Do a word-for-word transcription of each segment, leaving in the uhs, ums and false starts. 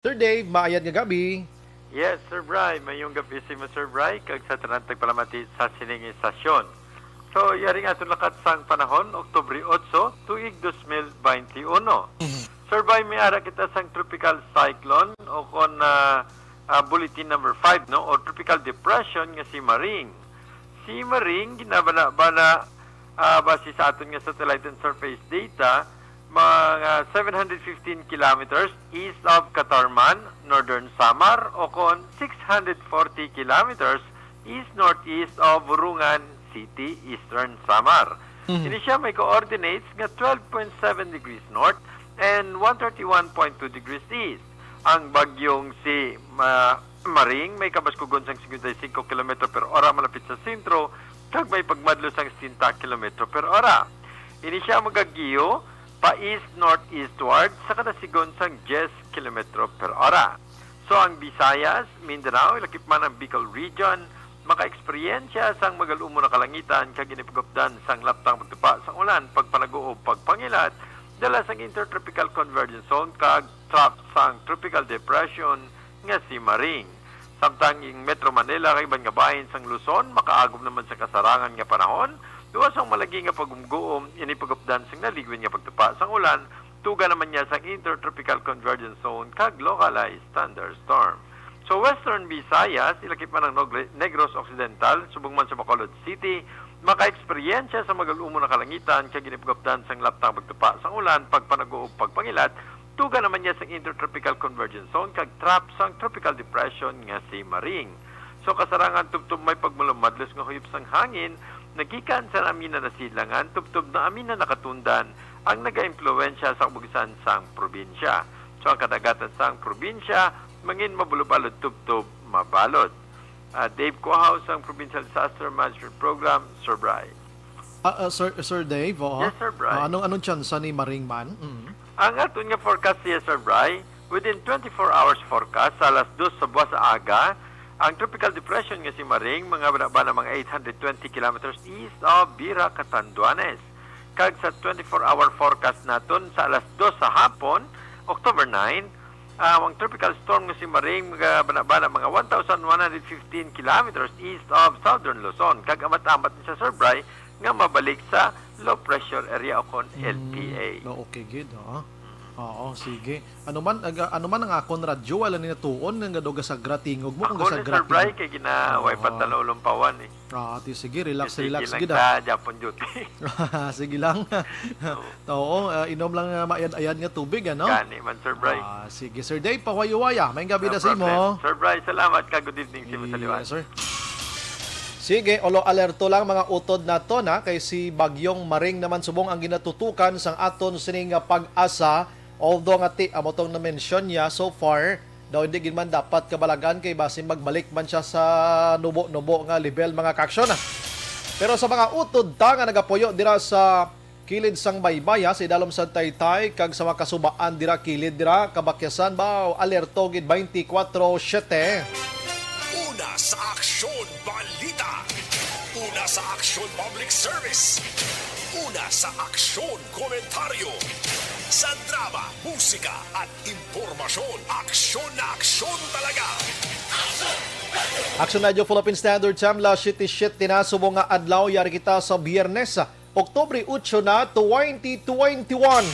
Sir Dave, maayad nga gabi. Yes, Sir Bry. Mayong gabi sa imo, Sir Bry, kag sa tanan tagpalamati sa sining istasyon. So, yari nga aton lakat sang panahon, Oktubre otso, tuig dos mil bente uno. Mhm. Sir Bry, may ara kita sang tropical cyclone o kon, ah, ah, bulletin number five, no, o tropical depression nga si Maring. Si Maring, ginabana-bana, ah, base sa aton nga satellite and surface data, mga seven hundred fifteen kilometers east of Catarman, Northern Samar, o kon six hundred forty kilometers east-northeast of Borongan City, Eastern Samar. Mhm. Ini siya may coordinates nga twelve point seven degrees north and one thirty-one point two degrees east. Ang bagyong si Ma-, Maring may kabaskugon sang singkwenta y singko kilometro per ora malapit sa sentro kag may pagmadlo sang sesenta kilometro per ora. Ini siya magagiyo pa east-northeastward sa kada sigon sang diyes kilometro per ora. So, ang Visayas, Mindanao, ilakip man ang Bicol Region, makaeksperyensya sang magal-umon nga kalangitan kag ginipagupdan sang laptang pagtupa sang ulan, pagpanaguob, pagpangilat, dala sang Intertropical Convergence Zone kag trough sang Tropical Depression nga si Maring. Samtang ang Metro Manila kag iban nga bahin sang Luzon makaagom naman sa kasarangan nga panahon, luwas ang malagi nga pagumguom, ini pagupdan sang naliwin nga pagtupa sang ulan, tuga naman niya sang Intertropical Convergence Zone kag localized thunderstorm. Sa Western Visayas, ilakip man ang Nogre-, Negros Occidental, subong man sa Bacolod City, makaeksperyensya sa magal-umon nga kalangitan kag ginipagupdan sang laptang pagtupa sang ulan, pagpanaguob, pagpangilat, tuga naman niya sang Intertropical Convergence Zone kag trough sang Tropical Depression nga si Maring. So, kasarangan tubtob may pagmalumadlos nga huyop sang hangin nagikan sa naaminan na sidlangan tubtob naaminan na katundan ang nagaimpluwensya sa kabukisan sang probinsya. So, ang kadagatan sang probinsya mangin mabalod-balod tubtob mabalod. Ah, Dave Cuahaw sang Provincial Disaster Management Program, Sir Bry. Ah, ah, Sir, Sir Dave, oo. Yes, Sir Bry. Ah, anong, anong tsansa ni Maring man? Mm. Ang aton nga forecast siya, Sir Bry, within twenty-four hours forecast, sa alas dos sa buwas sa aga, ang tropical depression nga si Maring, mga bana-bana mga eight hundred twenty kilometers east of Vera, Catanduanes. Kag sa twenty-four hour forecast naton, sa alas dos sa hapon, October nine, ah, ang tropical storm nga si Maring, mga bana-bana mga one thousand one hundred fifteen kilometers east of southern Luzon. Kag amat-amat ni sa Sir Bry, nga mabalik sa low pressure area o kon Mm, L P A. No, okay gid, ha? Oo, sige. Ano man, aga-, ano man ang akon radyo, wala ni natuon nga daw gasagra tingog mo kung Ako na, gasagra Sir Bry, tingog. Kay gina-, way Oo. Patalaw-lumpawan eh. Ah, ti, sige, relax, Sige, relax sige lang gid, ah. Sa Japon duty. Sige lang. Oo. Oo, ah, inom lang, ah, maayad-ayad nga tubig, ano? Gani man, Sir Bry. Ah, sige, Sir Dave, pahuway-huway, ah. Maayong gabi No na sa imo. problem. Sir Bry, salamat ka. Good evening sa imo sa liwan. Yes, sir. Sige, olo alerto lang mga utod naton, ha, kay si Bagyong Maring naman subong ang ginatutukan sang aton sining nga pag-asa, although nga ti amo tong na-mention niya so far, daw hindi gid man dapat kabalagan kay basin magbalik man siya sa nubo-nubo nga level, mga kaaksyon. Pero sa mga utod ta nga nagapuyo dira sa kilid sang baybay, ha, sa idalom sang Taytay kag sa mga kasubaan dira kilid dira, kabakyasan ba, alerto gid twenty-four seven. Una sa aksyon, balita. Una sa aksyon, public service. Una sa aksyon, komentaryo. Sa drama, musika, at impormasyon, aksyon na aksyon talaga. Action Radio Philippine Standard Time, alas siyete siyete na, subong nga adlaw, yari kita sa Biyernes, Oktubre otso na, twenty twenty-one.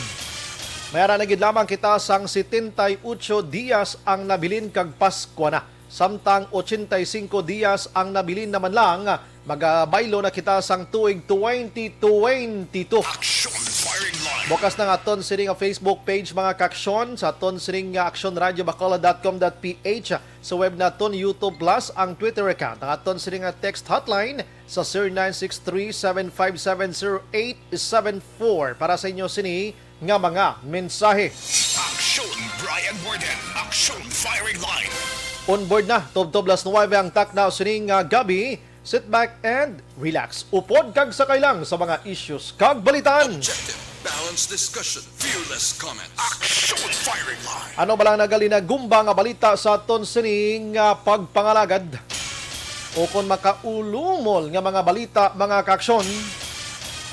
May ara na gid lamang kita sang setenta y ocho dias ang nabilin kag Paskwa na. Samtang ochenta y cinco dias ang nabilin naman lang, magabaylo na kita sang tuig twenty twenty-two. Action Firing Line. Bukas na nga aton sini nga Facebook page, mga kaaksyon, sa aton sini nga action radio bacolod dot com dot P H, sa web naton, YouTube Plus, ang Twitter account, ang aton sini nga text hotline sa zero nine six three seven five seven zero eight seven four para sa inyo sini nga mga mensahe. Action Brian Warden, Action Firing Line. On board na, tubtob las nuwebe ang takna sini nga gabi. Sit back and relax. Upod kag sakay lang sa mga issues kag balitaan. Objective, balanced discussion, fearless comment. Action Firing Line. Ano ba lang nagalinagumba nga balita sa aton sining, ah, pagpangalagad? O kon makaulumol nga mga balita, mga kaaksyon,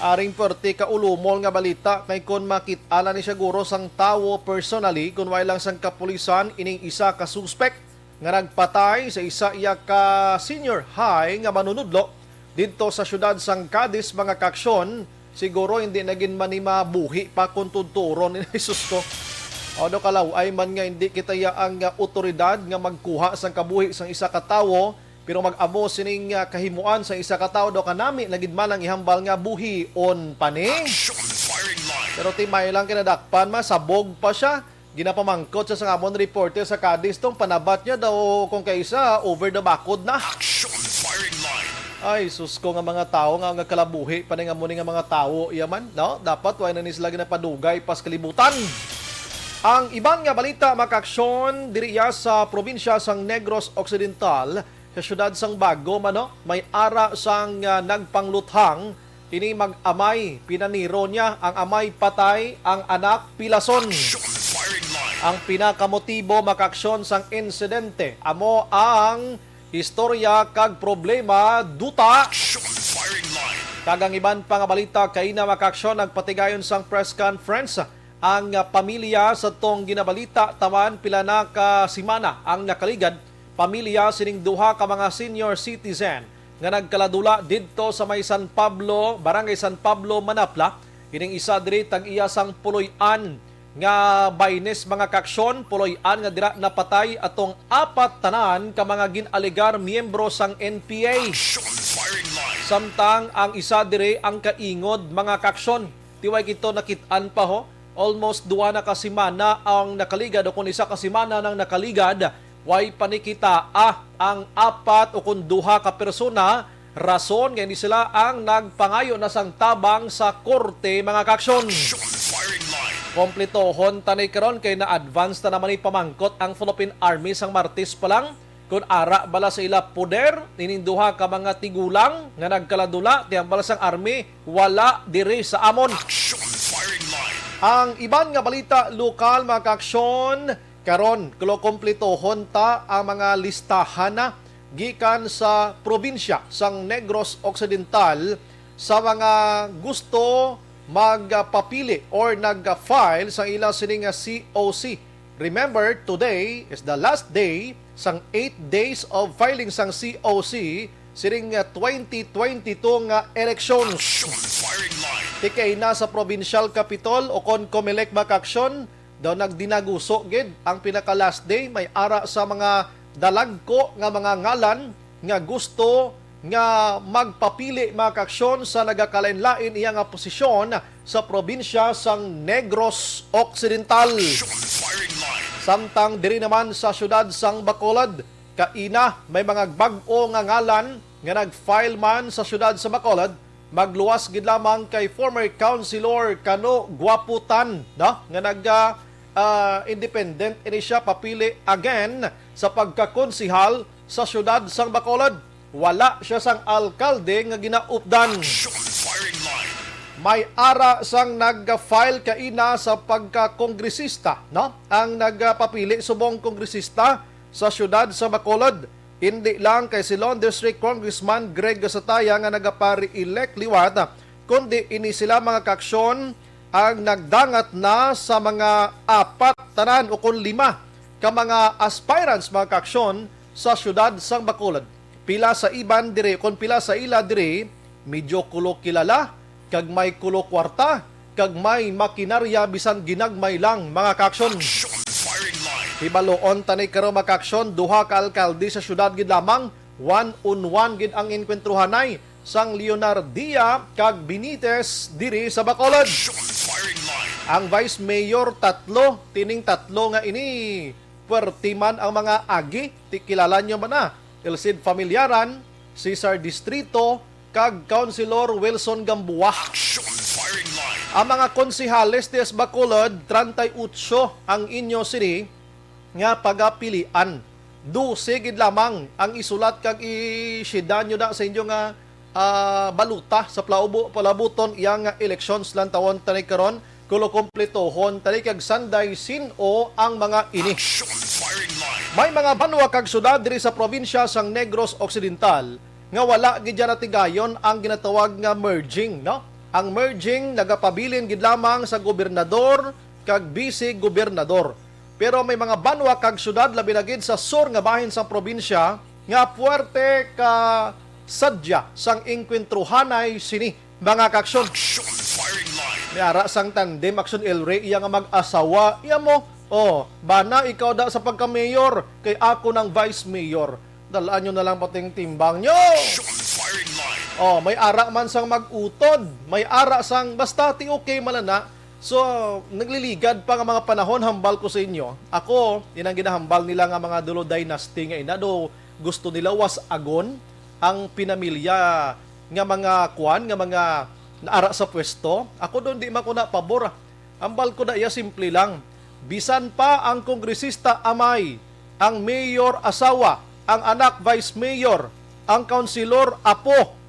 Aring puwerte ka ulumol nga balita kay kon makit-an ni siguro sang tawo personally, kun way lang sang kapulisan, ining isa ka suspek nga nagpatay sa isa iya ka senior high nga manunudlo didto sa siyudad sang Cadiz, mga kaaksyon, siguro hindi na gid man ni mabuhi pa kung tuturon. Ay, sus ko. Ano, kalaw-ay man nga hindi kita yaang, ah, otoridad nga magkuha sang kabuhi sang isa ka tawo, pero mag-amo sining, ah, kahimuan sa isa ka tawo daw kanami na gid man ang ihambal nga buhion pa ni. Action firing line. Pero timay lang, kinadakpan, masabog pa siya. Ginapamangkot sa sangamon reporter sa Cadiz tong panabat niya daw kung kaisa over the bakod na. Action firing line. Ay, sus ko nga mga tawo nga, nga kalabuhi pa ni nga mo ni nga mga tawo, iya man, no? Dapat wala na ni sila ginapadugay pas kalibutan. Ang iban nga balita, mga kaaksyon, diri iya sa probinsya sang Negros Occidental, sa siyudad sang Bago, mano, may ara sang, ah, nagpangluthang ini mag-amay, pinaniro niya ang amay patay, ang anak pilason. Action firing line. Ang pinakamotibo, mga kaaksyon, sang insidente amo ang istorya kag problema, duta. Action firing line. Kag ang iban pa nga balita, kaina, mga kaaksyon, nagpatigayon sang press conference ang, ah, pamilya sa tong ginabalita, taman pila na ka semana ang nakaligad, pamilya sining duha ka mga senior citizen nga nagkaladula didto sa may San Pablo, Barangay San Pablo, Manapla. Ining isa diri tag-iya sang puloy-an nga baynes, mga kaaksyon, puloy-an nga dira napatay atong apat tanan ka mga gin-alegar miyembro sang N P A. Action firing line. Samtang ang isa diri ang kaingod, mga kaaksyon. Tiway kito nakit-an pa, ho. Almost duha na ka semana ang nakaligad, o kung isa ka semana nang nakaligad, way pa ni kitaa ang apat o kung duha ka persona, rason nga ini sila ang nagpangayo na sang tabang sa korte, mga kaaksyon. Action firing line. Kompletohon ta ni karon kay na-advance na naman ni pamangkot ang Philippine Army sang Martes pa lang. Kun ara bala sa ila poder ining duha ka mga tigulang nga nagkaladula, ti hambal sang army, wala diri sa amon. Action firing line. Ang iban nga balita lokal, mga kaaksyon, karon, kulo, kompletohon ta ang mga listahan na gikan sa probinsya sang Negros Occidental sa mga gusto magpapili or nag-file sa ila sini nga C O C. Remember, today is the last day sang eight days of filing sang C O C siring nga twenty twenty-two nga elections. Action firing line. Tikay na sa provincial capitol o kon Comelec, mga kaaksyon, daw nagdinaguso gid ang pinaka last day, may ara sa mga dalagko nga mga ngalan nga gusto nga magpapili, mga kaaksyon, sa nagakalain-lain iya nga posisyon sa probinsya sang Negros Occidental. Action firing line. Samtang diri naman sa siyudad sang Bacolod, kaina may mga bag-o nga ngalan nga nag-file man sa siyudad sa Bacolod, magluwas gid lamang kay former Councilor Cano Guaputan, no, nga nag, ah, ah, independent ini siya papili again sa pagkakonsihal sa siyudad sang Bacolod. Wala siya sang alkalde nga ginaupdan. Action firing line. May ara sang nag-file kaina sa pagkakongresista, no? Ang nagpapili subong kongresista sa siyudad sa Bacolod, indi lang kay si Lone District Congressman Greg Gasataya nga nagapa-re-elect liwat, kundi ini sila, mga kaaksyon, ang nagdangat na sa mga apat tanan o kon lima ka mga aspirants, mga kaaksyon, sa siyudad sang Bacolod. Pila sa iban diri, kon pila sa ila diri, medyo kulo kilala, kag may kulo kwarta, kag may makinarya bisan ginagmay lang, mga kaaksyon. Action firing line. Hibaluon ta ni karon, mga kaaksyon, duha ka alkalde sa siyudad gid lamang, one on one gid ang enkwentruhanay sang Leonardia kag Benitez diri sa Bacolod. Action firing line. Ang vice mayor, tatlo, tining tatlo nga ini, puwerte man ang mga agi, ti kilala nyo man na, Elcid Familiaran, Cesar Distrito, kag Councilor Wilson Gamboa. Action firing line. Ang mga konsehales ti Bacolod, treinta y ocho ang inyo sini nga pagapilian. Dose gid lamang ang isulat kag isida nyo na sa inyo nga, ah, balota sa palaubo-, palabuton iya nga elections lantawon ta ni karon. Kulo, kompletohon ta ni kag sanday sin-o ang mga ini. Action firing line. May mga banwa kag syudad diri sa probinsya sang Negros Occidental nga wala gid dyan natigayon ang ginatawag nga merging, no? Ang merging nagapabilin gid lamang sa gobernador kag bise-gobernador. Pero may mga banwa kag syudad, labi na gid sa sur nga bahin sang probinsya, nga puwerte ka sadya sang engkwentruhanay sini, mga kaaksyon. Action Firing Line. May ara sang tandem, Aksyon El Rey, iya nga mag-asawa, iya mo. Oh, bana, ikaw da sa pagka-mayor, kay ako nang vice mayor. Dalaan nyo na lang pating timbang nyo. Action Firing Line. Oh, may ara man sang mag-utod, may ara sang basta ti okay man na. So, nagliligad pa nga mga panahon, hambal ko sa inyo. Ako, inang ginahambal nila nga mga Dulo dynasty nga ina, do gusto nila was agon ang pinamilya nga mga kuan, nga mga naara sa pwesto. Ako doon di man ko na pabor. Ambal ko na iya, simple lang. Bisan pa ang kongresista amay, ang mayor asawa, ang anak vice mayor, ang kaunsilor apo.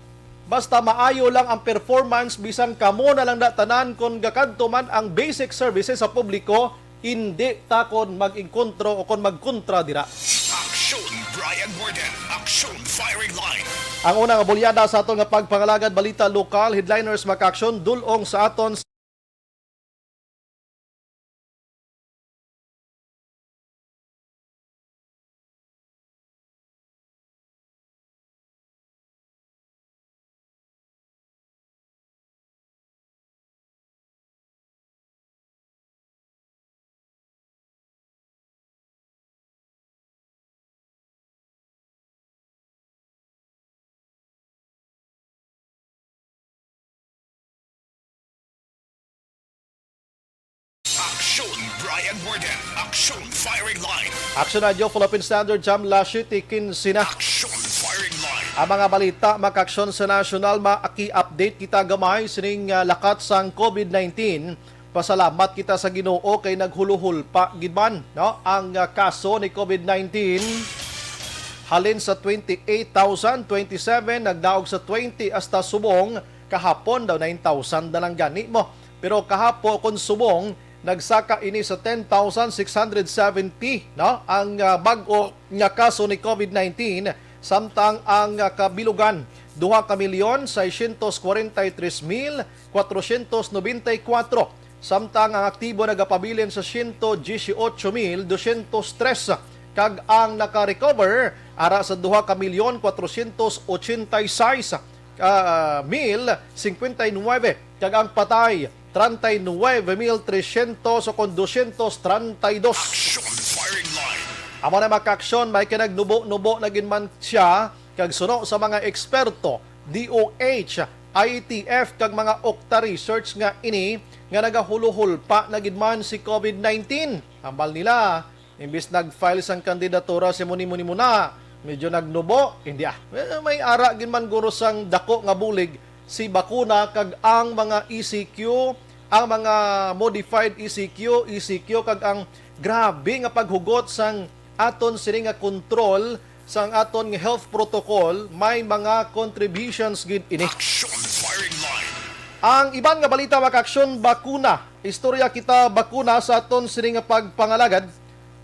Basta maayo lang ang performance, bisan kamo na lang na tanan, kon gakadto man ang basic services sa publiko, hindi ta kon mag-inkontro o kon magkontra dira. Action Brian Warden, Action Firing Line. Ang una nga bulyada sa aton nga pagpangalagad, balita lokal, headliners, mga kaaksyon, dulong sa aton Action Brian Warden, Action Firing Line. Action Radio Philippine Standard Time, alas siyete quince na. Action Firing Line. Ang mga balita, mga kaaksyon, sa nasyonal, maki-update kita gamay sining, ah, lakat sang COVID nineteen. Pasalamat kita sa Ginoo kay naghuluhol pa gid man, no, ang, ah, kaso ni COVID nineteen. Halin sa twenty-eight thousand twenty-seven, nagdaog sa twenty hasta subong, kahapon daw nine thousand na lang gani mo. Pero kahapo kon subong, nagsaka ini sa ten thousand six hundred seventy, no, ang, ah, bag-o nga kaso ni COVID nineteen, samtang ang, ah, kabilugan, duha ka milyon seiscientos kwarenta y tres mil kwatrocientos nobenta y kuwatro, samtang ang aktibo nagapabilin sa siyento diyesyocho mil dosyentos tres, kag ang naka-recover ara sa duha ka milyon kwatrocientos ochenta y seis, ah, mil cincuenta y nueve, kag ang patay, treinta y nueve mil trescientos o kon dosyentos treinta y dos. Action Firing Line. Amo na, mga kaaksyon, may kinagnubo-nubo na gid man siya, kag suno sa mga eksperto, D O H, I T F, kag mga okta research nga ini nga nagahuluhol pa na gid man si COVID nineteen. Hambal nila, imbis nag-file sang kandidatura si muni-muni muna, medyo nagnubo, hindi ah. Eh, may ara gid man guro sang dako nga bulig si bakuna kag ang mga E C Q, ang mga modified E C Q, E C Q, kag ang grabe nga paghugot sang aton sini nga control, sang aton nga health protocol, may mga contributions gid ini. Action Firing Line. Ang iban nga balita, mga kaaksyon, bakuna. Istorya kita, bakuna, sa aton sini nga pagpangalagad.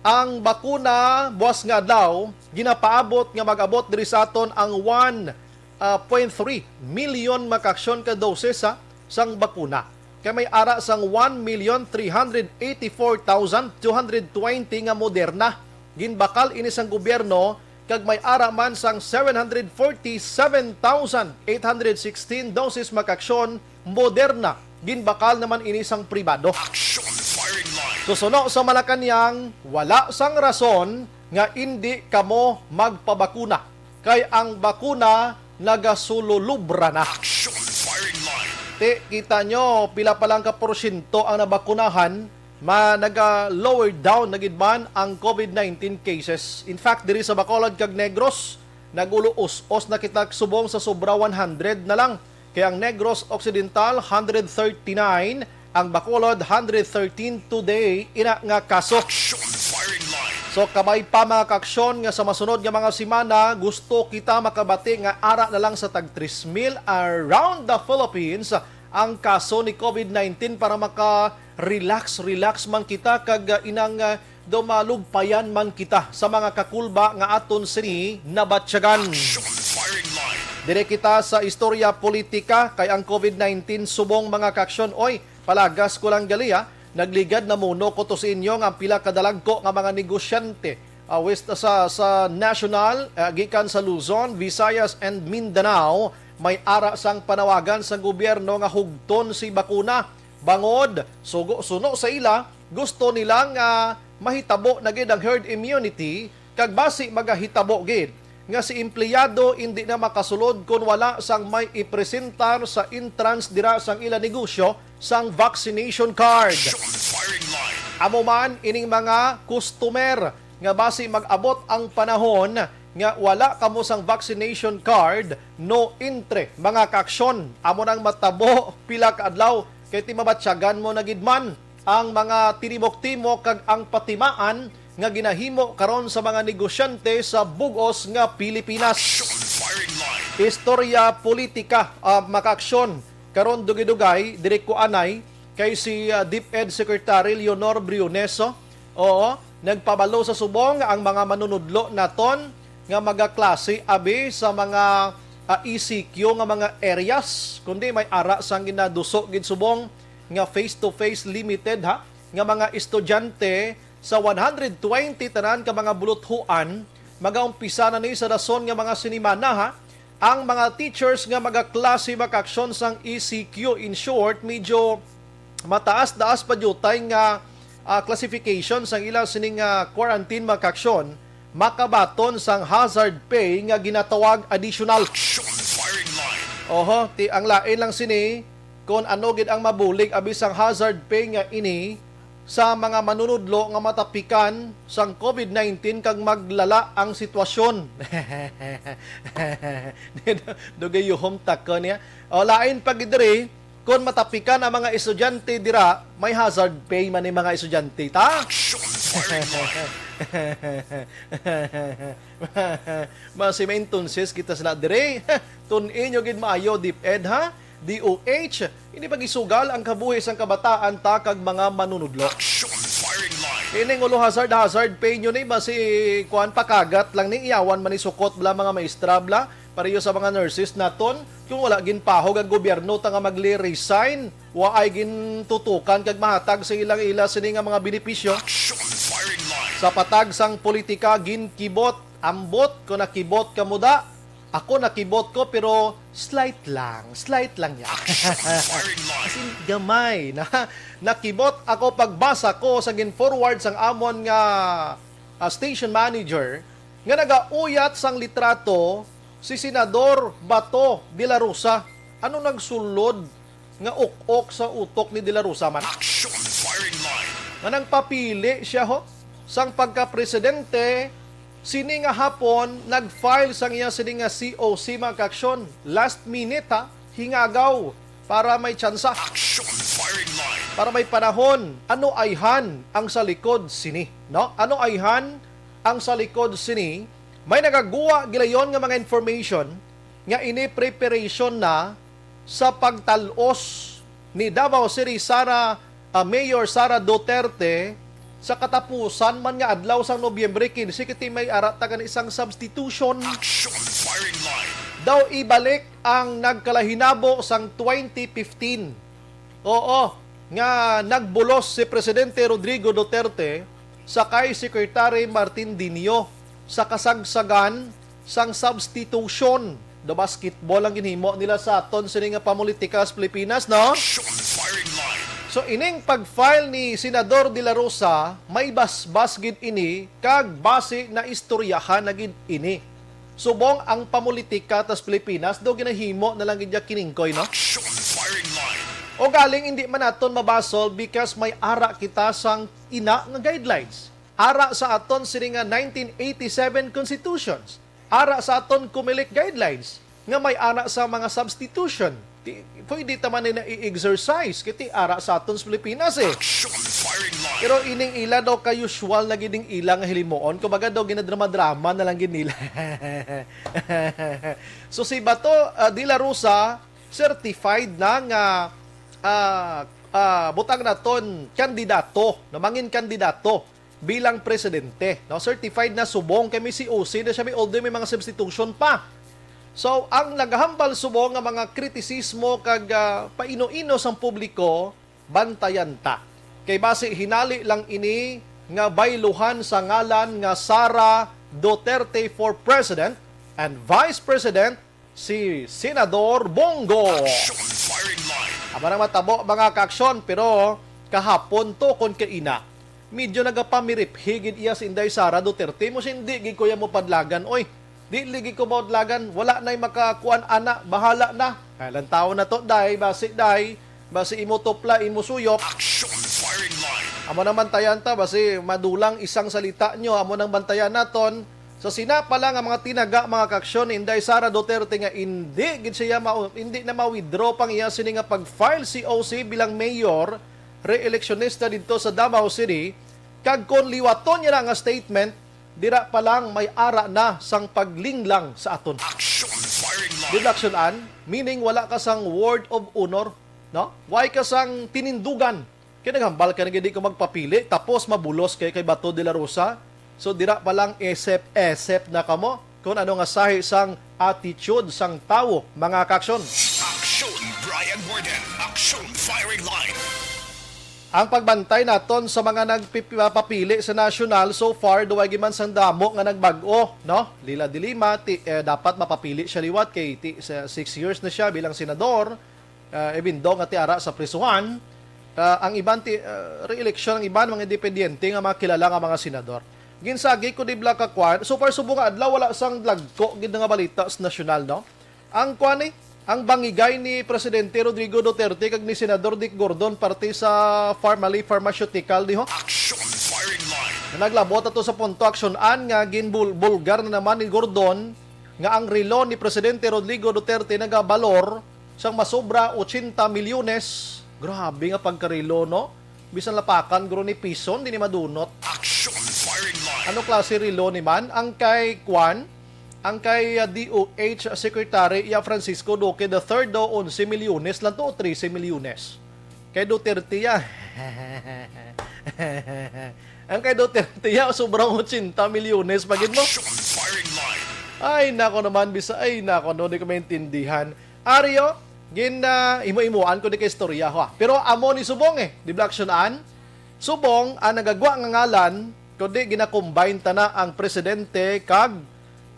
Ang bakuna, buwas nga adlaw, ginapaabot nga mag-abot diri sa aton ang one, ah, point three million, mga kaaksyon, ka doses, ha, sang bakuna. Kay may ara sang one million three hundred eighty-four thousand two hundred twenty nga Moderna. Ginbakal ini sang gobyerno, kag may ara man sang seven hundred forty-seven thousand eight hundred sixteen doses, mga kaaksyon, Moderna. Ginbakal naman ini sang pribado. Action Firing Line. Susuno sa Malacañang, wala sang rason nga indi kamo magpabakuna, kay ang bakuna nagasululubra na. Action Firing Line. Ti, kita nyo, pila pa lang ka porsyento ang nabakunahan, ma-, naga-lower down na gid man ang COVID nineteen cases. In fact, diri sa Bacolod kag Negros, nag-ulo-us-os na kita subong sa sobra one hundred na lang. Kay ang Negros Occidental, hundred thirty-nine, ang Bacolod, hundred thirteen today, ina nga kaso. Action Firing Line. So, kabay pa, mga kaaksyon, nga sa masunod nga mga semana, gusto kita makabati nga ara na lang sa tag tres mil around the Philippines ang kaso ni COVID nineteen para maka-relax, relax man kita kag, ah, inang, ah, daw malugpayan man kita sa mga kakulba nga aton sini nabatyagan. Action Firing Line. Dire kita sa istorya politika, kay ang COVID nineteen subong, mga kaaksyon. Oy, palagas ko lang gali, ha. Nagligad na muno ko to sa inyo nga ang pila ka dalagko nga mga negosyante, ah, west sa, sa national, ah, gikan sa Luzon, Visayas, and Mindanao, may ara sang panawagan sang gobyerno nga hugton si bakuna. Bangod, sugo, suno sa ila, gusto nila nga mahitabo na gid ang herd immunity, kag basi magahitabo gid nga si empleyado indi na makasulod kon wala sang may ipresentar sa entrance dira sang ila negosyo sang vaccination card. Amo man ining mga customer nga basi mag-abot ang panahon nga wala kamo sang vaccination card, no entry, mga kaaksyon. Amo nang matabo pila ka adlaw kay ti mabatyagan mo na gid man ang mga tinimok-timok kag ang patimaan nga ginahimo karon sa mga negosyante sa bug-os nga Pilipinas. Istorya politika, ah, mga kaaksyon. Karon dugay-dugay, diri ko anay kay si, ah, DepEd Secretary Leonor Briones, oo, nagpabalo sa subong nga ang mga manunudlo naton nga magaklase abi sa mga, ah, E C Q nga mga areas, kundi may ara sang ginaduso gid subong nga face-to-face limited, ha, nga mga estudyante sa one hundred twenty tanan ka mga buluthuan. Magaumpisa na ni sa dason nga mga sinimana, ha. Ang mga teachers nga magaklase, mga kaaksyon, sang E C Q, in short, medyo mataas-taas pa diutay nga, ah, classification sang ila sining, ah, quarantine, mga kaaksyon, makabaton sang hazard pay nga ginatawag additional. Oho, ti ang lain lang sini kon ano gid ang mabulig abi sang hazard pay nga ini sa mga manunudlo nga matapikan sang COVID nineteen kag maglala ang sitwasyon. Dugay yuhom takon niya. O, lain pa gid diri, kon matapikan ang mga estudyante dira, may hazard pay man ni mga estudyante, ta? Mas may entonces kita sila dire. Tun-in nyo gid maayo, DepEd, ha? D O H, hindi pag-isugal ang kabuhi sang kabataan ta kag mga manunudlo. Ining ulo hazard, hazard pay nyo ni, basi kuan, pakagat lang ni, iyawan man ni sukot bla mga maestra bla, pareho sa mga nurses naton. Kung wala ginpahog ang gobyerno ta nga magli-resign, waay gintutukan kag mahatag sa ilang ila sini nga mga benepisyo. Sa patag sang politika, ginkibot, ambot, kung nakibot ka muda, ako nakibot ko, pero slight lang, slight lang yan. As in, gamay na. Nakibot ako pagbasa ko sa gin-forward sang amon nga, ah, station manager nga nagauyat sang litrato si Senador Bato de la Rosa. Ano nagsulod nga uk-ok sa utok ni De La Rosa man? Nga nagpapili siya, ho, sang pagka-presidente, sini nga hapon nag-file sang iya sini nga C O C, mga kaaksyon. Last minute, ha, hingagaw para may tsansa. Para may panahon. Ano ayhan ang sa likod sini, no? Ano ayhan ang sa likod sini? May nagaguwa gilayon nga mga information nga ini preparation na sa pagtal-os ni Davao City Sara, ah, Mayor Sara Duterte sa katapusan man nga adlaw sang Nobyembre quince, kiti may ara ta gani sang substitution. Daw ibalik ang nagkalahinabo sang twenty fifteen. Oo, nga nagbulos si Presidente Rodrigo Duterte sa kay Secretary Martin Dinio sa kasagsagan sang substitution. Do basketball ang ginhimo nila sa aton sini nga pamulitika sa Pilipinas, no? So, ining pag-file ni Senador De La Rosa, may basbas gid ini kag basi na istoryahan na gid ini. Subong ang pamulitika tas Pilipinas, do ginahimo na lang gid ya kiningkoy, no? O galing, hindi man naton mabasol because may ara kita sang ina nga guidelines. Ara sa aton sini nga nineteen eighty-seven constitutions. Ara sa aton Comelec guidelines nga may ara sa mga substitution. Ti, pwede ta man na i-exercise, kiti ara sa aton sa Pilipinas, eh. Pero ining ila daw ka usual na gid ning ila nga hilimuon, kumbaga daw ginadrama-drama na lang gid nila. So si Bato, ah, de la Rosa, certified na nga, ah, ah, butang naton kandidato, no, mangin kandidato bilang presidente, no? Certified na subong kay may C O C na siya, may, although may mga substitution pa. So, ang nagahambal subong nga mga kritisismo kag, ah, paino-ino sang publiko, bantayan ta. Kay basi hinali lang ini nga bayluhan sa ngalan nga Sara Duterte for President and Vice President si Senador Bong Go. Action Firing Line. Amo nang matabo, mga kaaksyon, pero kahapon to kon kaina, medyo nagapamiriphi gid iya si Inday Sara Duterte. Mo, hindi gid ko iya mo padlagan, oy. Di lagi ko maudlagan, wala na'y makakuan ana, bahala na. Ay, lantaw na to, day, basi, day, basi imo tupla, imo suyop. Action Firing Line. Amo nang bantayan ta, basi madulang isang salita nyo, amo nang bantayan naton. Sa sina pa lang ang mga tinaga, mga kaaksyon, ni Inday Sara Duterte nga hindi gid siya ma-, hindi na ma-withdraw pang iya sini nga pag-file C O C bilang mayor, re-electionista didto sa Davao City, kag kon liwaton niya na nga statement, dira pa lang may ara na sang paglinglang sa aton. Action Firing Line. Did action an, meaning wala ka sang word of honor, no? Why ka sang tinindugan? Kay naghambal ka na gid di ka magpapili, tapos mabulos kay, kay Bato de la Rosa. So dira pa lang esep-esep na kamo kung ano nga sahi sang attitude sang tawo, mga kaaksyon. Action Brian Warden. Action Firing Line. Ang pagbantay naton sa mga nagpapili sa nasyonal, so far, duway gid man sang damo nga nagbag-o, no? Leila de Lima, ti, eh, dapat mapapili siya liwat kay ti, sa six years na siya bilang senador. Ah, even though nga ti ara sa prisuhan, ah, ang iban ti, ah, re-election ang iban mga independiente nga mga kilala nga mga senador. Ginsagi ko di bala ka kwan. So far, subong nga adlaw, wala sang dagko gid nga balita sa nasyonal, no? Ang kwan ni, ang bangigay ni Presidente Rodrigo Duterte kag ni Senador Dick Gordon parte sa Farmally Pharmaceutical, di ho? Action Firing Line. Naglabot ato sa punto, aksyon-an nga ginbulgar na naman ni Gordon nga ang relo ni Presidente Rodrigo Duterte nagabalor sang masobra ochenta milyones. Grabe nga pagkarelo, no? Bisan lapakan guro ni pison, di ni madunot. Action Firing Line. Ano klase relo ni man? Ang kay Kwan, ang kay, ah, D O H Secretary, iya Francisco Duque the third daw, onse milyones lang to o trese milyones. Kay Duterte ya. Ang kay Duterte ya, sobrang ochenta milyones pa gid mo. Action Firing Line. Ay, nako naman, bisa, ay, nako, no, di ko maintindihan. Ari, oh, gin, ah, imo-imoan ko di kay istorya, ha. Pero amo ni subong, eh, di ba, action-an? Subong, ang nagagwa nga ngalan, kundi gina-combine ta na ang presidente kag,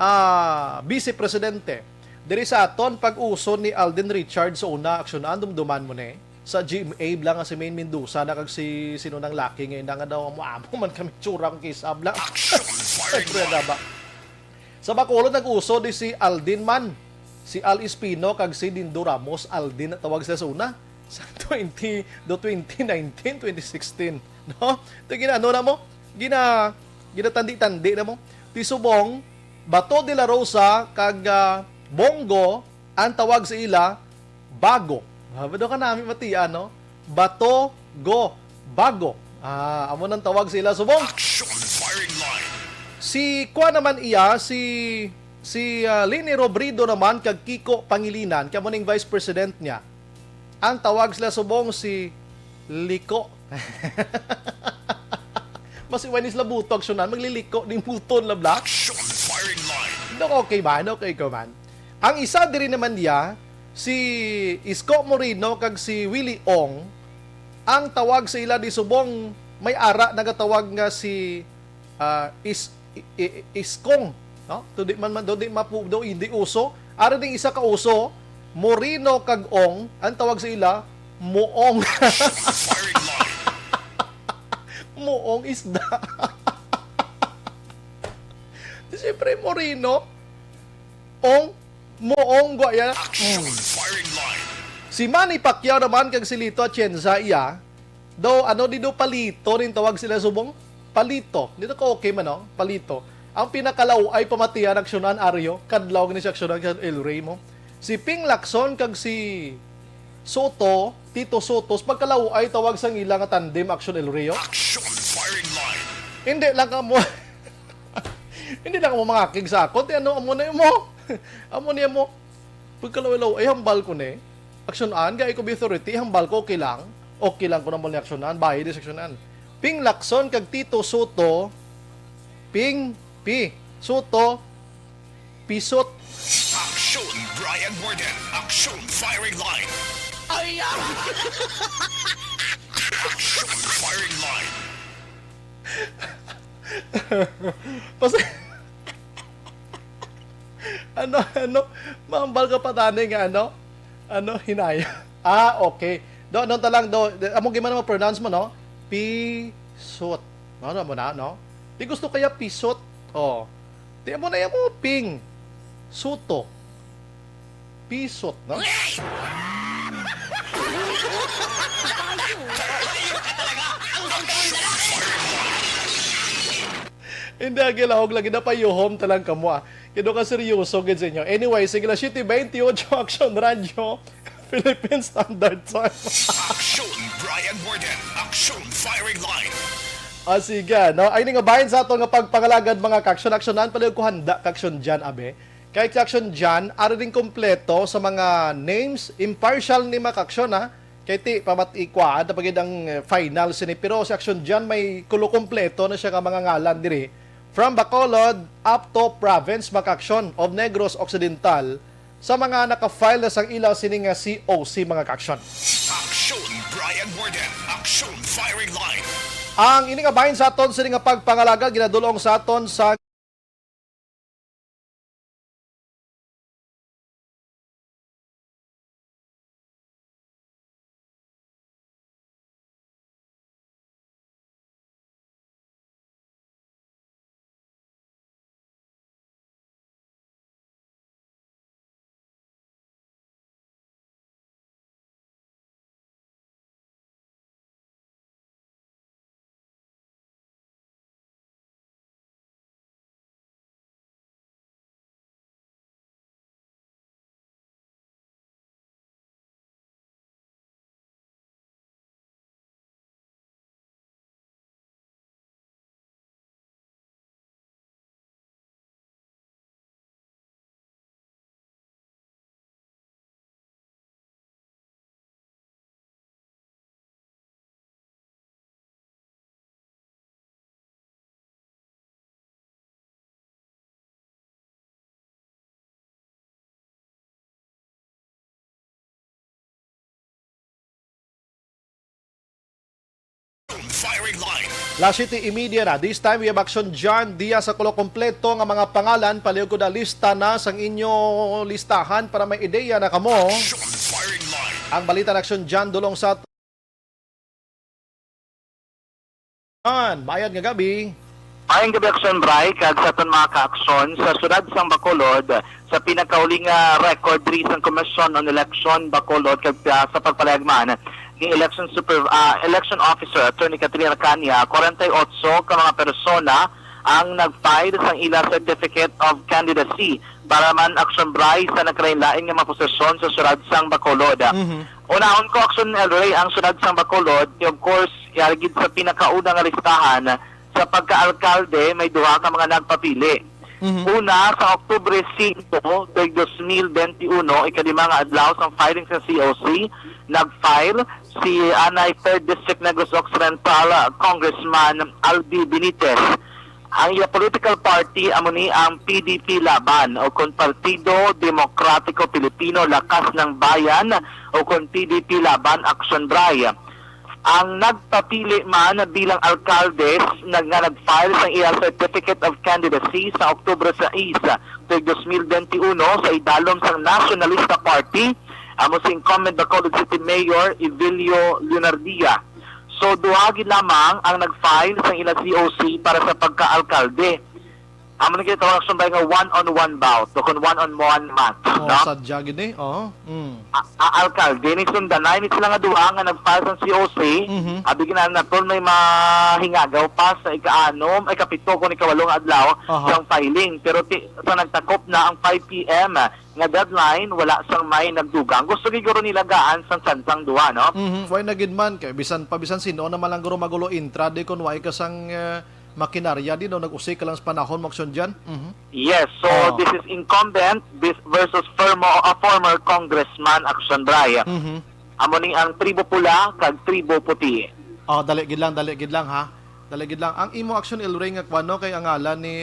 ah, vice presidente. Diri sa aton pag-uso ni Alden Richards sa una, action-an, dumduman mo ni. Sa G M A lang nga si Maine Mendoza na kag si sino nang laki ngayon na nga daw amo-amo man kami tsura kung kisab lang. Action Firing Siyempre, Line. Ba? Sa Bacolod, nag-uso di si Alden man, si Al Espino, kag si Dindo Ramos. Alden na tawag sila sa una. Sa twenty, do twenty nineteen, twenty sixteen. No? Ito gina-, ano na mo? Gina-, ginatandi-tandi na mo. Ti subong, Bato de la Rosa, kag, ah, Bong Go, ang tawag sa ila, Bago. Ah, do ka nami matian, no? Bato, Go, Bago. Ah, amo nang tawag sa ila subong. Action Firing Line. Si, kuan naman iya, si, si, ah, Leni Robredo naman kag Kiko Pangilinan, kamo ning vice president niya. Ang tawag sila subong si Liko. Mas iwan sila buto, aksyonan, magliliko ning buton la, bla. Action Firing Line. No, okay man, okay ka man. Ang isa diri naman niya, si Isko Moreno kag si Willie Ong, ang tawag sa ila di subong may ara nagatawag nga si, ah, Is-, I-, I-, Iskong, no? Do di man, man, do di mapu-, do hindi uso. Ari ding isa ka uso, Moreno kag Ong, ang tawag sa ila, Muong. Muong isda. Di siyempre, Moreno, Ong, Muong, gwa yan. Action. Mm. Firing line. Si Manny Pacquiao naman kag si Lito Atienza, iya, daw, ano, di daw palito ning tawag sila subong? Palito. Di na ka okay man, no? Palito. Ang pinakalaw ay pamatian, aksyonan, Ario. Kadlaw gani siya aksyonan sa El Rey mo. Si Ping Lacson kag si Soto, Tito Sotos, pagkalaw ay tawag sa ila nga tandem, aksyon, El Rey, oh. Action firing line. Hindi lang ka mo, hindi lang ka mo mangakig sa akon. Ti ano, amo na mo. Amo niya mo. Pagkalaw-law, ay hambal ko ni. Action an, gay ko authority, hambal ko okay lang. Okay lang ko naman ni action an, bayad sa action an. Ping Lacson kag Tito Soto, Ping, Pi, Soto, Pisot. Action Brian Warden, Action Firing Line. Ay, ah! Action Firing Line. Pas-, ano, ano? Mahambal ka pa tani nga, ano? Ano, hinaya? Ah, okay. Do, ano ta lang, do, amo gyud man mo pronounce mo, no? Pisot. Ano mo na, no? Di gusto kaya pisot? Oh. Di mo na yung ping. Suto. Pisot, no? Hindi, agilahog lagi na payuhom talang kamo, ah. Kino ka seryoso gid sa inyo. Anyway, sige lang, siyete twenty-eight, Action Radio, Philippine Standard Time. Action, Brian Warden. Action, firing line. Ah, sige, no? Ay, ning bahin sa ato nga pagpangalagad, mga ka-action, aksyonan, paliw ko handa, ka-action dyan, abe. Kay ka-action dyan, ari ning kompleto sa mga names, impartial ni mga ka-action, ha? Kay ti, pamat-, ikwaan, tapagid ang, eh, final sini. Pero si action dyan, may kulo kompleto na siya nga mga ngalan diri. From Bacolod up to province, mga ka-action, of Negros Occidental, sa mga naka-file na sang ila sini nga C O C, mga ka-action. Action, Brian Warden. Action, firing line. Ang ini nga bahin sa aton sini nga pagpangalagad ginadulong sa aton sa Firing line. Las siete y media na. This time, we have Action John Diaz sa kulo kompleto nga mga pangalan. Palihog ko na lista na sang inyo listahan para may ideya na kamo. Action Firing Line. Ang balita na Action John dulong sa An, mayad nga gabi. Mayang gabi, Action Bray, kag sa aton mga ka-aksyon sa siyudad sang Bacolod, sa pinakauli nga record diri sang Commission on Election Bacolod, kag, ah, sa pagpalihog man ni Election Super-, ah, Election Officer Attorney Katrina Cania, kwarenta y otso ka mga persona ang nag-file sang ila Certificate of Candidacy para man, Action Bray, sa nagkalain-lain nga mga posisyon sa siyudad sang Bacolod. Mhm. Unahon ko, Action El Rey, ang siyudad sang Bacolod, of course, yari gid sa pinakauna nga listahan sa pagka-alkalde, may duha ka mga nagpapili. Mhm. Una, sa Oktubre singko, tuig dos mil benti uno, ikalima nga adlaw sang filing sa C O C, nag-file si anay Third District Negros Occidental, Congressman Albi Benitez. Ang iya political party amo ni ang P D P Laban, o kon Partido Demokratiko Pilipino Lakas ng Bayan, o kon P D P Laban Action Bray. Ang nagpapili man bilang alkaldes nag-, nga nag-file sang iya Certificate of Candidacy sa Oktubre sais, tuig dos mil benti uno, sa idalom sang Nationalista Party, amo si incumbent Bacolod City Mayor Evelio Leonardia. So, duha gid lamang ang nag-file sang ila C O C para sa pagka-alkalde. Amo ni ginatawag sa bay nga one-on-one bout o kon one-on-one match, Oh, no? Sadya gid ni. Oh. Mm. A-, a-, alkalde ni sundanay ni sila nga duha nga nag-file sang C O C. Mhm. Abi gid na naton may mahingagaw pa sa ika-anom, ay, ikapito kon ikawalo nga adlaw Aha. sang filing. Pero ti-, sa nagtakop na ang five P M, nga deadline, wala sang may nagdugang. Gusto gid guro nila gaan sang tsansang duha, no? Mhm, why na gid man? Kay bisan pa, bisan sino naman lang guro magulo intra di kon why ka sang, eh, makinarya di, no? Nag-usik ka lang sa panahon mo, Action Jan. Mhm. Yes, so Oh. this is incumbent bis-, versus firmo-, a former congressman, Action Bray. Mhm. Amo ni ang tribo pula kag tribo puti. Oh, dali gid lang, dali gid lang, ha. Talagid lang. Ang imo, Action El Rey, nga kwano kay ang ngalan ni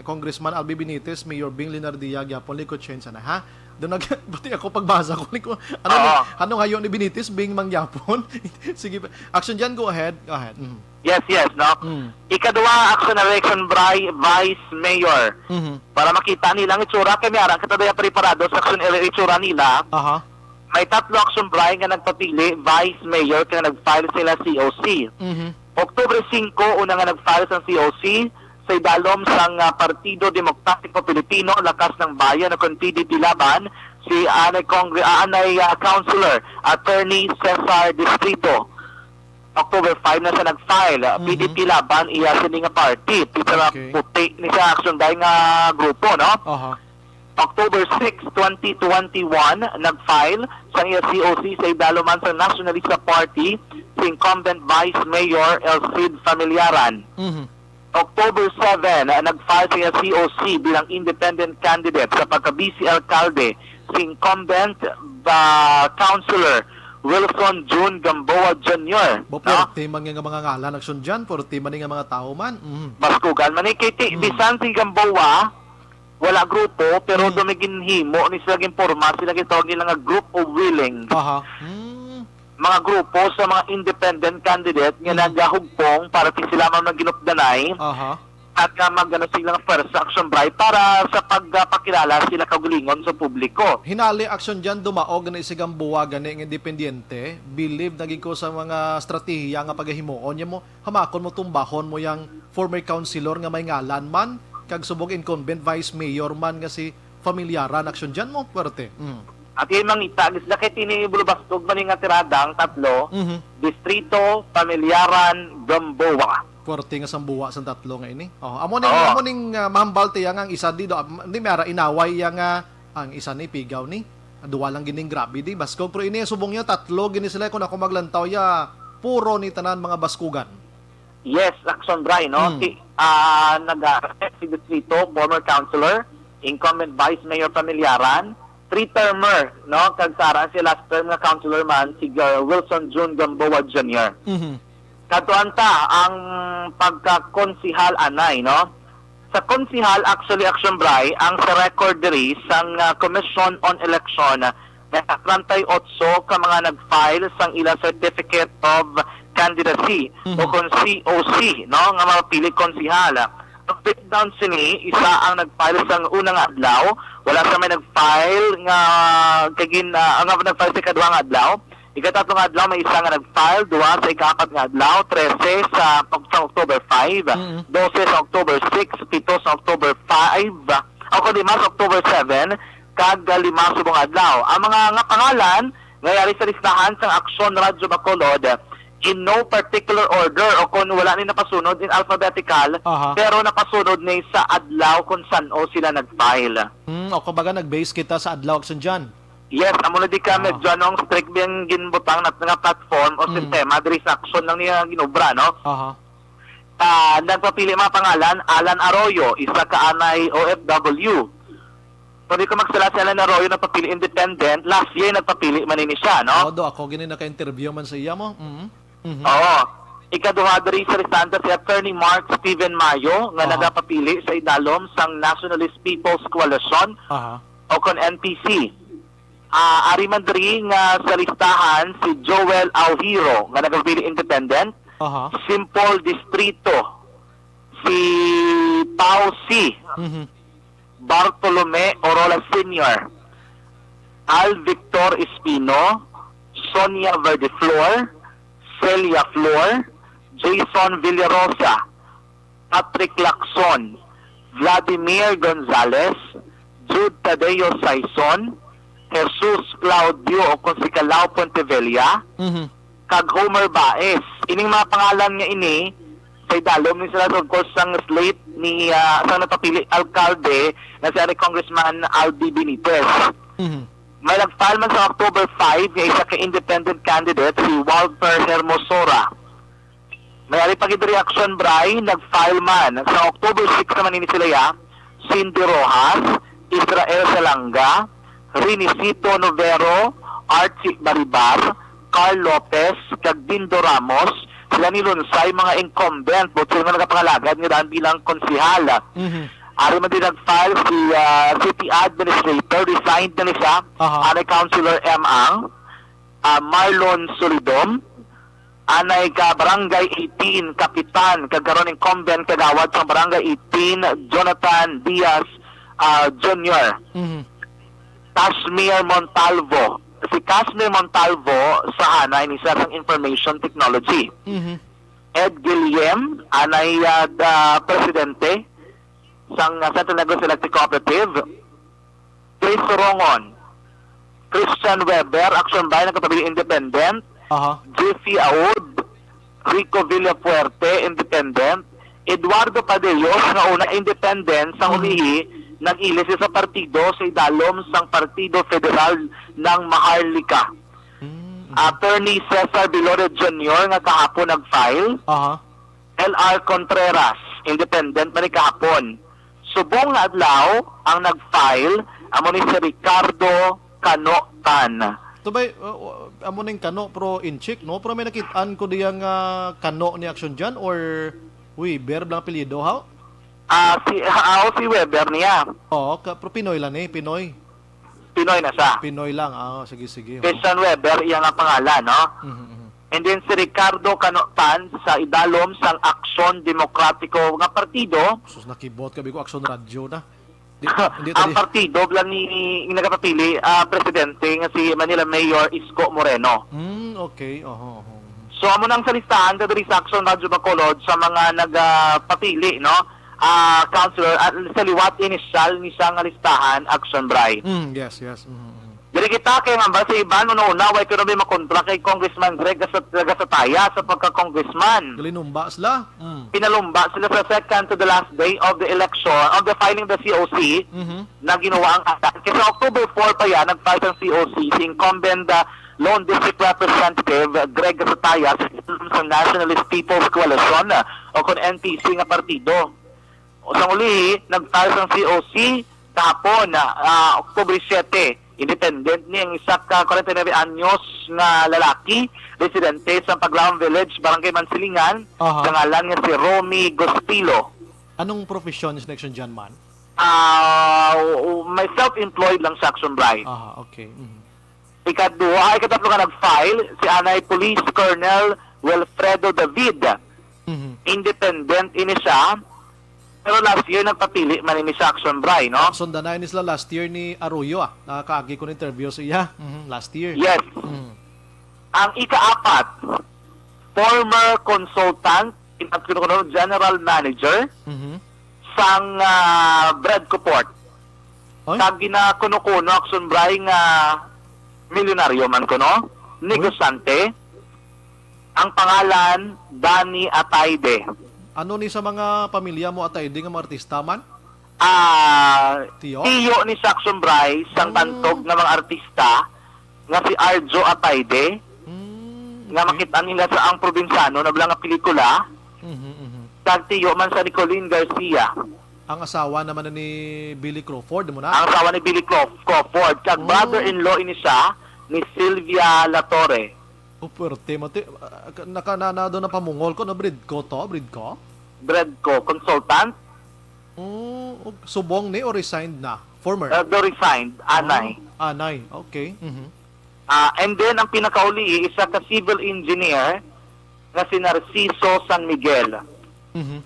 Congressman Albi Benitez, Mayor Bing Leonardia, gyapon, Lico Chen, sana, ha? Doon nag-, pati ako pagbasa ko, Lico, ano ni, Oo. Ano ngayon ni Benitez, Bing, mangyapon? Sige pa. Action dyan, go ahead. Go ahead. Mhm. Yes, yes, no? Mm. Ikaduha, Action El Rey, Action Bri-, Vice Mayor. Mhm. Para makita nila ang itsura, kay may ara kita daya preparado sa Action El Rey itsura nila. Aha. May tatlo, Action Bri, nga nagpapili Vice Mayor kay nag-file sila C O C. Mhm. October singko, una nga nag-file sang C O C sa idalom sang, ah, Partido Demokratiko Pilipino, Lakas ng Bayan o kon P D P Laban, si anay Congre-, ah, anay, ah, Councilor Attorney Cesar Distrito. October five na siya nag-file. Ah, Mhm. P D P Laban, iya sini nga party. Pita nga Okay. puti ni siya, Action Bri, nga grupo, no? Aha. October six, twenty twenty-one, nag-file sang iya C O C sa idalom man sang Nationalista Party si incumbent Vice Mayor El Cid Familiaran. Mhm. October seven, ah, nag-file sa iya C O C bilang independent candidate sa pagka-vice alkalde si incumbent, ah, Councilor Wilson June Gamboa Junior, Bo, no? Pwerte man nga, nga mga ngalan, Action dyan. Pwerte man nga mga tao man. Mhm. Baskugan man ni K T. Hmm. Bisan si Gamboa, wala grupo, pero Hmm. doon may ginhimo ni sila, ginporma sila, gitawag nila nga group of willing. Aha. Hmm. Mga grupo sa mga independent candidate nga Hmm. nagahugpong para ti sila man ang ginupdanay Aha. at nga magano sila nga first, Action Bri, para sa pagpakilala sila kaugalingon sa publiko. Hinali, Action dyan, dumaog gani si Gamboa gani nga independiente. Believe na gid ko sa mga estratehiya nga pagahimuon niya mo. Hamakon mo, tumbahon mo yang former councilor nga may ngalan man, kag subong incumbent vice mayor man nga si Familiaran. Action dyan mo, pwerte. Mm. At yung mangita, gis na kay tini bulubastog man nga tirada ang tatlo, Mhm. Distrito, Familiaran, Gamboa. Pwerte nga sambuwa sang tatlo nga ini. Oh, amo ning, Oo. Amo ning, ah, mahambal tiya nga ang isa di do, am-, di may ara inaway iya nga ang isa ni pigaw ni. Duwa lang gining grabe di. Baskog, pero ini subong niya tatlo gini sila kung ako maglantaw ya, puro ni tanan mga baskugan. Yes, Action Bri, no? Hmm. Si, ah, nag-, si Distrito, former councilor, incumbent Vice Mayor Familiaran, three-termer, no? Kag sa ara si last term nga councilor man, si, uh, Wilson June Gamboa Junior. Mhm. Kadtuan ta ang pagkakonsihal anay, no? Sa konsihal, actually, Action Bri, ang sa record diri sang, ah, Commission on Election, may treinta y ocho ka mga nag-file sang ilang Certificate of Candidacy Mhm. o kon C O C, no, nga mapili konsihal. Ang breakdown sini, isa ang nag-file sang una nga adlaw, wala sa may nag-file nga kagin, ah, nga nag-file sa ikaduha nga adlaw. Ikatatlo nga adlaw, may isa nga nag-file, duha sa ikaapat nga adlaw, trese sa, sa October five, Mhm. dose sa October six, pito sa October five, o kundi mas October seven, kag lima subong adlaw. Ang mga nga pangalan nga yari sa listahan sang Aksyon Radyo Bacolod, in no particular order o kung wala ni napasunod in alphabetical, Aha. pero napasunod ni sa adlaw kung san-o sila nag-file. Hmm, o kumbaga nag-base kita sa adlaw, Action Jan. Yes, amo na di ka Ah. medyo anong strict biyang ginbutang nat nga platform o Mm. sistema diri sa Aksyon lang niya ginobra, no? Aha. Ah, nagpapili mga pangalan, Alan Arroyo, isa ka anay O F W. Kung di ko magsala, si Alan Arroyo nagpapili independent. Last year, nagpapili man ini siya, no? Oo, do ako gini naka-interview man sa iya mo. Mhm. Mhm. Oo. Ikaduha diri sa listanta si Attorney Mark Steven Mayo nga Aha. nagapapili sa idalom sang Nationalist People's Coalition Aha. o kon N P C. Ah, ari man diri nga sa listahan si Joel Aujiro nga nagapapili independent. Aha. Simpol Distrito, si Pao C. Mhm. Bartolome Orola Senior, Al Victor Espino, Sonia Verdeflor, Celia Flor, Jason Villarosa, Patrick Lacson, Vladimir Gonzalez, Jude Tadeo Saison, Jesus Claudio o kon si Calao Pontevilla, Mhm. kag Homer Baez. Ining mga pangalan nga ini sa idalom ni sila, of course, sang slate ni, ah, sang napapili alkalde nga si ari Congressman Albi Benitez. Mhm. May nag-file man sa October five nga isa ka independent candidate, si Walter Hermosora. May ari pa gid reaction, Bri, nag-file man sa October six naman ini sila, ya, Cindy Rojas, Israel Salanga, Renicito Novero, Archie Baribar, Carl Lopez, kag Dindo Ramos, Sila ni Lunsay, mga incumbent, buot silingon, nagapangalagad nga daan bilang konsehal. Mhm. Ari man din nag-file si, ah, city administrator, resigned na ni siya. Aha. Anay Councilor M. Ang, ah, Marlon Solidom, anay ka Barangay eighteen, kapitan, kag karon incumbent kagawad sang Barangay eighteen, Jonathan Diaz, ah, Junior. Mhm. Casmir Montalvo. Si Casmir Montalvo sa hanay ni siya sang Information Technology. Mhm. Ed Guillem, anay, ah, da, presidente sang, ah, Central Negros Electric Cooperative. Chris Rongon, Christian Weber, Action Bray, nagkatabi independent. Aha. Jeffy Aud, Rico Villafuerte, independent. Eduardo Padeos, nga una independent, sang Mhm. ulihi, nag-ilis sa partido sa idalom sang Partido Federal ng Maharlika. Mm, mhm. Attorney Cesar Bilore Junior, nga kahapon nag-file. Aha. L R Contreras, independent man ni kahapon. Subong nga adlaw ang nag-file, amo ni si Ricardo Cano Tan. Ito ba'y, uh, uh, amo ning Cano, pero inchik, no? Pero may nakit-an ko diyang, ah, Cano ni Action Jan or Weber lang apelyido, ha? Ah, si, ah, si Weber niya. Oo, ka, pero Pinoy lang ni, Pinoy. Pinoy na siya. Pinoy lang, ah, sige, sige, oo. Christian Weber, iya nga pangalan, no? Mhm, mhm. And then si Ricardo Cano Tan sa idalom sang Aksyon Demokratiko nga partido. Sus, nakibot ka, bigo Aksyon Radyo na. Di, di ta Ang di partido lang ni, ni nagapapili, ah, presidente nga si Manila Mayor Isko Moreno. Hmm, okay. Oho, oho. So, amo nang sa listahan ka diri sa Aksyon Radyo Bacolod sa mga nagapapili, no? Ah, councilor, ah, sa liwat initial ni siya nga listahan, Action Bray. Mm, yes, yes. Mhm, mhm. Diri kita kay mamba sa iban, una-una, way ko na may makontra kay Congressman Greg Gasat-, Gasataya sa pagka-congressman. Galinumba sila. Mm. Pinalumba sila sa second to the last day of the election, of the filing of the C O C, Mhm. na ginawa ang attack. Kay sa October four pa yan, nag-file ang C O C, si incumbent, ah, Lone District Representative Greg Gasataya sa, sa Nationalist People's Coalition, ah, o kon N P C nga partido. O sa uli, nag-file sang C O C kahapon, ah, ah, Oktubre siete. Independent ni ang isa ka kwarenta y nuebe anyos nga lalaki, residente sa Paglaom Village, Barangay Mansilingan, Aha. sa ngalan nga si Romy Gostilo. Anong profesyon ni Action Jan man? Ah, u-, u-, may self-employed lang sa Action Bray. Aha, okay. Mhm. Ikaduha, ay, ikatlo nga nag-file, si anay Police Colonel Wilfredo David. Mhm. Independent ini siya. Pero last year, nagpapili man ini sa Action Bray, no? Sundanay ni sila last year ni Arroyo, ah. Nakakaagi ko ng interview sa iya. Mhm, last year. Yes. Mhm. Ang ikaapat, former consultant, in-, kuno-kuno, general manager Mhm. sang, ah, Bread Coport. Oy. Kag ginakuno-kuno, Action Bray, nga milyonaryo man kuno, Oy. negosyante. Ang pangalan, Danny Ataide. Ano ni sa mga pamilya mo, Ataide, nga mga artista man? Ah, Tiyo? tiyo ni Action Bray, sang Mm. bantog nga mga artista, nga si Arjo Ataide, Mm, nga okay. makita nila sa ang probinsyano na bala nga pelikula, Mhm, mhm. kag tiyo man sa ni Colleen Garcia. Ang asawa naman ni Billy Crawford, mo na? Ang asawa ni Billy Craw-, Crawford, kag Oh. brother-in-law ini siya ni Sylvia Latorre. Oh, puwerte, mati-, ah, ka-, naka-, na, na, doon ang pamungol ko, no? Bread Co to? Bread Co? Bread Co, consultant. Oh, og-, subong ni o resigned na? Former? Uh, do resigned, anay. Oh, anay. Okay. Mhm. Ah, and then, ang pinakauli, isa ka civil engineer nga si Narciso San Miguel. Mhm.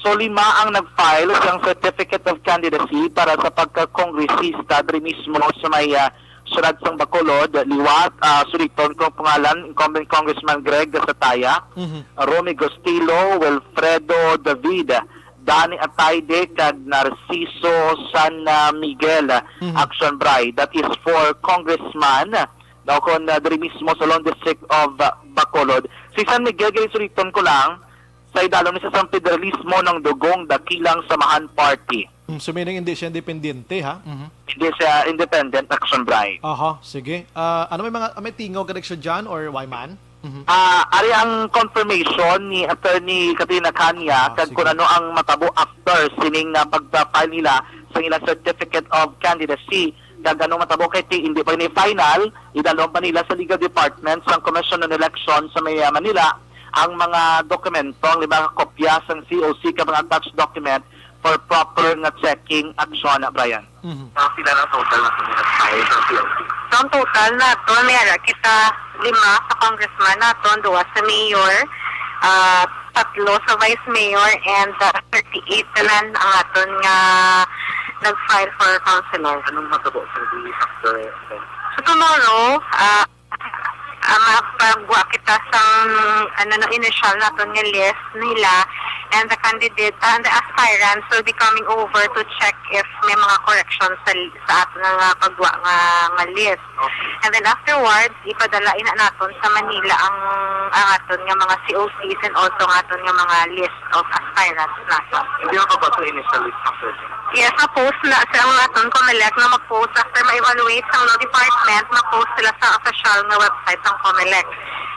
So, lima ang nag-file sang Certificate of Candidacy para sa pagka-kongresista diri mismo sa may, ah, siyudad sang Bacolod. Liwat, ah, suliton ko ang pangalan, incumbent Congressman Greg Gasataya, Mhm. Romy Gostilo, Wilfredo David, Danny Ataide, kag Narciso San, ah, Miguel, Mhm. Action Bray. That is for congressman, no, kon, ah, diri mismo sa Lone District of, ah, Bacolod. Si San Miguel, kay suliton ko lang, sa idalom ni sa sang federalismo ng Dugong Dakilang Samahan Party. Mm, so meaning hindi siya independiente, ha? Mhm. Hindi siya independent, Action Bray. Aha, sige. Ah, ano may mga, may tingog ka, Action Jan, or why man? Mhm. Ah, ari ang confirmation ni Attorney Katrina Canya, Ah, kag sige. kung ano ang matabo after sining, ah, pagpa-file nila sa ilang Certificate of Candidacy. Kag anong matabo kay ti-, hindi pa ni final, idalom pa nila sa Legal Department sang Commission on Election sa may, ah, Manila, ang mga dokumento, ang lima ka kopya sang C O C ka mga attached document for proper nga checking action, Brian. Mhm. Ang sila ng total na sumira sa C O C. So, ang total naton, may ara kita lima sa congressman naton, duwa sa mayor, ah, tatlo sa vice mayor, and, ah, thirty-eight tanan ang aton nga nag-file for councilor. Anong matabo sa di after? So, tomorrow, ah, ah, mapagwa kita sang, ano, no, initial naton nga list nila, and the candidate, ah, and the aspirants will be coming over to check if may mga corrections sa, sa aton nga pagwa nga, nga list. Okay. And then afterwards, ipadala ina naton sa Manila ang, ang aton nga mga C O Cs and also ang aton nga mga list of aspirants naton. Hindi mo pa ba ito initial list, sir? Yes, ma-post na sa ang aton Comelec na mag-post after ma-evaluate sa law department, ma-post sila sa official nga website ng Comelec.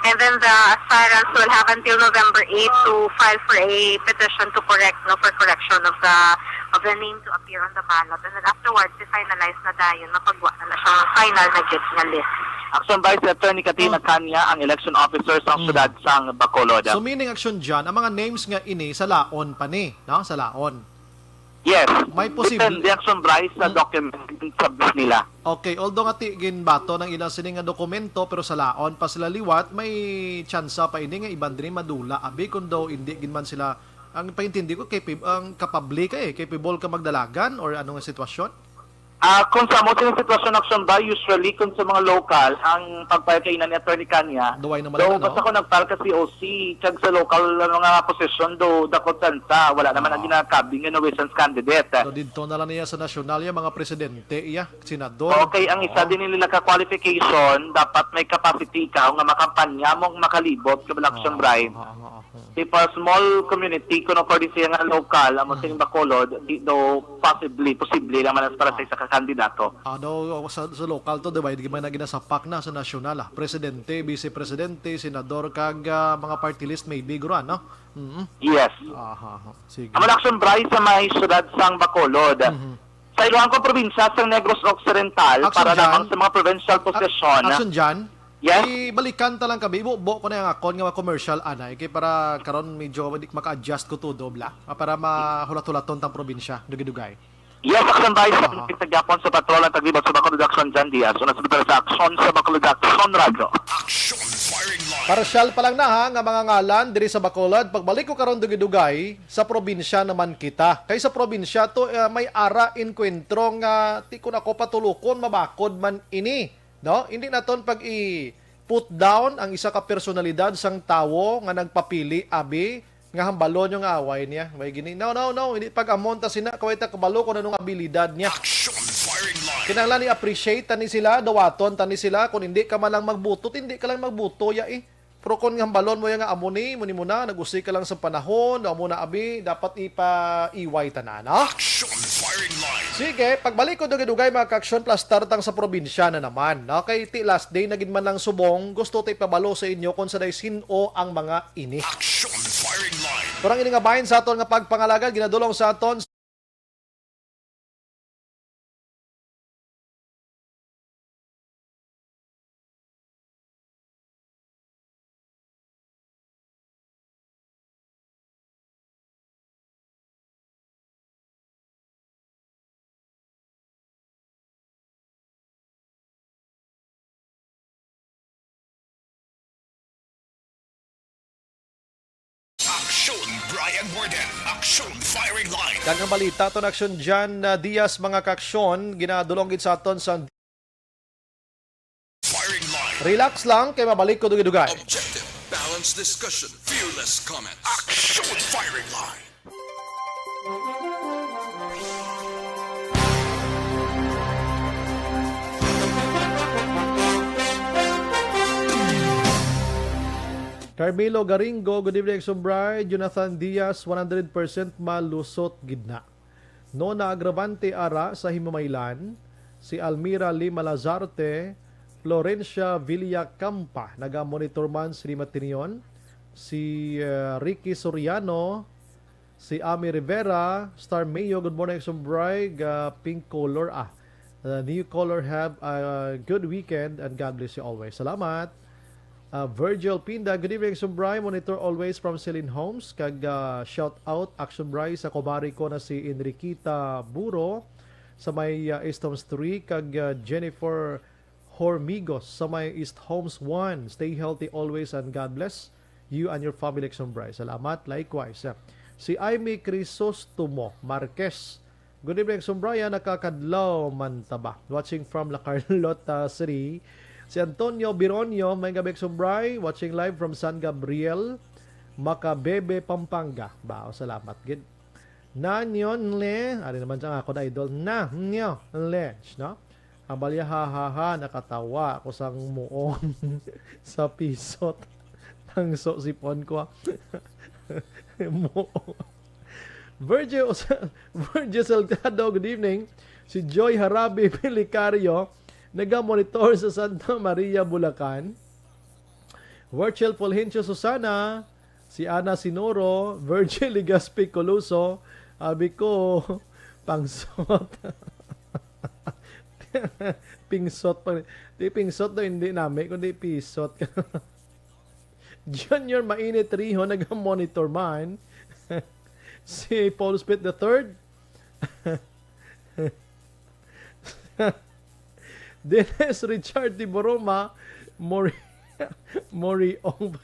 And then the aspirants will have until November eight to file for a petition to correct, no, for correction of the, of the name to appear on the ballot. And then afterwards, i-finalize na dayon, mapagwa na na siya final na jud nga list. Action Vice Attorney Katrina Oh. Kanya, ang election officer sa Mm. syudad sang Bacolod. So, meaning, Action John, ang mga names nga ini sa laon pa ni, no? Sa laon. Yes. May posible Depende, Action Vice, sa Mm. document sa nila. Okay, although nga ti ginbato ng ilang sini nga dokumento, pero sa laon pa sila liwat, may tsansa pa ini nga iban diri madula. Abi, kung daw hindi gid man sila, ang paintindi ko, capab-, ang kapable ka eh, capable ka magdalagan or ano nga sitwasyon? Ah, kung sa amo sing sitwasyon, Action Vice, usually kung sa mga local, ang pagpayag kay ina ni Attorney Kanya, Duway naman daw, ano? Basta ko nag-file ka C O C, kag sa local, ano nga posisyon, do, dakot sansa, wala naman ang Oo. ginakabing nga nuisance candidate. So, didto na lang niya sa nasyonal, yung mga presidente, iya, senador. Okay, ang isa Oo. din nila ka qualification, dapat may capacity ikaw nga makampanya mo ang makalibot ka election Oo, bribe. oo, oo, oo. Di pa small community, kuno for di siya nga local, amo Mm. sa Bacolod, di do possibly, posible lang man para sa Ah. isa ka kandidato. Ah, do, sa, sa local to, di ba? Di man na ginasapak na sa nasyonal, ah. Presidente, vice presidente, senador, kag, ah, mga party list, maybe, guro, ano? Mm. Yes. Aha, aha. Sige. Ang Action Vice sa may syudad sang Bacolod. Mhm. Sa Iloangco probinsya sang Negros Occidental, Action para John. lamang sa mga provincial Ac-, position. Action John? Yes. Ibalikan ta lang kami. Ibubo ko na yung akon nga commercial, anay. Kay para karon medyo di maka-adjust ko todo, bla. Ah, para mahulat-hulaton tang probinsya, dugay-dugay. Yes, Action Vice. Aha. Sa gyapon sa patrol ang taglibot sa Bacolod, Action John Diaz. Una sa sa Action sa Bacolod, Action Radio. Action Firing Line. Parsyal pa lang na, ha, nga mga ngalan diri sa Bacolod. Pagbalik ko karon dugay-dugay, sa probinsya naman kita. Kay sa probinsya to, eh, may ara enkwentro nga ti kun ako patulukon, mabakod man ini. No? Hindi naton pag i-put down ang isa ka personalidad sang tawo nga nagpapili, abi, nga hambalon nyo nga away niya. May gini, no, no, no, hindi pag-amon ta sina, kaway ta kabalo kung anong abilidad niya. Action Firing Line. Kinahanglan i-appreciate ta ni sila, dawaton ta ni sila, kung hindi ka man lang magbuto, hindi ka lang magbuto, ya eh. Pero kung hambalon mo ya nga amo ni, mo ni mo na, nag-usi ka lang sa panahon, amo na abi, dapat ipa-iway ta na, no? Action Firing Line. Sige, pagbalik ko dugay-dugay, mga ka-action, plastar tang sa probinsya na naman, no? Kay ti last day na gid man lang subong, gusto ta ipabalo sa inyo kung sa day sin-o ang mga ini. Action Firing Line. Pero ang ini nga bahin sa aton nga pagpangalagad, ginadulong sa aton Action, Brian Warden. Action, Firing Line. Kag ang balita ton Action John, uh, Diaz, mga ka-action, ginadulong gid sa aton sa Firing Line. Relax lang, kay mabalik ko dugay-dugay. Objective, balanced discussion, fearless comments. Action, Firing Line. Carmelo Garingo, good evening, Exo Bride. Jonathan Diaz, one hundred percent malusot gid na. Nona Agravante ara sa Himamaylan, si Almira Lima Lazarte, Florencia Villacampa, naga-monitor man sini matinion, si, eh, Ricky Soriano, si Ami Rivera, Star Mayo, good morning, Exo Bri, ga pink color, ah. Uh, new color, have a good weekend and God bless you always. Salamat. Ah, Virgil Pinda, good evening, Action Bri. Monitor always from Celine Homes. Kag, ah, shout out, Action Bri, sa kumari ko na si Enriquita Buro sa may, ah, East Homes three, kag, ah, Jennifer Hormigos sa may East Homes one. Stay healthy always and God bless you and your family, Action Bri. Salamat. Likewise, ah, si Aimee Crisostomo Marquez, good evening, Action Bri, ah, nakakadlaw man ta ba? Watching from La Carlota City. Si Antonio Bironio, may gabi, Action Bri, watching live from San Gabriel, Macabebe, Pampanga. Ba, o, salamat gid. Na nyo le, ari naman siya nga ako na idol. Na nyo le, no? Ang balya, ha, ha, ha, nakatawa ako sang muong sa pisot. Tangso sipon ko, ah. Muong. Virgil, Virgil Salgado, good evening. Si Joy Harabi Pelicario, naga-monitor sa Santa Maria, Bulacan. Virgil Fulgencio Susana, si Ana Sinoro, Virgil Legaspi Coloso, abi ko, pangsot. Pingsot pa. Di pingsot daw, hindi nami, kundi pisot. Junior Mainit Riho, naga-monitor man. Si Paul Smith the third. Dennis Richard de Boroma, Mori-, Moriong.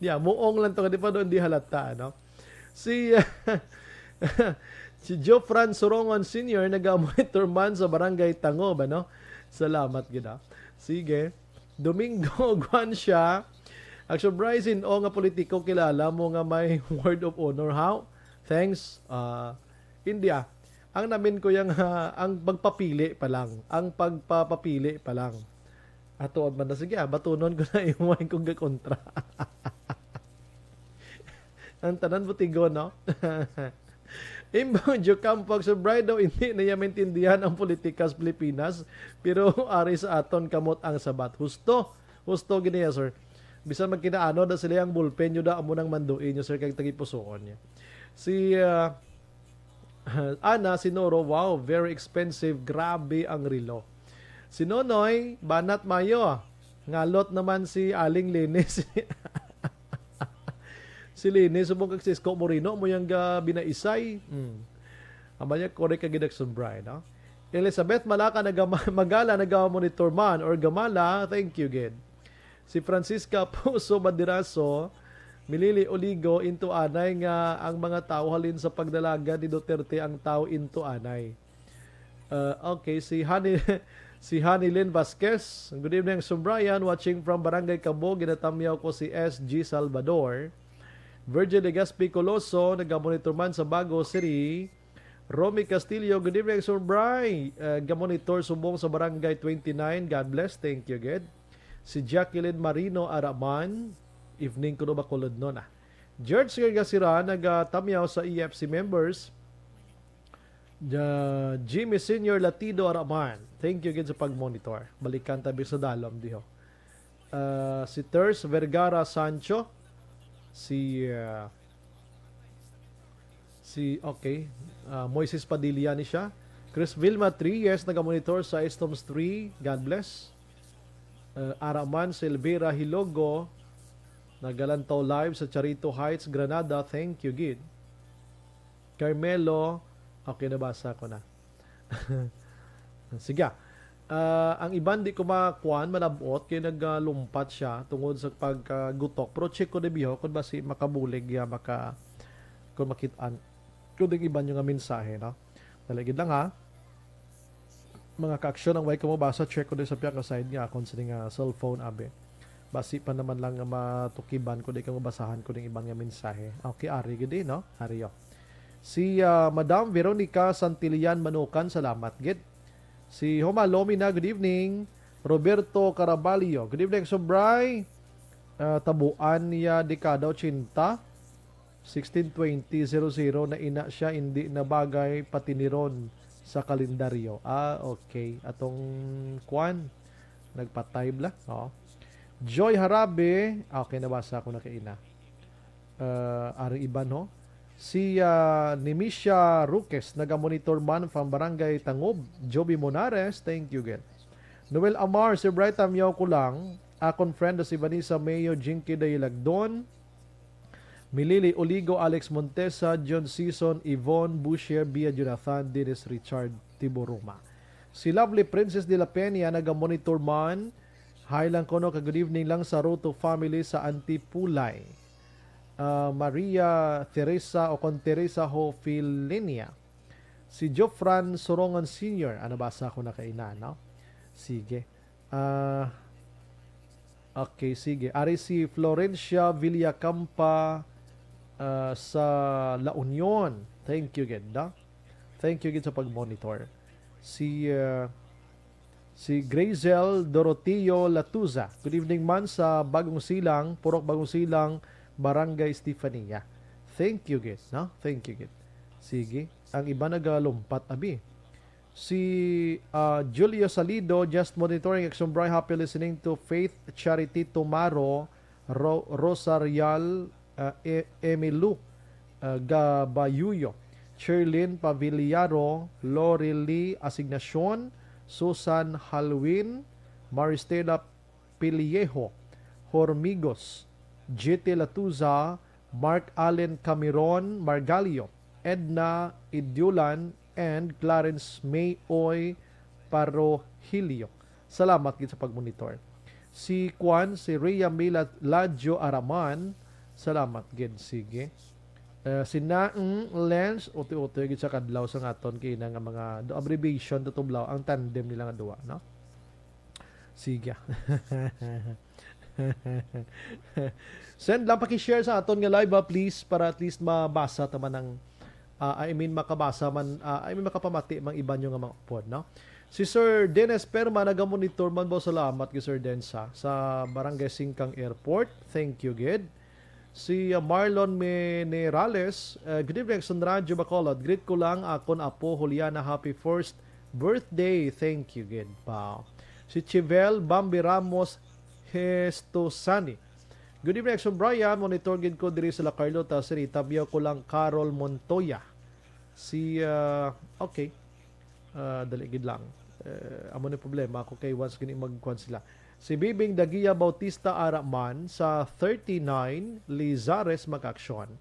Yeah, muong lang to, di pa doon, di halata, no? Si, si Jofran Sorongon Senior, naga-monitor man sa Barangay Tangob, ano? Salamat gid, ah. Sige. Domingo Guancia, Action Bri, sin-o nga politiko kilala mo nga may Word of Honor? How? Thanks. Ah, India. Ang namin ko yang, ah, ang pagpapili pa lang. Ang pagpapapili pa lang. Atuod man na, sige, ah, batunon ko na yung way kong gakontra. Ang tanan butigon, no? Imbong Jocampo, Action Bri, daw hindi na niya maintindihan ang politika sa Pilipinas, pero ari sa aton kamot ang sabat. Husto, husto gid niya, sir. Bisan magkinaano na sila, ang ballpen nyo da amo nang manduin nyo, sir, kag tagipusuon niya. Si, ah, Ana Sinoro, wow, very expensive. Grabe ang relo. Si Nonoy, banat mayo. Ngalot naman si Aling Linis. Si Lini, subong kag si Isko Moreno, mo yang ga binaisay. Hmm. Amo niya, correct ka gid, Action Bri, no? Elizabeth Malaka, naga-, Magala, naga-monitor man, or Gamala, thank you gid. Si Francisca Puso Badiraso, Milili Oligo, into anay nga ang mga tao halin sa pagdalagan ni Duterte ang tao into anay. Uh, okay, si Honey, si Honey Lynn Vasquez. Good evening, Action Bri, watching from Barangay Cabo, ginatamyaw ko si S G Salvador. Virgil Legaspi Coloso, nagamonitor man sa Bago City. Romy Castillo, good evening, Action Bri. Uh, gamonitor subong sa Barangay twenty-nine. God bless. Thank you, good. Si Jacqueline Marino Araman. Evening ko no ba kulod no na. George Gargasira, nagatamyaw sa E F C members. Ja-, Jimmy Senior Latido Araman, thank you gid sa pag-monitor. Balikan tabi sa dalom diho. Ah, si Ters Vergara Sancho, si, ah, si, okay, ah, Moises Padilla ni siya. Chris Vilma Tries, nagamonitor sa Estom's three. God bless. Ah, Araman Silvera Hilogo, nagalantaw live sa Charito Heights, Granada. Thank you gid. Carmelo, okay, nabasa ko na. Sige. Ah, ang iban di ko makuan, malabot, kay nagalumpat siya tungod sa pagkagutok. Pero check ko dibiho kung basi makabulig ya, maka-, kung makit-an ko ding iban yung nga mensahe, no? Dali gid lang, ha. Mga ka-aksyon, ang way ko mabasa, check ko din sa pihak nga side nga akon sini nga cellphone, abi. Basi pa naman lang nga matukiban ko, di ka mabasahan ko ding iban nga mensahe. Okay, ari gid, eh, no? Ari, oh. Si, ah, Madam Veronica Santillan Manukan, salamat gid. Si Homa Lomina, good evening. Roberto Caraballo, good evening, Sobray. Ah, tabuan niya dekada ochenta, sixteen twenty zero zero na ina siya, hindi na bagay patiniron sa kalendaryo. Ah, okay. Atong kwan, nagpatay bla. Oh. Joy Harabe, ah, okay, nabasa ko na kay ina. Ah, ari iban, ho. Si, ah, Nimisha Roques, naga-monitor man from Barangay Tangob. Joby Monares, thank you, gid. Noel Amar, si Bright Tamyaw ko lang. Akon friend na si Vanessa Mayo, Jinky Dayilagdon, Milili Oligo, Alex Montesa, John Season, Yvonne Busher, Bia Jonathan, Dennis Richard Tiburuma. Si Lovely Princess de la Peña, naga-monitor man. Hi lang kuno, ka good evening lang sa Roto family sa Antipulay. Ah, Maria Teresa o kon Teresa Hofilinia. Si Jofran Sorongan Senior. Ano, basa ko na kaina, no? Sige. Ah, okay, sige. Ari si Florencia Villacampa, ah, sa La Union. Thank you gid, no? Thank you gid sa pag-monitor. Si, ah, si Grazel Doroteo Latuza. Good evening man sa Bagong Silang, Purok Bagong Silang, Barangay Estefania. Thank you gid, no? Thank you gid. Sige. Ang iba nagalumpat, abi. Si, ah, Julio Salido, just monitoring Action Bri, happy listening to Faith Charity Tumaro, Ro-, Rosarial, ah, E-, Emilu, ah, Gabayuyo, Cherlyn Pavillaro, Lorely Asignacion, Susan Halwin, Maristela Pillejo, Hormigos, J T Latuza, Mark Allen Camiron Margalio, Edna Idiolan, and Clarence May Oy Parohilio. Salamat gid sa pagmonitor. Si Kwan, si Rhea Mila Ladjo Araman, salamat gid. Sige. Eh, si Naeng Lens, utoy-utoy gid sa kadlaw sa ngaton kay na nga mga do-, abbreviation, tutublaw ang tandem nila nga duwa, no? Sige. Send lang, paki-share sa aton nga live, ha, please, para at least mabasa ta man ang, ah, I mean, makabasa man, ah, I mean, makapamati mang iban nyo nga mga upod, no? Si Sir Dennis Perma, nagamonitor man ba? Salamat kay Sir Dennis, ha, sa Barangay Singkang Airport. Thank you, gid. Si, uh, Marlon Minerales, uh, "Good evening, Action Radyo Bacolod. Greet ko lang akon apo, Juliana, happy first birthday." Thank you, gid pa. Si Chivel Bambi Ramos Hestosani, "Good evening, Action Brian. Monitor gid ko diri sa La Carlota, Sirita. Biyaw ko lang, Carol Montoya." Si, uh, okay. Ah, dali gid lang. Eh, amo ni problema ako kay once gani magkuan sila. Si Bibing Dagia Bautista ara man sa thirty-nine Lizares mag-aksyon.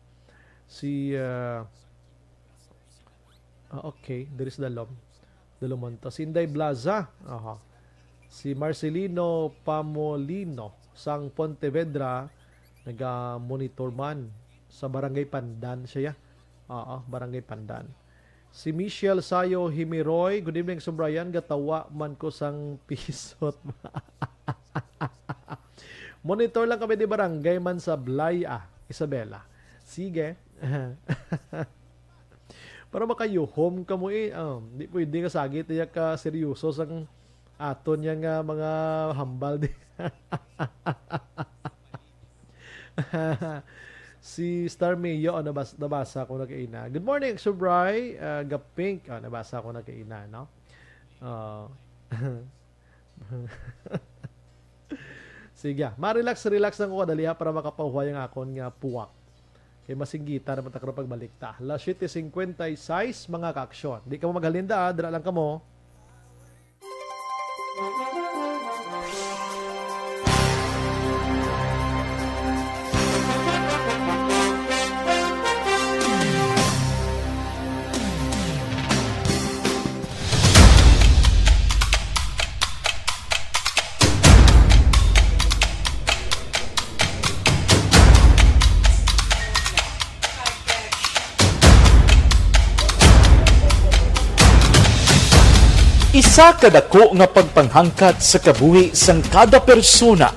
Si, ah, ah, okay, diri sa Dalom. Dalom man to. Si Inday Blaza, aha. Si Marcelino Pamolino sang Pontevedra, naga-monitor man sa Barangay Pandan siya. Oo, Barangay Pandan. Si Michelle Sayo Himiroy, "Good evening, Sir Brian. Gatawa man ko sang pisot." Monitor lang kami di barangay man sa Blaya, Isabela. Sige. Para makayuhom ka mo eh. Um, di pwede nga sagit iya ka seryoso sang aton niya nga mga hambal di. Si Star Mayo, oh, nabas-, nabasa ko na kaina. "Good morning, Exo Bri." Ah, ga-pink. Oh, nabasa ko na kaina, no? Oh. Sige, ah. Ma-relax, relax lang ko kadali, ha, para makapahuway ang akon nga puwak. Kay masinggitan naman ta karon pagbalik ta. Las siete cincuenta y seis, mga kaaksyon. Di kamo maghalinda, ah. Dira lang kamo. Isa ka dako nga pagpanghangkat sa kabuhi sang kada persona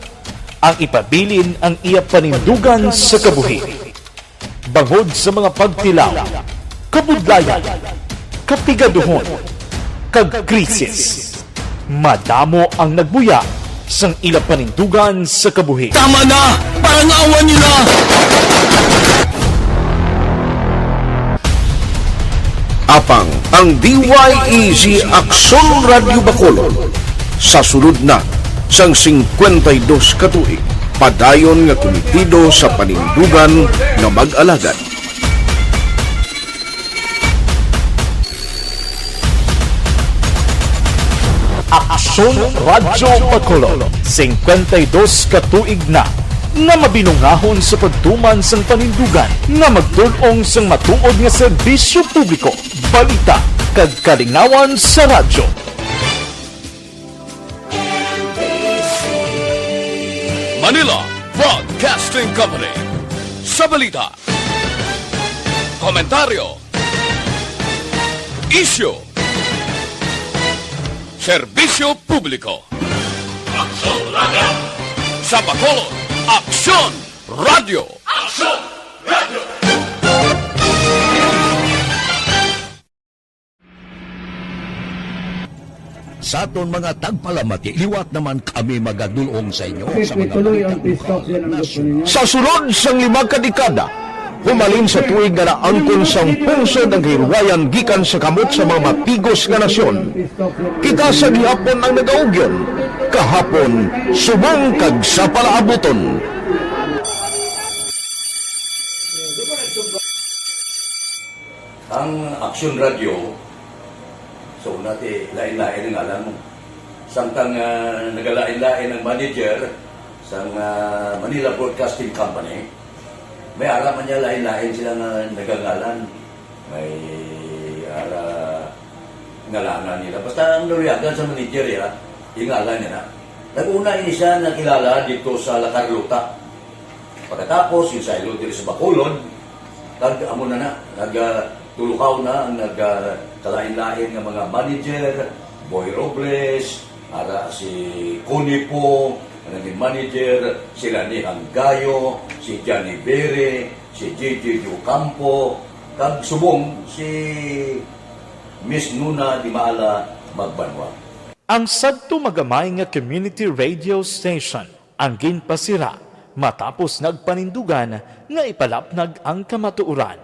ang ipabilin ang iya panindugan sa kabuhi. Bangod sa mga pagtilaw, kabudlayan, kapigaduhon, kag krisis, madamo ang nagbuya sang ila panindugan sa kabuhi. Tama na! Parangawan niyo na! Apang ang D Y E G Aksyon Radyo Bacolod sa sulod na sang singkwenta y dos ka tuig, padayon nga kumitido sa panindugan nga mag-alagad. Aksyon Radyo Bacolod, singkwenta y dos ka tuig na nga mabinungahon sa pagtuman sang panindugan nga magdul-ong sang matuod nga serbisyo publiko, balita, kag kalingawan sa radyo. Manila Broadcasting Company. Sa balita, komentaryo, isyu, serbisyo publiko. Aksyon Radyo! Sa Bacolod, Aksyon Radyo! Aksyon Radyo! Sa aton mga tagpalamati, liwat naman kami magadul-ong sa inyo sa mga balita lokal, nasyonal. Sa sulod sang lima ka dekada, humalin sa tuig nga naangkon sang pungsod ang kahilwayan gikan sa kamot sa mga mapigos nga nasyon. Kita sa gihapon ang nagaugyon, kahapon, subong kag sa palaabuton. Ang Aksyon Radyo, so, una ti lain-lain ang ngalan mo. Samtang, ah, nagalain-lain ang manager sang, ah, Manila Broadcasting Company, may ara man niya lain-lain sila nga nagangalan. May ara ngalanan nila. Basta ang naluyagan sa manager, ya, yung ngalan niya na. Nag-una ini siya nakilala dito sa La Carlota. Pagkatapos, yung saylo diri sa Bacolod, kag amo na na, nag, ah, tulukaw na ang nag, ah, kalain-lain nga mga manager, Boy Robles, ara si Connie Pong, ang naging manager, sila ni Hanggayo, si Johnny Bere, si J J Ocampo, kag subong si Miss Nuna Di Maala Magbanwa. Ang sadto magamay nga community radio station ang ginpasira matapos nagpanindugan nga ipalapnag ang kamatuoran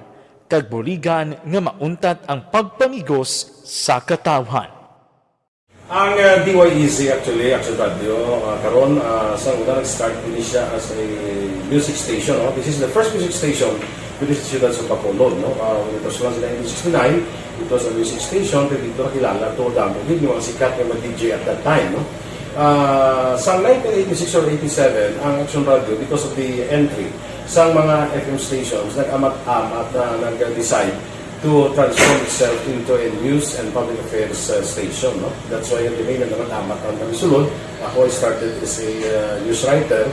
kag buligan nga mauntat ang pagpamigos sa katawhan. Ang, ah, D Y E C, actually, Action Radio, ah, karon, ah, sa una nag-start ini siya as a music station, no? This is the first music station with the Siyudad sa Bacolod, no? Ah, when it was launched in nineteen sixty-nine, it was a music station, kay dito nakilala to, damo gid yung mga sikat nga mga D J at that time, no? Ah, sa nineteen eighty-six or eighty-seven, ang Action Radio, because of the entry sa mga F M stations, nag-amat-amat na nag-decide to transform itself into a news and public affairs, uh, station, no? That's why, anyway, nagkakatamat ang kami sulod. Ako, I started as a, uh, news writer.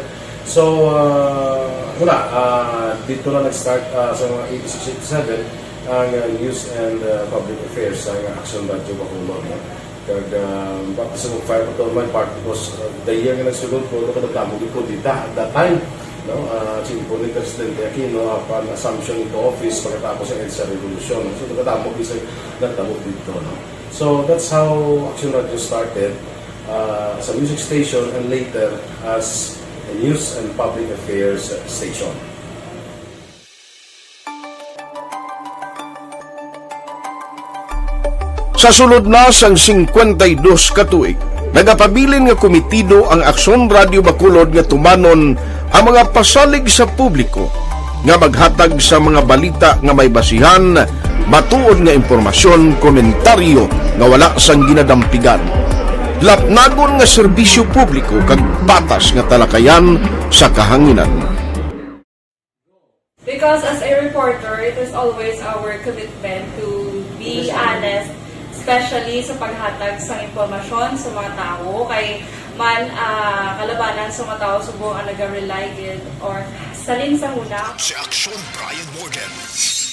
So, uh, wala, uh, dito na nag-start, uh, sa mga eighty-six, eighty-seven, ang, uh, news and, uh, public affairs sa Action Radio Bacolod, no? Kag, ah, baptism of fire pa to my part because, ah, the year nga nagsulod ko, ano ko, nagdamo gid ko dita at that time, no? Ah, si Ipo ni Presidente Aquino, upon assumption into office pagkatapos ang EDSA Revolution, no? So, nagkadamo gid sa nagtabo dito, no? So, that's how Action Radio started, ah, as a music station and later as a news and public affairs station. Sa sulod na sang singkwenta y dos ka tuig, nagapabilin nga komitido ang Aksyon Radio Bacolod nga tumanon ang mga pasalig sa publiko nga maghatag sa mga balita nga may basihan, matuod nga impormasyon, komentaryo nga wala sang ginadampigan, lapnagon nga serbisyo publiko kag patas nga talakayan sa kahanginan. Because as a reporter, it is always our commitment to be honest, especially sa paghatag sang impormasyon sa mga tawo. Kay man, ah, kalabanan sa mga tawo subong ang naga-rely gid or salin sa huna. Si Aksyon Brian Morgan.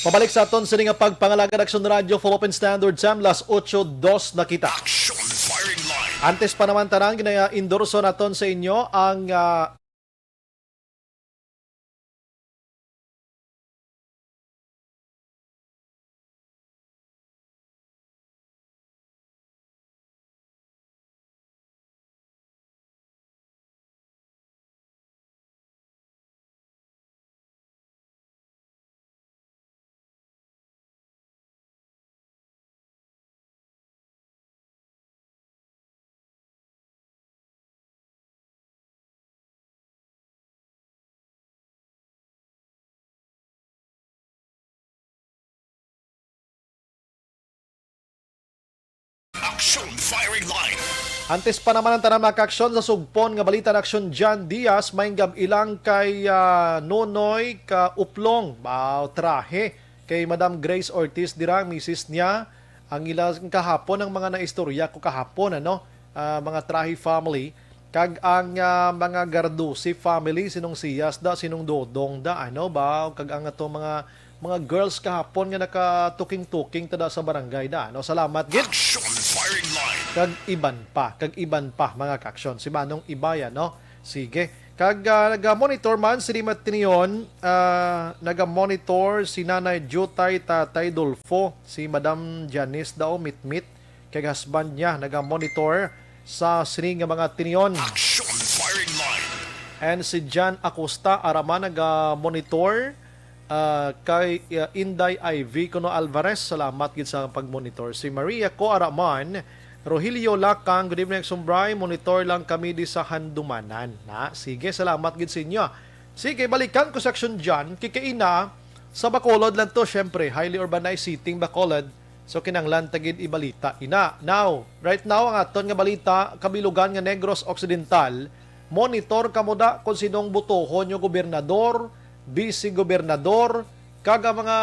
Pabalik sa aton sini nga pagpangalagad, Aksyon Radio, Philippine Standard Time, las ocho dos na kita. Aksyon Firing Line. Antes pa naman tanan, gina-endorso naton sa inyo ang, ah, Action Firing Line. Antes pa naman ang tanan, mga kaaksyon, sa sugpon nga balita, na Aksyon John Diaz, may gab-i lang kay, ah, Nonoy ka uplong, ah, trahe kay Madam Grace Ortiz dira, ang misis niya. Ang ilang kahapon, ang mga naistorya ko kahapon, ano, ah, mga trahe family, kag ang, ah, mga Gardusi family, sinong Siyas da, sinong Dodong da, ano ba, kag ang ato mga mga girls kahapon nga nakatuking-tuking tada sa barangay da, no? Salamat gid. Action firing line. Kag iban pa, kag iban pa, mga kaaksyon. Si Manong Ibaya, no? Sige. Kag, ah, naga-monitor man si Lima Tinion, ah, naga-monitor si Nanay Jutay, Tatay Dolfo, si Madam Janice daw, Mitmit, kag husband niya naga-monitor sa sini nga mga tinion. Action firing line. And si Jan Acosta, ara man, naga-monitor, ah, kay, ah, Inday Ivy Kuno Alvarez, salamat gid sa pag-monitor. Si Maria Co Araman, Rogelio Lakang, good evening, Sumbray. Monitor lang kami di sa Handumanan. Na, sige, salamat gid sa inyo. Sige, balikan ko sa Action John. Kikaina, sa Bacolod lang to, syempre, highly urbanized city ang Bacolod. So, kinahanglan ta gid ibalita ina. Now, right now, ang aton nga balita, kabilugan nga Negros Occidental, monitor kamo da kung sinong botohon nyo, gobernador, vice-gobernador, kag ang mga,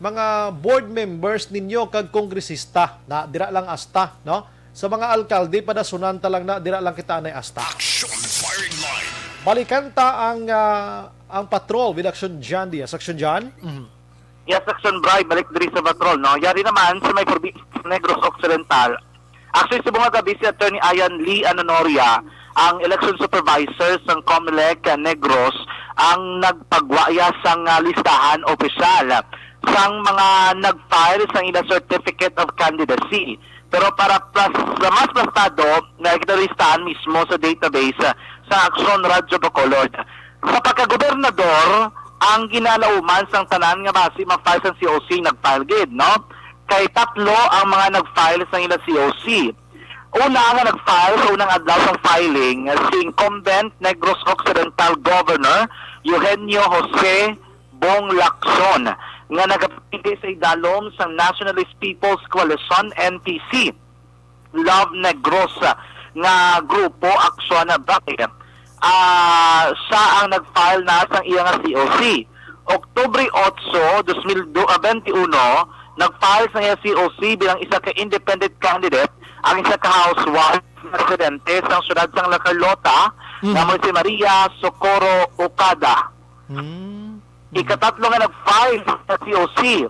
mga board members ninyo kag kongresista, na dira lang asta, no? Sa mga alkalde, padasunan ta lang na, dira lang kita anay asta. Action firing line. Balikan ta ang, ah, ang patrol with Action John Diaz. Action John? Mhm. Yes, Action Bri, balik diri sa patrol, no? Yari naman sa may probinsya sa Negros Occidental. Actually, subong nga gabi si Attorney Ian Lee Anonoria, ang election supervisor sang Comelec Negros, ang nagpagwaya sang, ah, listahan opisyal sang mga nag-file sang ila certificate of candidacy. Pero para plas-, mas plastado, na kita listahan mismo sa database, ah, sa Aksyon Radyo Bacolod. Sa pagkagobernador, ang ginalauman sang tanan nga basi ma-file sang C O C nag-file gid, no? Kay tatlo ang mga nag-file sang ila C O C. Una nga nag-file sa unang adlaw sang filing, si incumbent Negros Occidental Governor Eugenio Jose Bong Lacson, nga nagapili sa idalom sang Nationalist People's Coalition, N P C. Love Negros, ah, nga grupo, Aksyon Bri. Ah, siya ang nag-file na sang iya nga C O C. Oktubre otso, dos mil do-, ah, twenty-one, nag-file sang iya C O C bilang isa ka independent candidate ang isa ka housewife nga residente sang siyudad sang La Carlota, Mhm. nga amo si Maria Socorro Okada. Hmm. Ikatatlo nga nag-file sa C O C,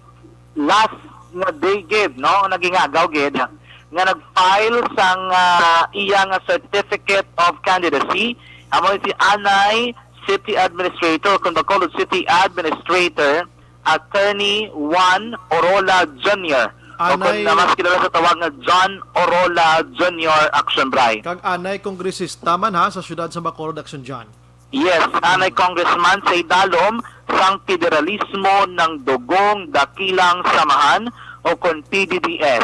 last nga day gid, no, nga nagingagaw gid, nga nag-file sang, ah, iya nga certificate of candidacy, amo si Anay City Administrator, kung Bacolod City Administrator, Attorney Juan Orola Junior, o kung Anay na mas kilala sa tawag nga John Orola Junior, Action Bri. Kag anay kongresista man, ha, sa siyudad sa Bacolod, Action John. Yes, anay congressman sa idalom sang Federalismo ng Dugong Dakilang Samahan o kon P D D S.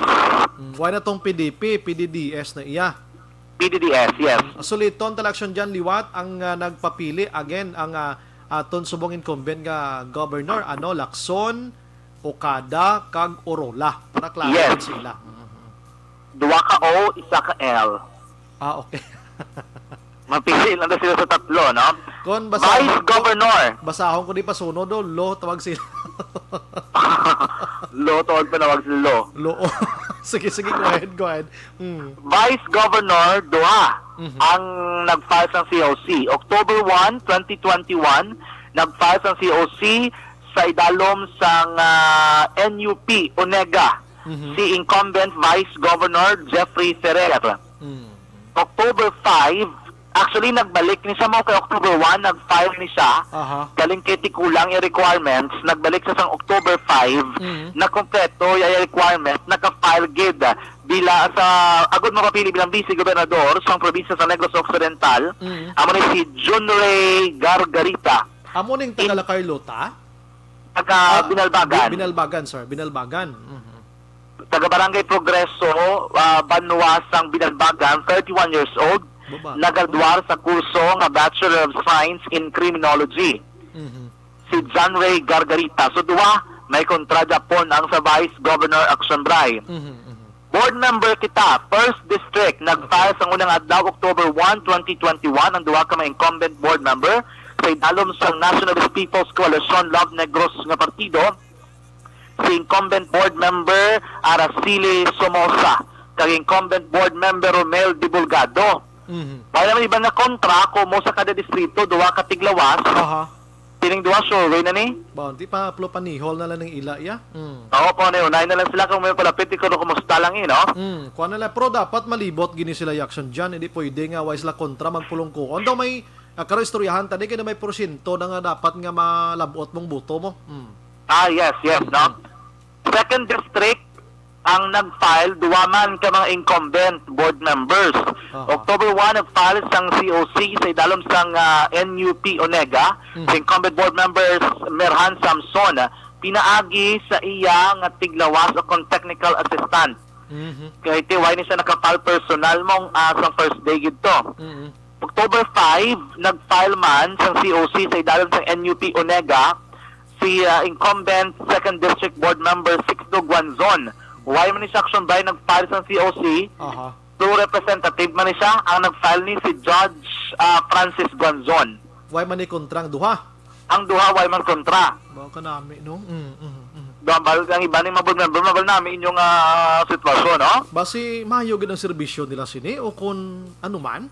Mm, wala na tong P D P, P D D S na iya. P D D S, yes. Mm, suliton ta lang, Action John, liwat ang, ah, nagpapili. Again, ang, ah, aton subong incumbent nga governor, ano, Lacson, Okada, kag Orola. Para klaro Yes. sila. Mhm. Duwa ka O, isa ka L. Ah, okay. Mapili lang daw sila sa tatlo, no? Kon basa-, Vice Governor. Basahon ko di pasunod, oh. Lo, tawag sila. Lo, tawag pa, nawag si Lo. Lo. Sige, sige, go ahead, go ahead. Mm. Vice Governor, duha Mhm. ang nag-file sang C O C. October one, twenty twenty-one, nag-file sang C O C sa idalom sang, ah, N U P, Onega, Mhm. si incumbent Vice Governor Jeffrey Ferrer. Mm. October five, actually, nagbalik ni siya mo kay October one, nag-file ni siya. Aha. Galing kay tikulang yung requirements, nagbalik siya sang October five, Mhm. na kompleto yung requirements, naka-file gid bila sa, agod mapapili bilang vice gobernador sa probinsya sa Negros Occidental, Mhm. amo ni si John Ray Gargarita. Amo ning taga In- La Carlota? Taga Ah, Binalbagan. Bi-, Binalbagan, sir. Binalbagan. Mhm. Taga Barangay Progreso, ah, Banwa sang Binalbagan, thirty-one years old. Baba. Nagadwar sa kurso nga Bachelor of Science in Criminology. Mhm. Si John Ray Gargarita. So, duwa, may kontra gyapon ang sa Vice Governor Action Bri. Mhm, mhm. Board member kita, first district, nag-file sang unang adlaw, October one, twenty twenty-one, ang duha ka mga incumbent board member sa idalom sang Nationalist People's Coalition Love Negros nga partido, si incumbent board member Araceli Somoza kag incumbent board member Romel Dibulgado. Mhm. Wala naman iban nga kontra, kumo sa kada distrito, duha ka tiglawas. Aha. Sining duha, sure way na ni. Ba, di pa, plo panihol na lang ning ila, ya? Mm. Oo, po, na yun. Ay na lang sila kung may palapit, ikaw na kumusta lang, eh, no? Mm, kuha na lang. Pero dapat malibot gini sila, Yakson, dyan. Hindi pwede nga way sila kontra magpulong ko. Although may, ah, karo istoryahan, tani kaya may porsyento na nga dapat nga malabot mong buto mo. Mm. Ah, yes, yes, no? Mm. Second district, ang nag-file, duwa man ka mga incumbent board members. Aha. October one, nag-file sang C O C sa idalom sang, ah, N U P Onega, Mhm. si incumbent board members Merhan Samson, pinaagi sa iya nga tiglawas o kon technical assistant. Mhm. Kay ti, why ni siya nakapal personal mong, ah, sang first day gid to. Mhm. October five, nag-file man sang C O C sa idalom sang N U P Onega, si, ah, incumbent Second District Board Member Sixto Guanzon. Why man ni siya, Action Bay, nag-file sang C O C? Aha. True representative man ni siya. Ang nag-file ni si Judge, ah, Francis Guanzon. Why man ni kontra ang duha? Ang duha, why man kontra? Baka nami, no? Mm, mm, mm. Bal, ang iba ni mga board member, mabal nami inyong, ah, sitwasyon, no? Basi mayo gid ang serbisyo nila sini o kun ano man?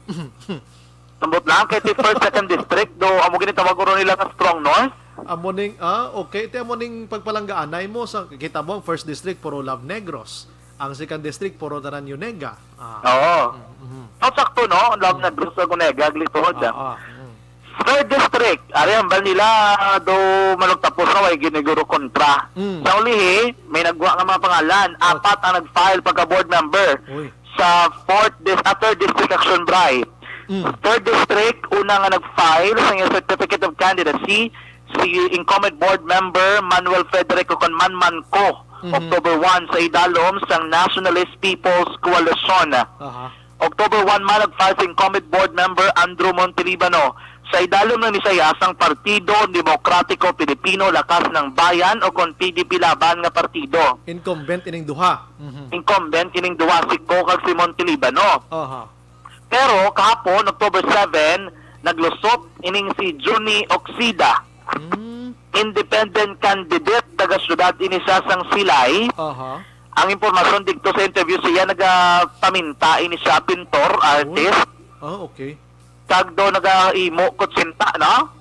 Ambot lang, kay ti first, second district, do, amo gini tawag uro nila nga strong north. Amo ning, ah, okay. Ti amo ning pagpalanggaanay mo sa, kita mo ang first district, puro Love Negros. Ang second district, puro tanan Onega. Ah. Oo. Mm, mhm. Oh, sakto, no? Love Mm. Negros, Onega, Glitod. Ah, ah, mm. Third district, ari ang bal nila, do, malugtapos na, way giniguro kontra. Mm. Sa ulihi, may nagwa nga mga pangalan. Oh. Apat ang nag-file pagka board member. Uy. Sa fourth dis-, ah, third district, Action Bray. Mm. Third district, una nga nag-file sa iyang certificate of candidacy, si incumbent board member Manuel Federico kon Manman ko, Mhm. October one, sa idalom sang Nationalist People's Coalition. Aha. October one man nag-file si incumbent board member Andrew Montelibano. Sa idalom na ni siya sang Partido Demokratiko Pilipino Lakas ng Bayan o kon P D P Laban nga partido. Incumbent ining duha. Mhm. Incumbent ining duha, si Ko kag si Montelibano. Aha. Pero kahapon, October seven, naglusot ining si Junie Oxida, Mm. independent candidate, taga-syudad ini siya sang Silay. Aha. Ang impormasyon dito sa interview siya, nagapaminta ini siya, pintor, artist. Oh, okay. Kag do nagaimo kutsinta, no?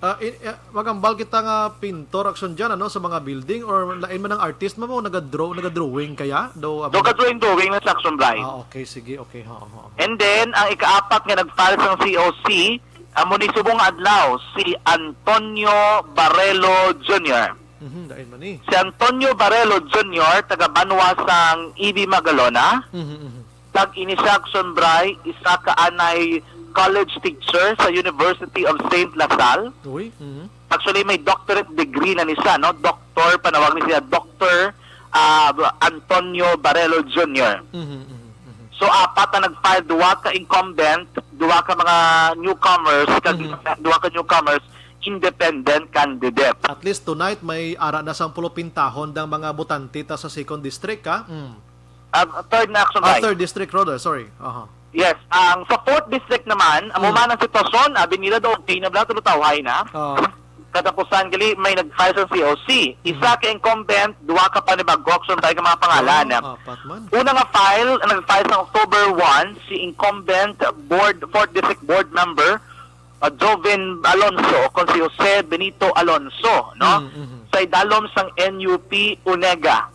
Ah, i-, ah, magambal kita nga pintor, Action Jan, ano, sa mga building or lain man ang artist mo, naga-draw, naga-drawing kaya? Do, amo Naga-drawing-drawing na sa Action Bray. Ah, okay, sige, okay. Ha, ha, ha. And then, ang ikaapat nga nag-file sang C O C, amo ni subong nga adlaw, si Antonio Barelo Junior. Mhm, lain man ni. Si Antonio Barelo Junior, taga banwa sang E V Magalona. Mhm, mhm. Kag ini siya, Action Bray, isa ka anay college teacher sa University of Saint La Salle. Uy, mhm. Actually, may doctorate degree na ni siya, no? Doctor, panawag ni siya, Doctor, ah, Antonio Barelo Junior. Mhm, mhm, mhm. So, apat na nag-file, duha ka incumbent, duha ka mga newcomers, kag Mhm. duha ka newcomers, independent candidate. At least tonight, may ara na sang pulo pintahon dang mga botante ta sa second district, ha? Mm. Ah, third na, Action Ah, Bray. Third district, rather, sorry. Aha. Yes, ang sa fourth district naman, amo Hmm. man ang sitwasyon, abi nila daw, okay na bala, tulo tawhay na. Ah. Katapusan, gali, may nag-file sa C O C. Isa Mhm. ka incumbent, duha ka panibag-o, Action Bray, nga mga pangalan. Ah, apat man. Una nga file, nag-file sa October one, si incumbent board, fourth district board member, ah, Joven Alonso, kon si Jose Benito Alonso, no? Mm, mhm. Sa idalom sang N U P Onega.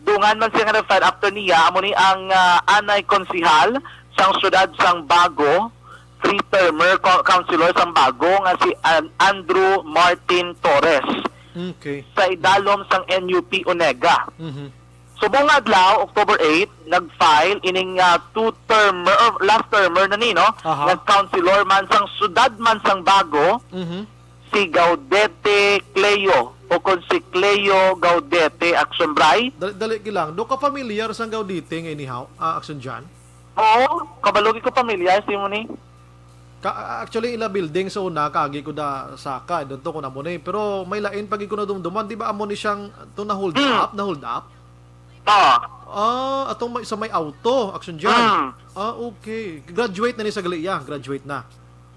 Dungan man siya nga nag-file after niya, amo ni ang, ah, anay konsihal sang siyudad sang Bago, three-termer co-, councilor sang Bago nga si An-, Andrew Martin Torres. Okay. Sa idalom sang N U P Onega. Mhm. Subong nga adlaw, October eight, nag-file ining, ah, two-termer, or last termer na ni, no? Aha. Nga councilor man sang siyudad man sang Bago, Mhm. si Gaudete Cleo, o kon si Cleo Gaudete, Action Bray. Dali, dali ki lang. Do ka familiar sang Gaudete nga inihaw, ah, Action Jan? Oo, kabalo gid ko, pamilyar si mo ni. Ka-, actually, ila building sa una, kaagi ko da sa ka, doon to ko na mo ni. Pero may lain pa gid ko nadumduman, di ba amo ni siyang, to na hold Hmm. up, na hold up? Ah, atong may, sa may auto, Action Jan. Mm. Ah, okay. Graduate na ni sa gali iya. Graduate na.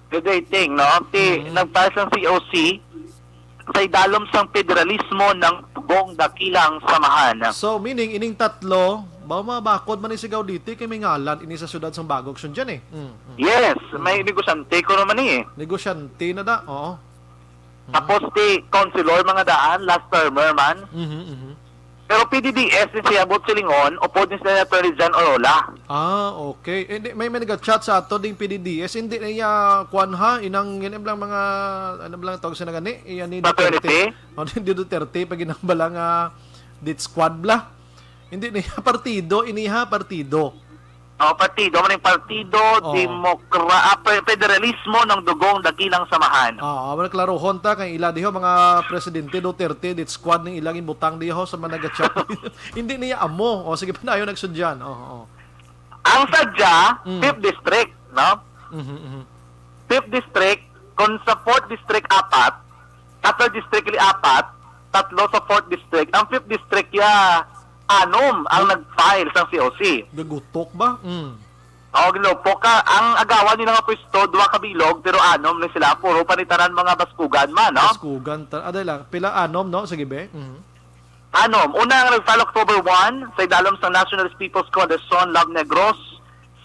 Graduating, no? Ti, Mm. nag-file sang C O C sa idalom sang federalismo ng Tugong Dakilang Samahan. So, meaning, ining tatlo, ba mabakod man ni si Gaudete kay may ngalan ini sa siyudad sang Bago, Action Jan, eh. Mm, mm. Yes, may Mm. negosyante ko naman eh. Negosyante na da, oo. Mhm. Tapos ti councilor mga daan, last termer man. Mhm, mhm. Pero P D D S ni siya, buot silingon, upod ni sila Attorney John Orola. Ah, okay. Eh, di, may, may nag-chat sa ato ding P D D S. Hindi na iya, kwan ha, inang, yun lang mga, ano lang tawag sa nagani? Iya ni Fraternity? Duterte. O, hindi Duterte, pag ginambala nga, dit squad bla. Hindi na iya partido, iniha partido. Oh, partido, man yung partido, Oh. Demokra-, ah, pe-, federalismo ng Dugong Dakilang Samahan. Ah, wala klarohon ta kay ila diho mga presidente Duterte, dit squad ning ilang inbutang diho sa mga nag-chat. Hindi niya amo. O, sige, panayon, Action Jan. Oo, oo. Ang sadya, Mm. fifth district, no? Mhm, mhm. Fifth district, kung sa fourth district, apat, sa third district, li apat, tatlo sa fourth district. Ang fifth district, ya, anom ang Oh. nag-file sa C O C. Gagutok ba? Mm. O, ginupok ka. Ang agawan nila nga pwesto, duha ka bilog, pero anom ni sila. Puro panitanan mga baskugan man, no? Baskugan. Ta-, aday lang. Pila? Anom, no? Sige, be. Mhm. Anom. Una nga nag-file October one, sa idalom sa Nationalist People's Coalition, Love Negros,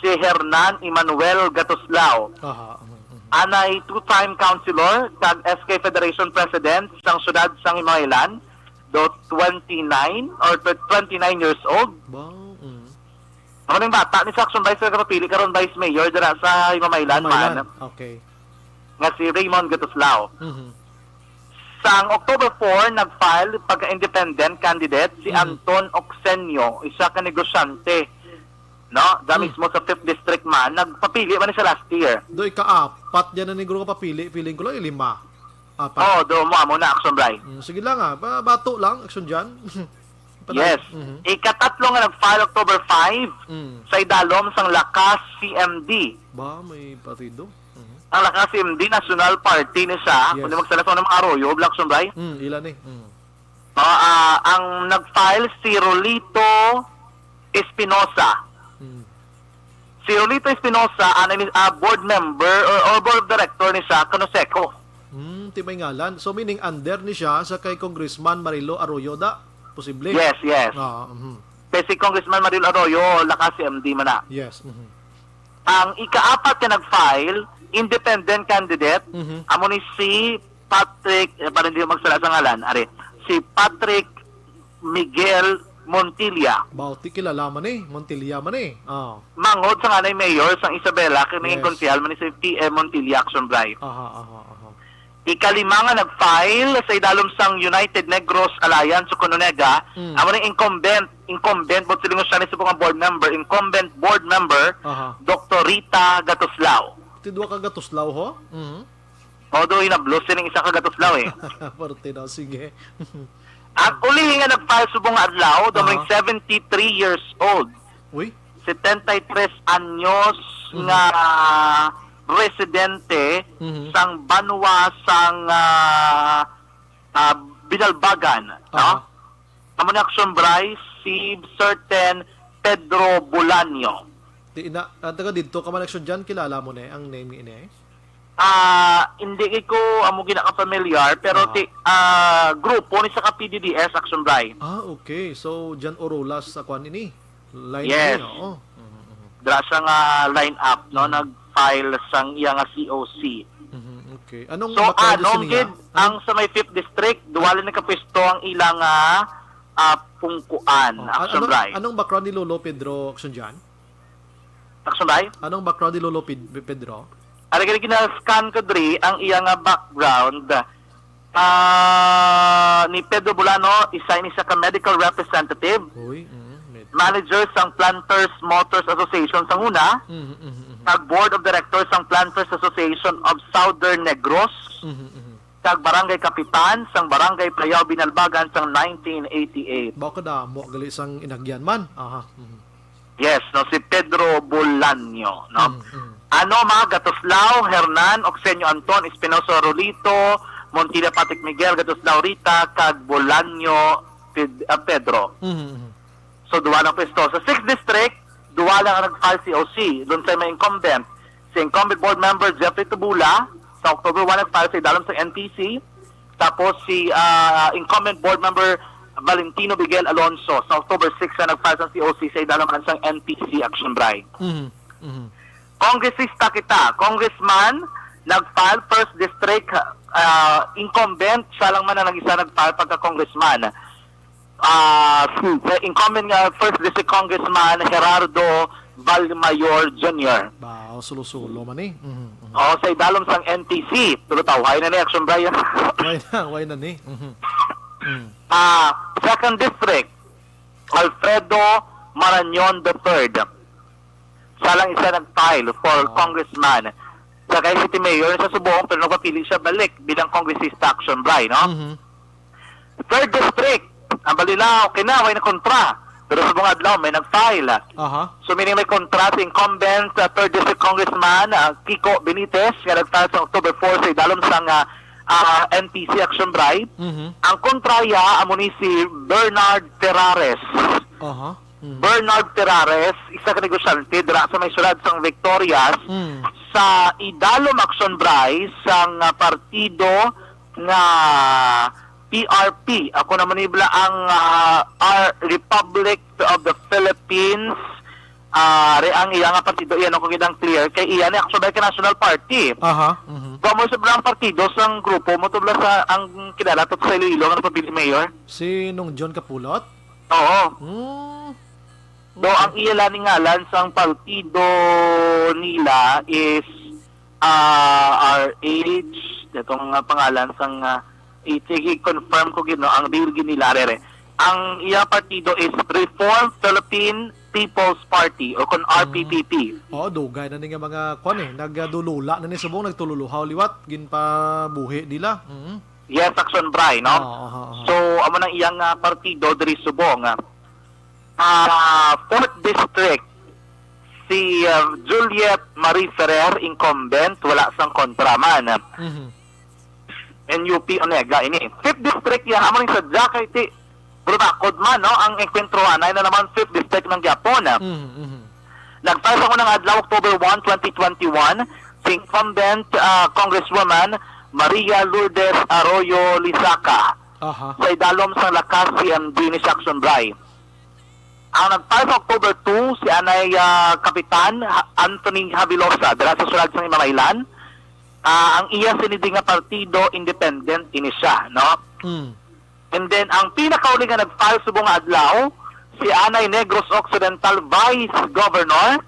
si Hernan Emmanuel Gatoslao. Aha. Mhm, mhm. Anay two-time councilor, kag S K Federation President sang siyudad sang Himamaylan, do twenty-nine or tw-, twenty-nine years old. Wow. Mm. Amo ning bata ni sa Action Vice nga kapapili karon Vice Mayor dira sa Himamaylan man, Himamaylan. Okay. Nga si Raymond Gatuslao. Mhm. Sang October four, nag-file pagka-independent candidate si Mhm. Anton Oxenio, isa ka negosyante, no? Da Hmm. mismo sa fifth District man, nagpapili man ni siya last year. Do, ikaapat dyan na negro ka papili, feeling ko lang, ilima. Apat. Oo, do mo, amo na, Action Bry. Mm, sige lang, ah. Ba-, bato lang, Action Jan. Yes. Mhm. Ikatatlo nga nag-file October five Mm. sa idalom sang Lakas C M D. Ba, may partido? Mhm. Ang Lakas C M D, National Party ni siya. Yes. Kung di magsala sa mga Arroyo, Black Sumbay. Mm, ila ni. Mm. Ah, ah, ang nag-file si Rolito Espinosa. Mm. Si Rolito Espinosa, ano ni, ah, board member or, or board of director ni sa Canoseco. Hmm, ti may ngalan. So, meaning under ni siya sa kay Congressman Marilo Arroyo da? Posible? Yes, yes. Ah, mhm. Kay si Congressman Marilo Arroyo, Lakas C M D man na. Yes, mhm. Ang ikaapat nga nag-file, independent candidate, Mhm. amo ni si Patrick, eh, para hindi magsala sa ngalan, ari, si Patrick Miguel Montilla. Bauti kilala man eh, Montilla man eh. Ah. Mangod sa nganay mayor sang Isabela, kay may Yes. konsehal man ni si P M Montilla, Action Bry. Aha, aha, aha. Ikalima nga nag-file sa idalom sang United Negros Alliance o Kununega, Mm. amo ni incumbent, incumbent, but silingon siya ni subong nga board member, incumbent board member, Aha. Doktor Rita Gatuslao. Ti duha ka Gatuslao, ho? Mhm. Although hinablos sining isa ka Gatuslao, eh. Parte daw, sige. Ang ulihi nga nag-file subong nga adlaw, daw may Aha. seventy-three years old. Uy. Setenta y tres anyos Mhm. nga residente Mhm. sang banwa sang, ah, ah, Binalbagan, no? Aha. Amo ni Action Bryce, si certain Pedro Bolaño. Di na, ang taga didto ka man, Action Jan, kilala mo na eh, ang name ni ini eh? Ah, hindi kay ko amo gina ka familiar, pero Aha. ti, ah, grupo ni sa ka P D D S, Action Bry. Ah, okay. So, Jan Orolas sa kwan ini? Line Yes. ini, oo. Mhm, mhm. Dira siya nga line up, no, Mhm. nag-file sang iya nga C O C. Mhm, okay. Anong So, background anong siya niya? gid Anong ang sa may fifth district, duwali nagkapwesto ang ila nga, ah, pungkuan, Oh, a-, Action ano, Bry. anong background ni Lolo Pedro, Action Jan? Action Bry? Anong background ni Lolo Ped-, Pedro? Ari gani gina-scan ko diri ang iya nga background. Ah, ni Pedro Bulano, isa ini sa ka medical representative, Uy, mm, med- manager sang Planters Motors Association sang una, Mhm, mhm, mhm. kag Board of Directors sang Planters Association of Southern Negros, Mhm, mhm. kag barangay kapitan sang Barangay Payao Binalbagan sang nineteen eighty-eight. Baka damo gali sang inagyan man. Aha. Mhm. Yes, no, si Pedro Bolaño, no? Mm, mm. Ano, mga Gatuslao, Hernan, Oxenio Anton, Espinosa Rolito, Montilla Patrick Miguel, Gatuslao Rita, kag Bolaño Ped-, ah, Pedro. Mm, mm. So, duwa lang pwesto. Sa sixth District, duwa lang ang nag-file C O C. Doon sa may incumbent. Si incumbent board member Jeffrey Tubula, sa October one nag-file sa idalom sa N P C. Tapos si ah, incumbent board member Valentino Miguel Alonso, sa October six na nag-file sa C O C sa idalom sang N P C, Action Bray. Mhm. Mhm. Kongresista kita. Congressman, nag-file, first district, ah, incumbent, siya lang man ang nag-isa nag-file pagka-congressman. Ah, si, si incumbent nga first district congressman Gerardo Valmayor Junior. Ba, oh, sulo-sulo man eh. Mhm, mhm. Oh, sa idalom sang N T C, tulo tawhay na ni Action Brian. Why na, why na ni? Mhm. Mm. Ah, second district, Alfredo Marañon the third. Siya lang isa nag-file for Ah. congressman. Sa kay city mayor sa Subong, pero nagpapili siya balik bilang kongresista, Action Bray, no? Mhm. Third district, ang balila, okay na, way na kontra. Pero sa mga adlaw, may nag-file. Aha. So, meaning may kontra si incumbent, uh, third district congressman, uh, Kiko Benitez, nga nag-file sa October four sa idalom sang, uh, uh, N P C Action Bray. Mhm. Ang kontraya, amo ni si Bernard Terrares. Aha. Mm. Bernard Terrares, isa ka negosyante dira sa may syudad sang Victorias, Mm. sa idalom, Action Bray, sang, ah, partido nga P R P. Ako naman ibla ang, ah, ah, Republic of the Philippines. Ah, re ang iya nga partido, iya no, kung gid ang clear, kay iya ni Action Bray kay National Party. Aha. Mhm. Wa mo sa ang partido sang grupo mo to bla sa ang kilala to sa Iloilo nga nagpapili mayor? Si Nong John Kapulot? Oo. Hmm. Do ang Okay. iya lang ni ngalan sang partido nila is, ah, R H, datong nga pangalan sang, ah, i-, i-confirm ko gid, no, ang real gid nila, rere. Ang iya partido is Reformed Philippine People's Party o kon Hmm. R P P P. Oo, dugay na ni nga mga kwan eh. Nagdulula na ni subong, nagtululuhaw liwat, ginpabuhi nila. Mhm. Yes, Action Bray, no? Oo, aha, aha. So, amo nang iyang, ah, partido diri subong, ah. Ah, fourth District, si, ah, Juliet Marie Ferrer, incumbent, wala sang kontra man. Mhm. N U P Onega ini. Fifth District, iya, amo ning sadya kay ti, pero bakod man, no, ang enkwentro anay na naman fifth District ng Japon. Mhm, mhm. Nag-file sa unang adlaw, October one, twenty twenty-one, si incumbent, ah, Congresswoman Maria Lourdes Arroyo Lizaca Aha. sa idalom sang Lakas C M D ni Action Bray. Ang nag-file sa October two, si Anay, ah, Kapitan Ha-, Anthony Habilosa, dira sa sulod sang Imamaylan. Ah, ang iya sini di nga partido, independent ini siya, no? Mm. And then, ang pinakauli nga nag-file subong nga adlaw, si Anay Negros Occidental Vice Governor,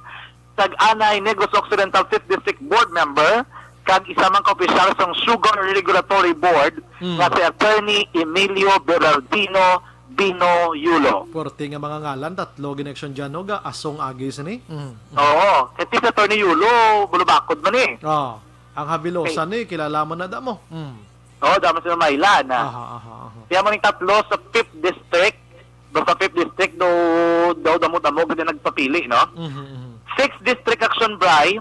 kag Anay Negros Occidental fifth District Board Member, kag isa man ka opisyal sang Sugar Regulatory Board, Mm. nga si Attorney Emilio Berardino Bino Yulo. Puwerte nga mga ngalan, tatlo gid ni Action Jan, no, ga asong agi sini. Mm. Oo, kay si Attorney Yulo, bulubakod man eh. Oh, ang Habilosa Okay. ni, kilala mo na da mo. Mm. Oo, damo sila Maylan, ah. Aha, aha, aha. Siya man yung tatlo sa fifth District. Basta fifth District, do, daw damo-damo gid ang nagpapili, no? Mhm, mhm. Sixth District, Action Bray,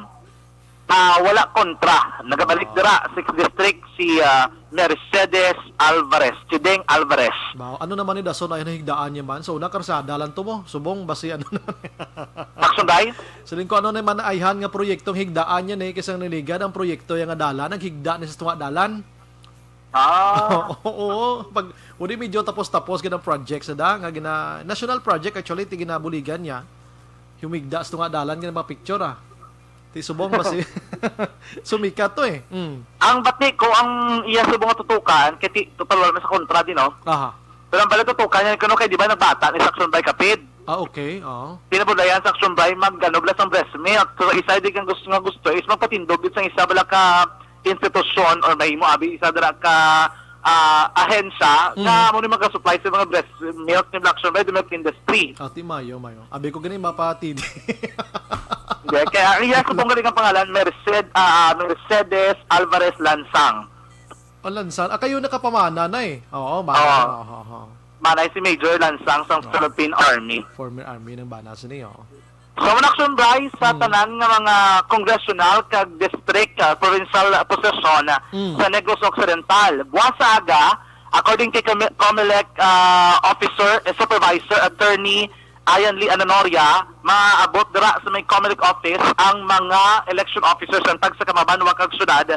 ah, wala kontra. Nagabalik Ah. dira, sixth District, si, ah, Mercedes Alvarez, si Deng Alvarez. Ba, ano naman ni dason ay higdaan niya man? So, una, karsada lang to mo. Subong, basi ano naman. Action Bray? Siling ko, ano naman ayhan nga proyektong higdaan niya ni, kay sang niligan ang proyekto yang nga dalan, naghigda ni sa tunga dalan. Ah. Oo, pag, uli medyo tapos-tapos gid ang project sa da, nga gina-, national project actually, ti ginabuligan niya. Humigda sa tunga dalan, gina mga picture, ah. Ti subong ba si, sumikat to eh. Mm. Ang bati ko, ang iya subong nga tutukan, kay ti, total wala man sa kontra din, no? Aha. Pero ang bala tutukan niya, kuno kay di ba nagbata ni Action Bray Kapid? Ah, okay, oo. Pinabudlayan sa Action Bray, mag, ano, bala sang breast milk. So, isa di kang gusto nga gusto is magpatindog gid sang isa bala ka institusyon or may mo abi isa dira ka, ah, ahensya nga Mm. mo ni magka-supply sa mga breast milk ni Action Bray, the milk industry. Ah, ti mayo, mayo. Abi ko gani mapatid. Hindi, kaya ang iya subong galing ang pangalan, Merced-, ah, Mercedes Alvarez Lansang. O, Lansang. Ah, kayo nakapamana na eh. Oo, bana. Oo. Oo, oo, oo. Manay si Major Lansang sa Oo. Philippine Army. Former Army ng bana sini, oo. So, ang Action Bray sa Hmm. tanan nga mga congressional kag district, ah, provincial, ah, posisyon, ah, Hmm. sa Negros Occidental. Buwas sa aga, according kay Comi-, Comelec, ah, officer, eh, supervisor, attorney, Ayan, Lee Ananoria, maabot dira sa may Comelec office ang mga election officers sang tagsa ka mga banwa kag syudad.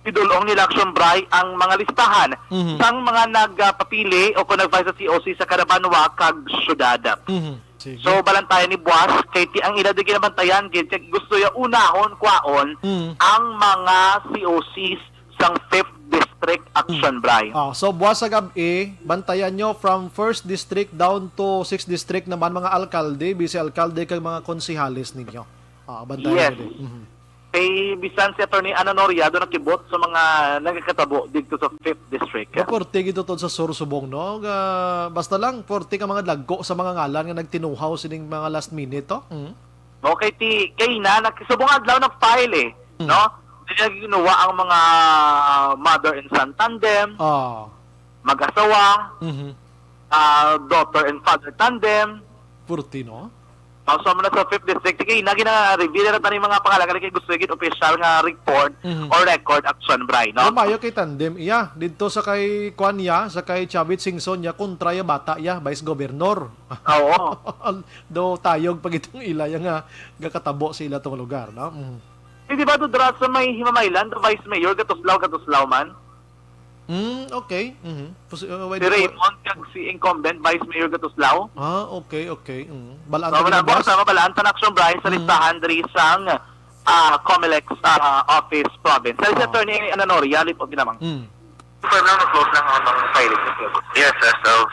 Idul-ong nila, Action Bri, ang mga listahan Mhm. sang mga nagpapili o kung nag-file sa C O C sa kada banwa kag syudad. Mhm. Sige. So, balantayan ni Buas, kay ti ang ila di ginabantayan, gid, kay gusto ya unahon, kwaon, Mm. ang mga C O Cs sang Fifth District, Action Bri. Ah, so, buwas sa gab-i, bantayan nyo from first district down to sixth district naman, mga alkalde, vice alkalde, kag mga konsehales ninyo. Ah, bantayan Yes. nyo din. Mhm. Kay bisan si Attorney Ananoria do nakibot sa mga nagakatabo dito sa Fifth District. Maporte gid to sa Sur Subong, no? Ga-, basta lang, porte ka mga dagko sa mga ngalan nga nagtinuhaw sining mga last minute, to. Mhm. Okay, ti, kay na, nag-, subong adlaw nag-file eh, Mm. no? Hindi niya ginuwa ang mga mother and son tandem, Ah. mag-asawa, Mhm. ah, daughter and father tandem. Purti, no? Ah, so, muna sa Fifth District, sige, na gina-reveal na tani mga pangalan, kay gusto gid official nga report Mhm. or record, Action Bri, no? Pero maayo kay tandem, iya, dito sa kay, kwan, ya, sa kay Chavit Singson, ya, kontra ya bata, ya, vice governor. Oo. Do tayog pa gid tong ila, ya, nga gakatabo sa ila tong lugar, no? Mhm. Di, di ba, do dra sa may Himamaylan, do vice mayor, gatuslaw, gatuslaw man? Mm, okay. Mhm. Pos-, uh, wait, Si wait. Raymond kag si incumbent Vice Mayor Gatuslao. Ah, okay, okay. Mm. Balaan So, ta wala din, po, boss. Sa mabalaan ta na, Action Bri, sa Mm. listahan diri sang, ah, Comelec, ah, office province. Sa Ah. Attorney Ananoria, lipot ginamang. Mm. Confirm lang, close lang ang filing. Yes, as of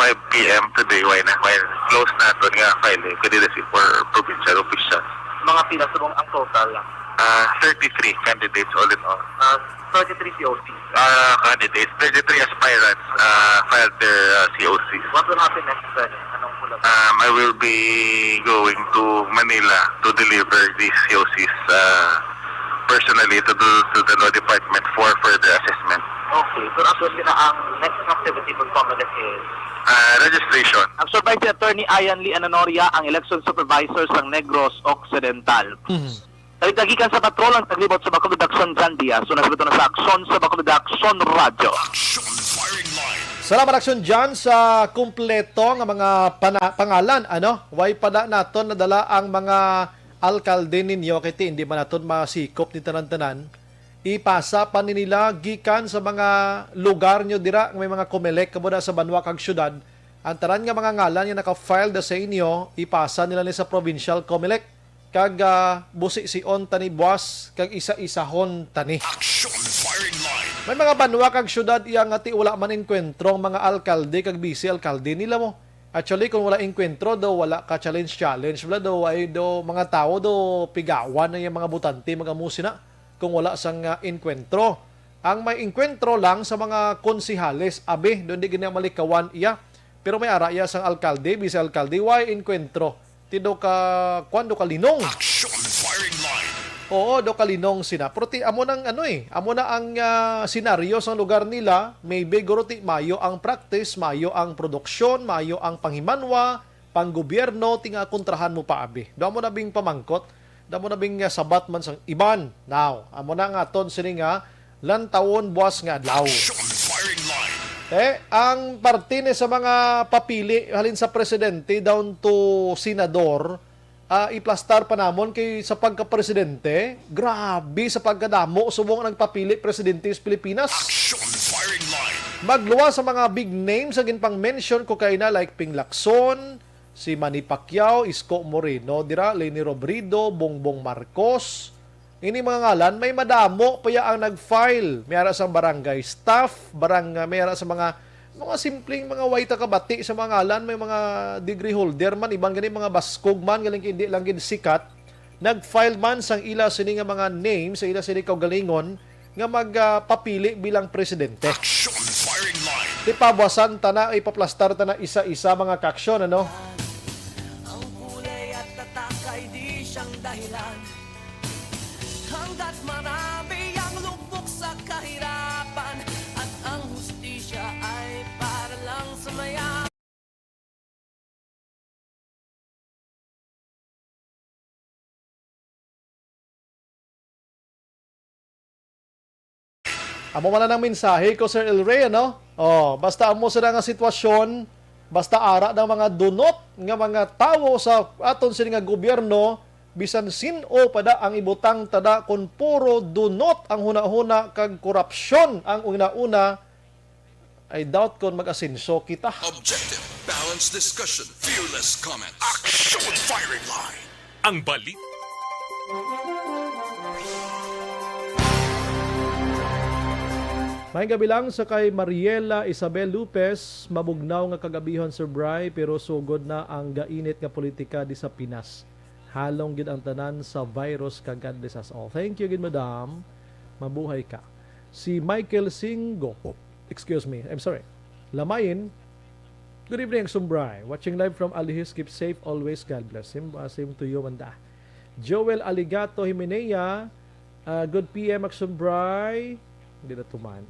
five P M today, why na? While close naton nga filing, candidacy for provincial official. Mga pila subong ang total? Ah, thirty-three candidates all in all. Ah, thirty-three C O C. Ah, candidates, thirty-three aspirants, ah, filed their, ah, C O Cs. What will happen next, sir? Anong mula? Um, I will be going to Manila to deliver these C O Cs, ah, personally to the, to the law department for further assessment. Okay. Pero actually na ang next activity for Comelec is Ah, registration. Ang survey si Attorney Ian Lee Ananoria, ang election supervisor sang Negros Occidental. Mhm. Tagikan sa patrol ang taglibot sa Bacolod Action, John Diaz. Una sa na sa Aksyon sa Bacolod Action Radio. Action Firing Line. Salamat, Action John, sa kumpleto nga mga pana-, pangalan, ano? Way pa na naton nadala ang mga alkalde ninyo, kay ti, hindi man naton masikop ni tanan-tanan. Ipasa pa ni nila gikan sa mga lugar nyo dira nga may mga Comelec, kamo na sa banwa kag syudad. Ang tanan nga mga ngalan nga naka-file da sa inyo, ipasa nila ni sa provincial Comelec. Kag, ah, busi si on tani buwas, kag isa-isahon tani. Action Firing Line. May mga banwa kag syudad iya nga ti wala man enkwentro ang mga alkalde kag vice alkalde nila mo. Actually, kung wala enkwentro, daw wala ka challenge-challenge. Wala daw, ay daw mga tao daw pigawan na yung mga butante, mga musina, kung wala sang, ah, enkwentro. Ang may enkwentro lang sa mga konsehales, abi, doon di gina malikawan iya. Pero may ara iya sang alkalde, vice alkalde, why enkwentro? Ti do ka, kwan, do ka linong. Action Firing Line. Oo, do ka linong sina. Pero ti, amo nang ano eh, amo na ang, ah, senaryo sang lugar nila. Maybe, guro, ti, mayo ang practice, mayo ang produksyon, mayo ang panghimanwa, panggobyerno, ti nga kontrahan mo pa, abi. Do amo na bing pamangkot, do amo na bing, ah, sabat man sang iban. Now, amo na nga aton sini nga lantawon buwas nga adlaw. Action Firing Line. Eh, ang parte ni sa mga papili halin sa presidente down to senador, ah, iplastar pa namon kay sa pagka-presidente, grabe sa pagkadamo subong ang nagpapili presidente sa Pilipinas. Action Firing Line. Magluwas sa mga big names ang ginpang-mention ko kay na like Ping Lacson, si Manny Pacquiao, Isko Moreno, dira, Leni Robredo, Bongbong Marcos, Ini mga ngalan, may madamo pa ya ang nag-file. May ara sang barangay staff, barang-, may ara sa mga, mga simpleng mga way ta kabati sa mga ngalan, may mga degree holder man, iban gani mga baskog man, galing hindi lang gid sikat. Nag-file man sang ila sini nga mga name, sa ila sini kaugalingon, nga mag, ah, papili bilang presidente. Action Firing Line. Di pabuasan ta na, ipaplastar ta na isa-isa mga kaaksyon, ano? Ang kulay at tatak ay di siyang dahilan. Hangga't marami ang lugmok sa kahirapan at ang hustisya ay para lang sa mayaman. Amo man ang mensahe ko, Sir El Rey, ano? Oh, basta amo sila nga sitwasyon, Basta ara na mga dunot nga mga tawo sa aton sini nga gobyerno, bisan sin-o pa da ang ibutang ta da, kon puro dunot ang hunahuna kag korupsyon ang una-una, I doubt kon mag-asenso kita. Objective, balanced discussion, fearless comment. Action Firing Line. Ang bali. Maayong gabi lang sa kay Mariela Isabel Lopez. Mabugnaw nga kagabihon, Sir Bry, pero sugod na ang gainit nga politika di sa Pinas. Halong gid ang tanan sa virus ka. God bless us all. Thank you gid, madam. Mabuhay ka. Si Michael Singgo. Excuse me. I'm sorry. Lamayin. Good evening, Action Bry. Watching live from Alihis. Keep safe always. God bless. Same, uh, same to you, manda. Joel Aligato Himenea. Uh, good P M, Action Bry. Hindi na tuman.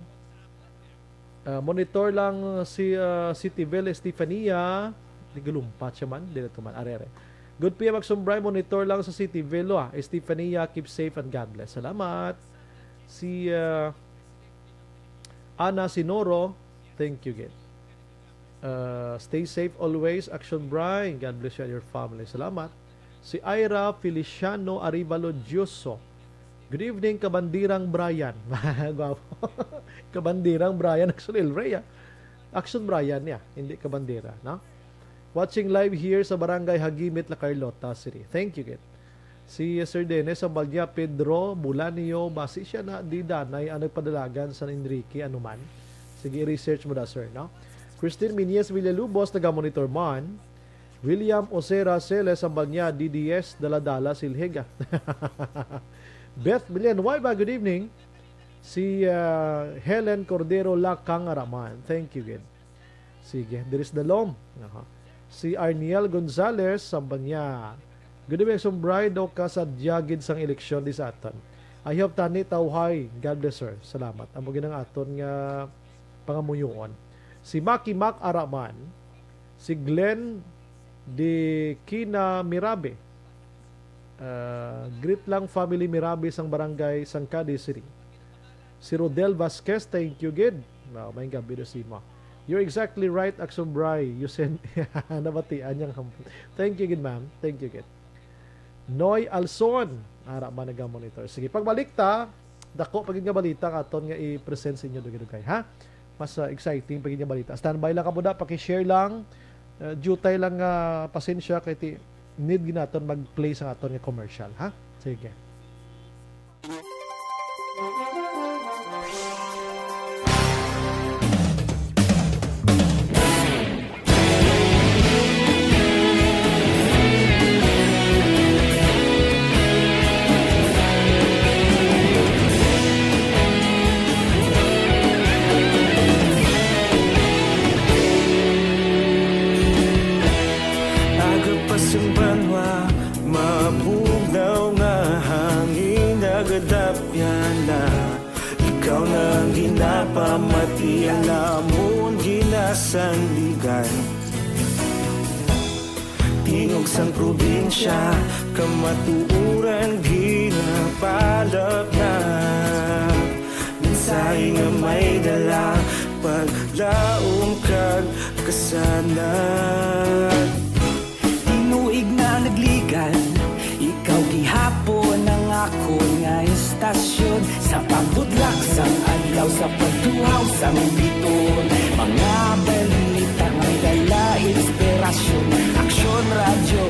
Uh, monitor lang si, uh, City Ville Estefania. Di galumpat siya man. Hindi na tuman. Are, are. Good P M, Action Bry. Monitor lang sa City Ville, ah. Estefania, keep safe and God bless. Salamat. Si, uh, Ana Sinoro, thank you gid. Uh, stay safe always, Action Bry. God bless you and your family. Salamat. Si Ira Feliciano Arivalo Dioso. Good evening, Kabandirang Brian. Gwapo. Kabandirang Brian, Action El Rey, ah. Action Brian niya, hindi Kabandira, no? Watching live here sa Barangay Hagimit, La Carlota City. Thank you, gid. Si Sir Dennis, ang bagya, Pedro Bulanio, basi siya na di danay ang nagpadalagan sa Enrique anuman. Sige, i-research mo da, sir, no? Christine Minyes Villalubos, taga-monitor man. William Osera Celes, ang bagya, D D S, daladala, silhig, ah. Beth Villanueva, good evening. Si, ah, Helen Cordero Lakang Araman. Thank you, gid. Sige, diris dalom. Aha. Si Arniel Gonzalez, sambang niya. Good evening, Sumbray, daw ka sa diyagid sang eleksyon di sa aton. I hope tani tawhay. God bless, sir. Salamat. Amo gid ang aton nga pangamuyoon. Si Maki Mac Araman, si Glenn de Kina Mirabe. Ah, greet lang family Mirabe sang barangay Sangkadi City. Si Rodel Vasquez, thank you gid. Wow, may gabi do si mo. You're exactly right, Action Bry. You send, nabatian niyang ham-, thank you gid, ma'am. Thank you gid. Noy Alson, ara man nagamonitor. Sige, pagbalik ta, dako pa gid nga balita ang aton nga i-present sa inyo, dugay-dugay, ha? Mas, ah, exciting pa gid nga balita. Standby lang kamo da, paki-share lang. Ah, jutay lang nga pasensya kay ti-, need gid naton mag-play sa aton nga commercial, ha? Sige. Aga pa sang banwa, mabugnaw nga hangin nagadapyan na. Ikaw na ang ginapamati, ang lamon ginasandigan. Tingog sang probinsya, kamatuoran ginapalapnap. Mensahe nga may dala, paglaom kag kasanag. Tinuig na nagligan, ikaw gihapon ang akon nga istasyon. Sa pagbudlak sang adlaw, sa pagtuhaw sang biton, mga balita may dala inspirasyon. Aksyon Radyo,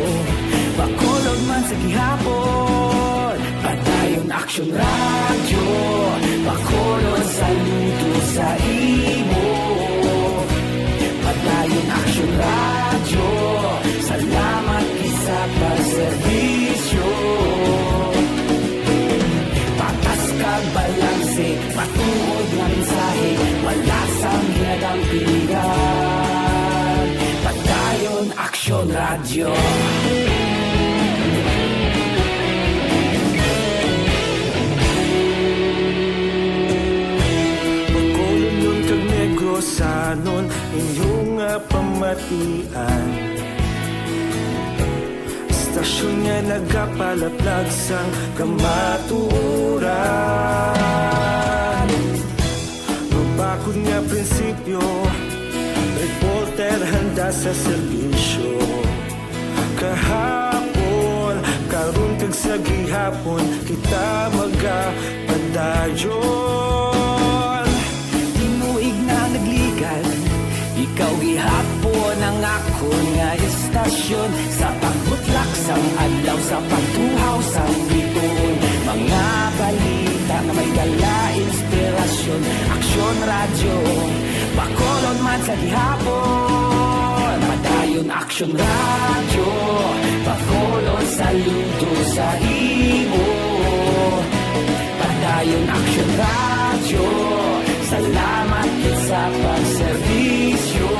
Bacolod man sa gihapon. Padayon Aksyon Radyo, Bacolod saludo sa imo. Padayon Aksyon Radyo, salamat gid sa pagserbisyo. Patas kag balanse, matuod nga mensahe, wala sang ginadampigan. Padayon Aksyon Radyo. Bacolod kag Negrosanon, inyo nga pamatian. Istasyon nga nagapalaplag sang kamatuoran. Mabakod nga prinsipyo, reporter handa sa serbisyo. Kahapon, karon, kag sa gihapon, kita magapadayon. Tinuig na nagligal, ikaw gihapon ang akon nga istasyon. Sa pagbutlak sang adlaw, sa pagtuhaw sang bituon, mga balita nga may dala inspirasyon. Aksyon Radyo, Bacolod man sa gihapon. Padayon Aksyon Radyo, Bacolod, saludo sa imo. Padayon Aksyon Radyo, salamat gid sa pagserbisyo.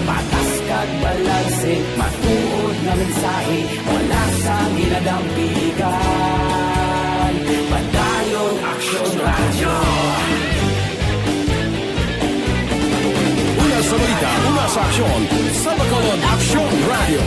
Patas kag balanse, matuod nga mensahe, wala sang ginadampigan. Padayon Aksyon Radyo. Una sa balita, una sa aksyon, sa Bacolod Aksyon Radyo.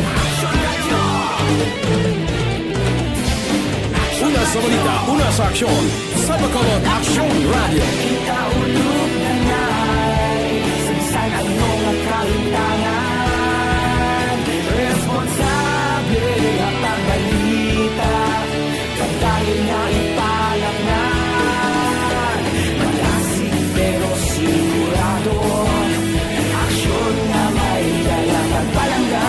Una sa balita, una sa aksyon, sa Bacolod Aksyon Radyo. Kita ulog na na'y sagsag ang mga kalintangan. Responsable nga pagbalita, pagdayon nga ipalangnan. Malasig pero sigurado, aksyon nga may dala pagpalangga.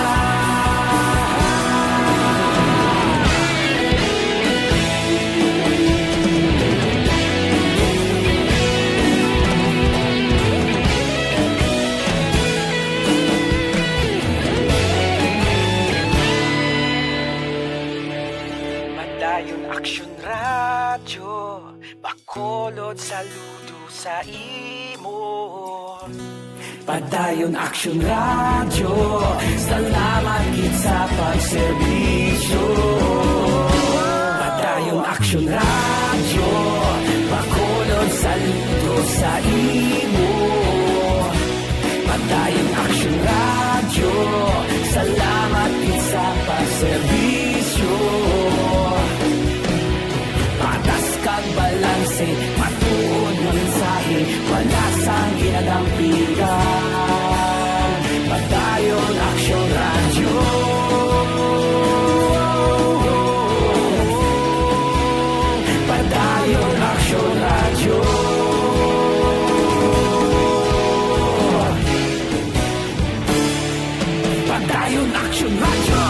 Padayon Aksyon Radyo, Bacolod, saludo sa imo. Padayon Aksyon Radyo, salamat gid sa pagserbisyo. Padayon Aksyon Radyo, Bacolod, saludo sa imo. Padayon Aksyon Radyo, salamat gid sa pagserbisyo. Patas kag balanse, matuod nga mensahe, wala sang ginadampigan. Padayon Aksyon Radyo. Padayon Aksyon Radyo. Padayon Aksyon Radyo.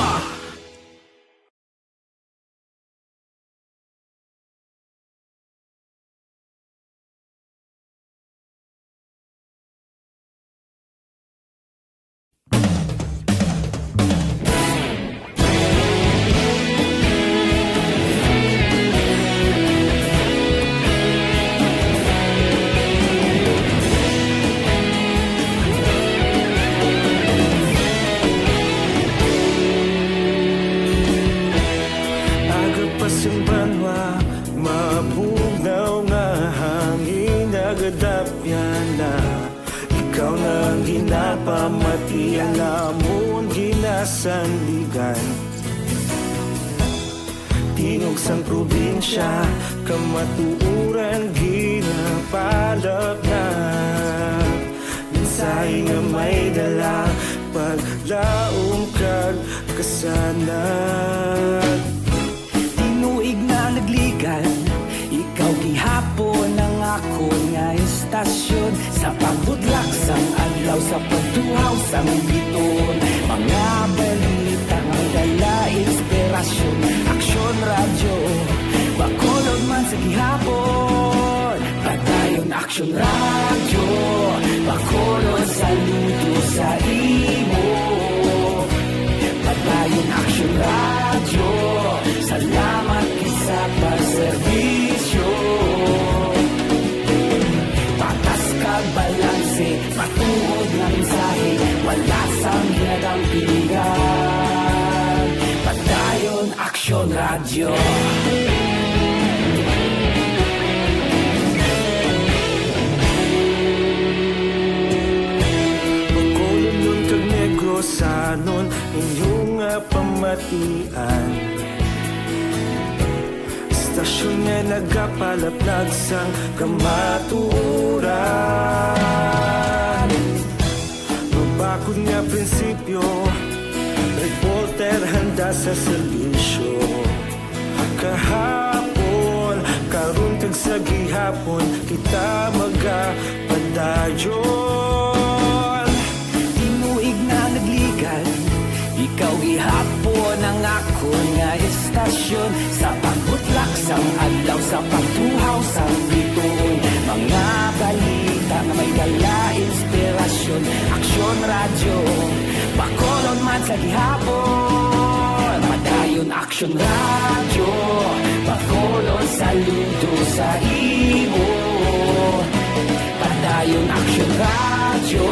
Aga pa sing banwa, mabugnaw nga hangin, nagadapyan na. Ikaw na ang ginapamati, ang amon ginasandigan. Tingog sang probinsya, kamatuoran ginapalapnag. Mensahe nga may dala, paglaom kag kasanag. Tinuig na nagligan, ikaw gihapon ang akon nga istasyon. Sa pagbutlak sang adlaw, sa pagtuhaw sang bituon, mga balita nga dala inspirasyon. Aksyon Radyo, Bacolod man sa gihapon. Padayon Aksyon Radyo, Bacolod, saludo sa imo. Padayon Aksyon Radyo, salamat gid sa pagserbisyo. Patas kag balanse, matuod nga mensahe, wala sang ginadampigan. Padayon Aksyon Radyo. Bacolodnon kag Negrosanon, inyo nga pamatian. Istasyon nga nagapalapnag sang kamatuoran. Nga prinsipyo, reporter handa sa serbisyo. Kahapon, karon kag sa gihapon, kita magapadayon. Tinuig na nagligad, ikaw gihapon ang akon nga estasyon. Sa pagbutlak sang adlaw, sa pagtuhaw sang bituon, mga balita nga may dala inspirasyon. Aksyon Radyo, Bacolod man sa gihapon. Padayon Aksyon Radyo, Bacolod saludo sa imo. Padayon Aksyon Radyo,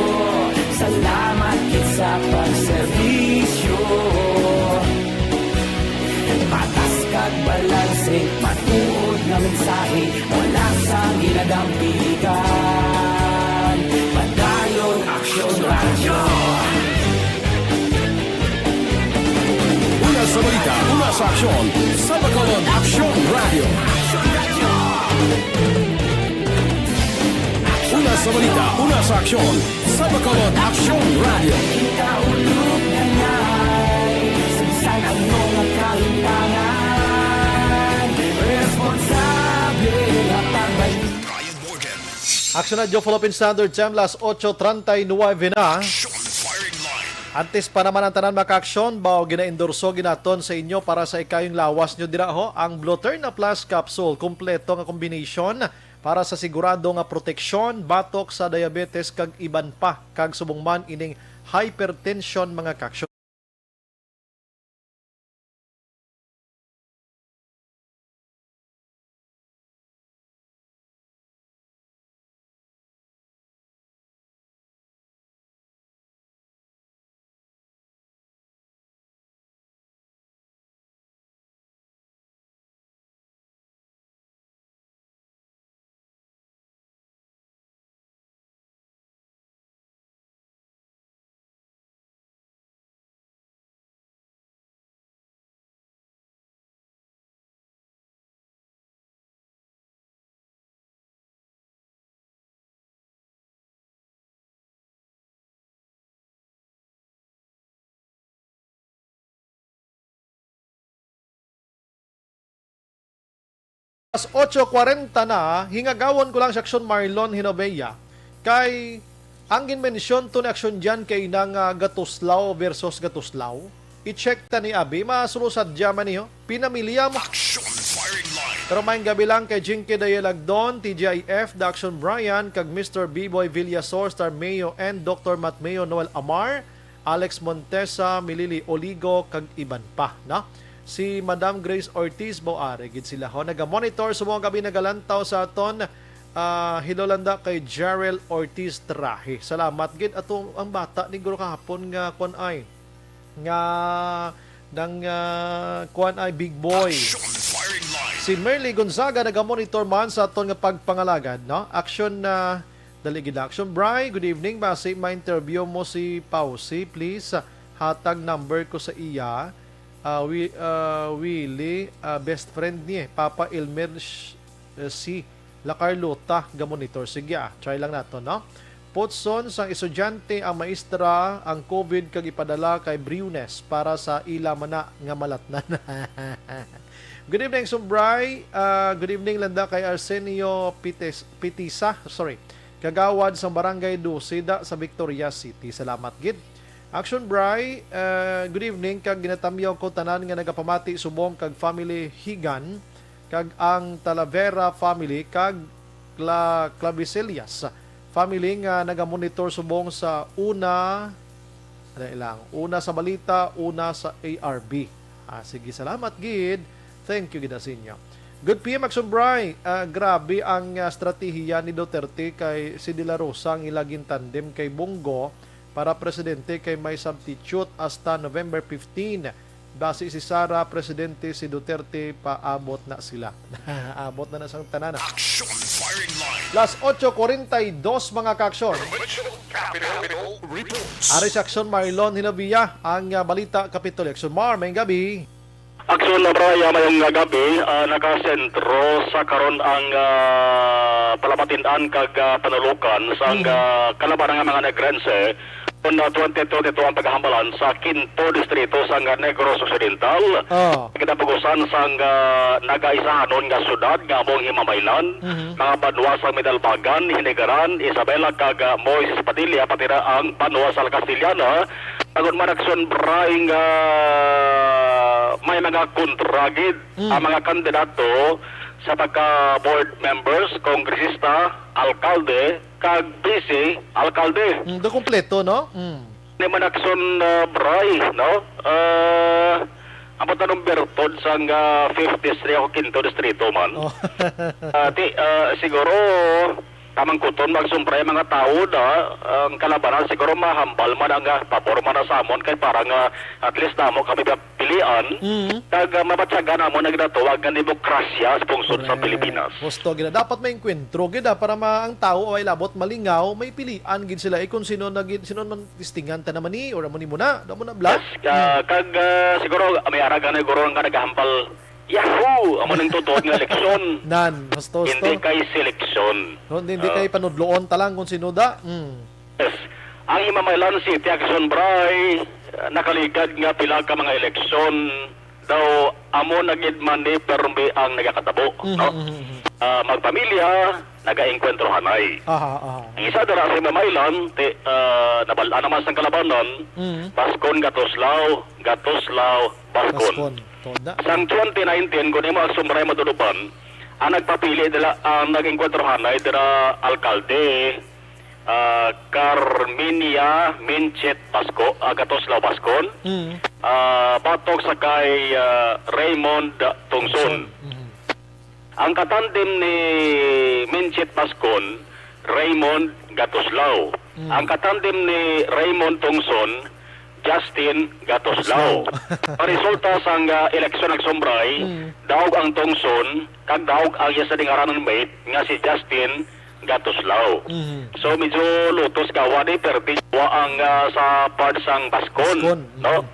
salamat gid sa pagserbisyo. Patas kag balanse, matuod nga mensahe, wala sang ginadampigan. Padayon Aksyon Radyo. Una sa balita, una sa aksyon, sa Bacolod Aksyon Radyo. Una sa balita, una sa aksyon, sa Bacolod Aksyon Radyo. Kita ulog na ngay, sa bisan ano nga kalimtangan, responsable nga pagbalik. Aksyon Radyo Philippine Standard Time, las ocho treinta y nueve na. Antes pa naman ang tanan makaaksyon, bao ginaendorso ginaton sa inyo para sa ikayong lawas nyo dira ho ang Bluterna Plus Capsule. Kompleto nga combination para sa sigurado nga proteksyon batok sa diabetes kag iban pa, kag subong man ining hypertension, mga kaaksyon. Alas ocho kwarenta na, hingagawon ko lang si Aksyon Marlon Hinovea. Kay ang ginmensyon to ni Aksyon Jan kay nang, ah, Gatuslaw versus Gatuslaw. I-check ta ni abi, masulo sadya man niyo. Pinamilya mo. Action Firing Line. Pero maayong gabi lang kay Jinky Dayalagdon, T G I F, The Action Brian, kag Mister B-Boy Villasor, Star Mayo, and Doctor Matt Mayo, Noel Amar, Alex Montesa, Milili Oligo, kag iban pa, no? Si Madam Grace Ortiz, mo ari gid sila, ho. Naga-monitor sa mga gabi, nagalantaw sa aton, ah, hello lang da kay Jarrell Ortiz Trahe. Salamat gid. Ato ang bata ni guro kahapon nga, kwan ay, nga nang, ah, kwan ay, big boy. Action Firing Line. Si Merly Gonzaga naga-monitor man sa aton nga pagpangalagad, no? Action, ah, Dali gid na. Action Bri, good evening. Basi ma-interview mo si Pausi, please, ah, hatag number ko sa iya. Ah, wi-, ah, Willie, ah, best friend ni, eh, Papa Elmer sh-, eh, si La Carlota ga monitor. Sige, ah, try lang nato, no? Putson sang estudyante ang maestra ang COVID kag ipadala kay Briones para sa ila man na nga malatnan. Good evening, Sumbray. Ah, good evening, landa kay Arsenio Pites-, Pitisa. Sorry. Kagawad sang Barangay Dose da sa Victoria City. Salamat gid. Action Bri, ah, good evening, kag ginatamyaw ko tanan nga nagapamati subong kag family Higan, kag ang Talavera family, kag Cla-, Clavisellas family nga nagamonitor subong sa una, ano lang, una sa balita, una sa A R B. Ah, sige, salamat gid. Thank you gid sa inyo. Good P M Action Bri. Ah, grabe ang, ah, estratehiya ni Duterte kay si De La Rosa ang ila gintandem kay Bongo para presidente kay may substitute hasta November fifteen. Basi si Sara presidente, si Duterte paabot na sila. Abot na na sang tanan. Action Firing Line. Las ocho cuarenta y dos, mga kaaksyon. Provincial Capitol Reports. Ari si Aksyon Marlon Hinabia ang, ah, balita Kapitolyo. Aksyon Mar, may gabi. Aksyon na Brian, mayong gabi, ah, nakasentro sa karon ang, ah, palabatinan kag, ah, panulukan sa, mhm, ah, kalabanan nga mga Negrense. Taon twenty twenty-two ang paghambalan sa Quinto Distrito sang Negros Occidental. Oh. Kinapugusan sang, ah, nagaisahanon nga syudad nga among Himamaylan, Mhm. mga banwa sa Medalbagan, Hinigaran, Isabela, kag, ah, Moises Padilla, pati na ang banwa sa La Castellana. Tungod man aksyon, Bray, nga may mga kontra gid Mm. ang mga kandidato sa pagka-board members, kongresista, alkalde, kag vice alkalde. Mm, do kompleto, no? Mm. Ni man aksyon, ah, Bray, no? Ah, ang pagtanong bertod sang, ah, fifth district o quinto distrito man. Oh. Ah, ti, ah, siguro, tamang kuton, mag-aksyon, Bray, mga tawo na, ang kalabanan siguro mahambal man ang, ah, pabor man na sa amon, kay para nga at least namo kami pilian, Mm. kag, ah, mabatyagan namon ang ginatawag nga demokrasya sa pungsod sa Correct. Pilipinas. Husto gid na. Dapat may engkwentro gid, ah, para ma-, ang tawo ay labot malingaw, may pilian gid sila, eh, kung sino na gid, sino man testingan ta naman ni, or amo ni muna, amo na bla. Yes, ah, Mm. kag, ah, siguro, may ara gani, guro, nga nagahambal, "Yahoo! Amo ning tutuod nga eleksyon." Nan, husto, husto. Hindi kay seleksyon. No, hindi, hindi Oh. kay panudloon ta lang kung sino da. Mm. Yes. Ang Himamaylan City Action Bray, ah, nakaligad nga pila ka mga eleksyon daw amo na gid man ni permi ang nagakatabo, Mhm, no? mhm, mhm. Ah, magpamilya, nagaengkwentro hanay. Aha, aha. Ang isa dira sa Himamaylan, ti, ah, nabal-an naman sang kalabanan, Mhm. Baskon, Gatuslao, Gatuslao, Baskon. Baskon. Toda. Sang twenty nineteen, kung imo aksyon, Bray, matuluban, ang nagpapili nila, ang nag-engkwentro hanay dira, alkalde, ah, Carmenia Minchit Basco, ah, Gatuslao Bascon, Mm. ah, batok sa kay, ah, Raymond Tungson. Tungson. Mhm. Ang katandem ni Minchit Bascon, Raymond Gatuslao. Mm. Ang katandem ni Raymond Tungson, Justin Gatuslao. Gatuslao. Paresulta sang, ah, eleksyon nagsumbray, Mm. daog ang Tungson, kag daog ang iya sa dingaranan mate nga si Justin Gatuslao. Mhm. So, medyo lutos gawa ni, pero di wa ang, ah, sa part sang Baskon, Baskon, no? Mhm.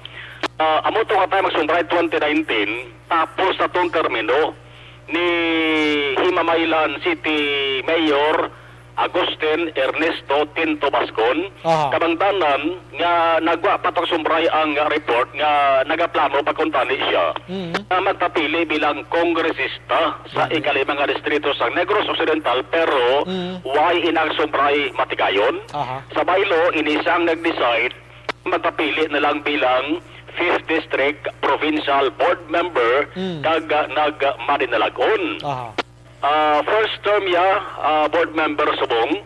Ah, amo to nga time magsumbray twenty nineteen, tapos na tong termino ni Himamaylan City Mayor Agustin Ernesto Tinto Baskon, Aha. kabangdanan nga nagwa pa tong sumbray ang report nga nagaplano pa kuntani siya Mhm. nga magpapili bilang kongresista sa Okay. ikalima nga distrito sa Negros Occidental, pero Mhm. way inang sumbray matigayon. Aha. Sa baylo, ini sang nag-decide magpapili na lang bilang fifth District Provincial Board Member Mm. kag, ah, nagmadinalagon. Aha. Ah, first term ya, ah, board member subong.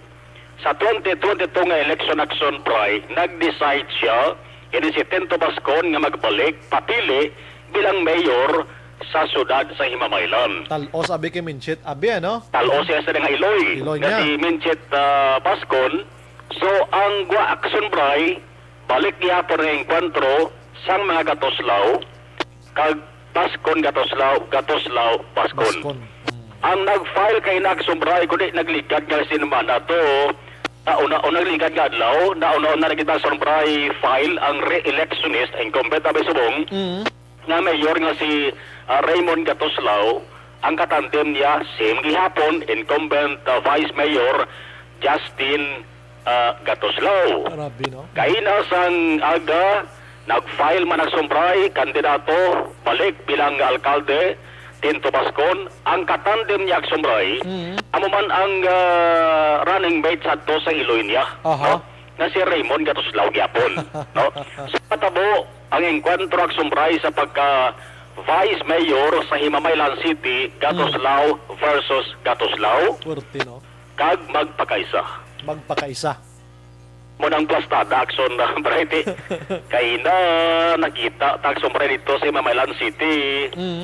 Sa twenty twenty-two nga election action, Bray, nag-decide siya, ini si Tento Bascon, nga magbalik papili bilang mayor sa siyudad sa Himamaylan. Tal-os abi kay Minchit abi, ano? Tal-os siya sa nga Iloy, Iloy nga niya. Si Minchit, ah, Bascon. So, ang gwa action, Bray, balik gihapon ang engkwentro sang mga Gatuslao, kag Bascon Gatuslao, Gatuslao Bascon. Bascon. Mm. Ang nag-file kay nagsumbray, kundi nagligad nga sinumana to, nauna, o nagligad nga adlaw, nauna-una na kita sumbray file ang re-electionist, incumbent abi subong, Mm. nga mayor nga si, ah, Raymond Gatuslao, ang katandem niya, same gihapon, incumbent, ah, Vice Mayor Justin, ah, Gatuslao. Grabe, no? Kaina sang aga, nag-file man ang sumbray, kandidato, balik bilang alkalde, Tinto Bascon, ang katandem niya ang sumbray, Mhm. amo man ang, ah, running mate sadto sa Iloy niya, Aha. no? Nga si Raymond Gatuslao gyapon, no? Sa patabo, ang engkwentro agsumbray sa pagka Vice Mayor sa Himamaylan City, Gatuslao Mm. versus Gatuslao, Pwerte, no? kag magpakaisa. Magpakaisa. Mo nang plastada, action na, Brighty. Kay na nakita ta action, Bright, dito sa Himamaylan City. Mm.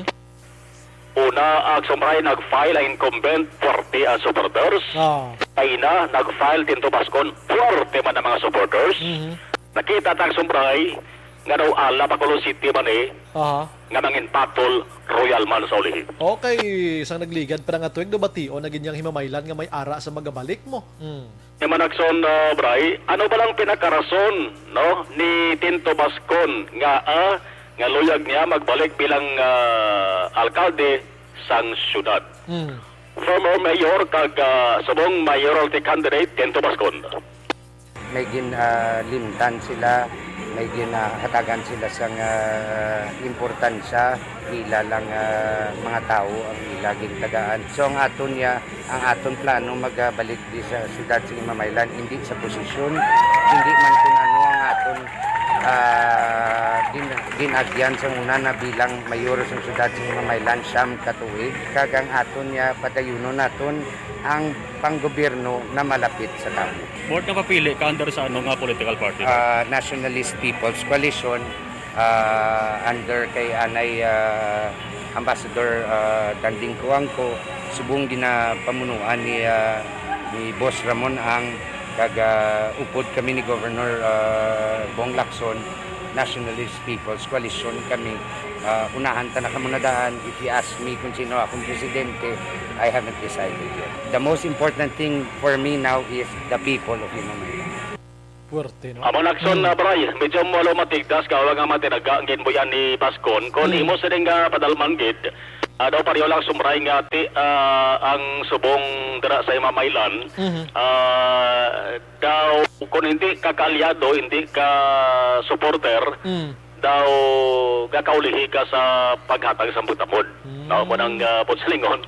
Una, ang sumbray nag-file ang incumbent, puwerte ang supporters. Ah. Kaina, nag-file Tinto Bascon, puwerte man ang mga supporters. Mhm. Nakita ta ang sumbray nga daw ala pa Colon City man eh, Aha. nga manginpatol royal man sa ulihi. Okay, sang nagligad pa nga tuig, do bation na gid niyang Himamaylan nga may ara sa magabalik mo. Mm. Ni Manakson, ah, Bray, ano ba lang pinakarason, no, ni Tinto Bascon nga, ah, nga luyag niya magbalik bilang, ah, alkalde sang syudad? Mm. Former mayor kag, ah, subong mayoralty candidate Tinto Bascon. May gin, ah, limtan sila, may ginahatagan sila sang, ah, importansya, ila lang, ah, mga tawo ang ila gintagaan. So, ang aton niya, ang aton plano magabalik di sa siyudad sa Imamaylan, hindi sa posisyon, hindi man kun ano ang aton, ah, gin-, gin-agyan sa una na bilang mayor sa siyudad sa Imamaylan, siyam ka tuig, kag ang aton niya padayunon naton ang panggobyerno na malapit sa tawo. Board, napapili ka under sa ano nga political party? Ah, Nationalist People's Coalition, ah, under kay anay, ah, Ambassador, ah, Danding Coangco, subong ginapamunuan ni, ah, ni Boss Ramon Ang, kag, ah, upod kami ni Governor, ah, Bong Lacson, Nationalist People's Coalition kami. Ah, unahan ta na kamo na daan. If you ask me kung sino akong presidente, I haven't decided yet. The most important thing for me now is the people of Imamaylan. Puwerte, no? Amo, Lacson, Mm. ah, Bray, medyo mo lang matigdas ka, wala nga matinaga ang ginbuyan ni Pascon. Kung Mm. imo sila nga padalman gid, ah, daw pareho lang sumray nga ti, ah, ang subong dira sa Imamaylan, Mhm. ah, daw kung hindi ka kaalyado, hindi ka supporter, Mm. daw gakaulihi ka sa paghatag sa pagtamod. Mm. No, mo nang, ah, pagsilingon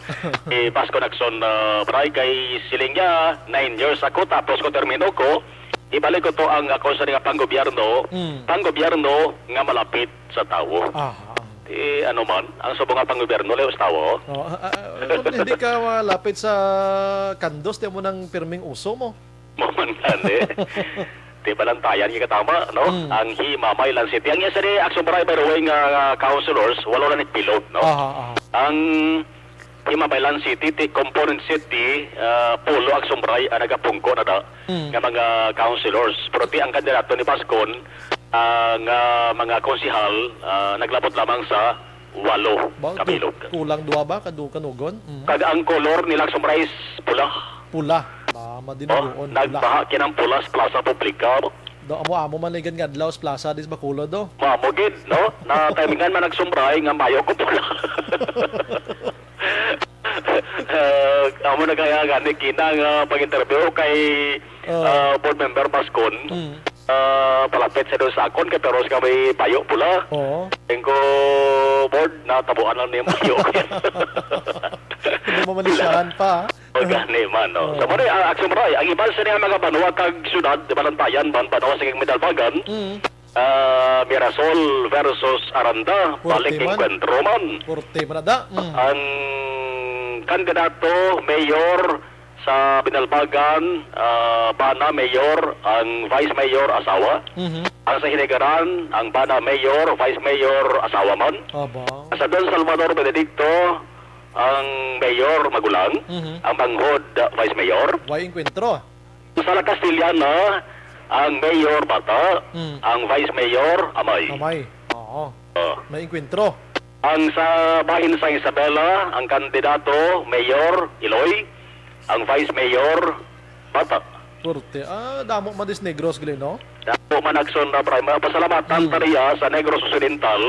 ni Pascon Lacson, ah, Bray, kay siling niya, "Nine years ako, tapos ko termino ko, ibalik ko to ang ako sa nga panggobyerno, Mm. panggobyerno nga malapit sa tawo." Aha. Eh, ano man, ang subong nga panggobyerno, layo sa tawo. Oh, ah, ah, ah, hindi ka malapit sa kandos, di mo nang pirming uso mo. Mo man gani. Di balantayan nga katama, no? Mm. Ang Himamaylan City. Ang isa ni Action Bray, by the way, nga, nga councilors, walo na nagpilot, no? Aha, aha. Ang Himamaylan City, ti component city, ah, pulo Action Bray ang nagapungko na da Mm. nga mga councilors. Pero ti ang kandidato ni Pascon, ah, nga mga konsehal, ah, naglabot lamang sa walo Ba, ka du-, bilog. Kulang duha ba? Kadu-, kanugon? Mm. Kag ang kolor nila sa Bryce, pula. Pula. Ba, Oh, madinugoon, pula. Nagbaha kinang pula sa Plaza Publica. Do, amo-amo man ligan nga adlaw sa plaza, dis Bacolod, do. Mamo gid, no? Na timingan man nagsumbray nga mayo ko pula. Eh, amo na kaya gani kinang, ah, pag-interview kay, Oh. ah, board member Pascon. Mm. Ah, palapit sa doon sa akon, kay pero sa may payo pula. Oo. Tingko, board, natabuan lang niya payo. Hindi mo malisyahan pa, ah. O, gani man, no? Oo. Sa mari, ah, Action Bray, ang iban sa niya mga banwa kag syudad, di Balantayan man, banwa sa Minalbagan, Mm. ah, Mirasol versus Aranda, Korte balik man. Engkwentro man. Korte man na da. Mm. Ang kandidato, mayor, Sa Binalbagan, ah, bana mayor, ang vice mayor asawa. Mhm. Ang sa Hinigaran, ang bana mayor, vice mayor asawa man. Aba. Sa Don Salvador Benedicto, ang mayor magulang, Mhm. ang manghod, ah, vice mayor. Way engkwentro. Sa La Castellana, ang mayor bata, Mm. ang vice mayor amay. Amay. Oo. Oh. May engkwentro. Ang sa bahin sa Isabela, ang kandidato, mayor, Iloy, ang vice mayor, bata. Korte. Ah, damo man dis Negros, Glenn, no? Damo man, Action Bray. Pasalamatan Mm. ta riya sa Negros Occidental,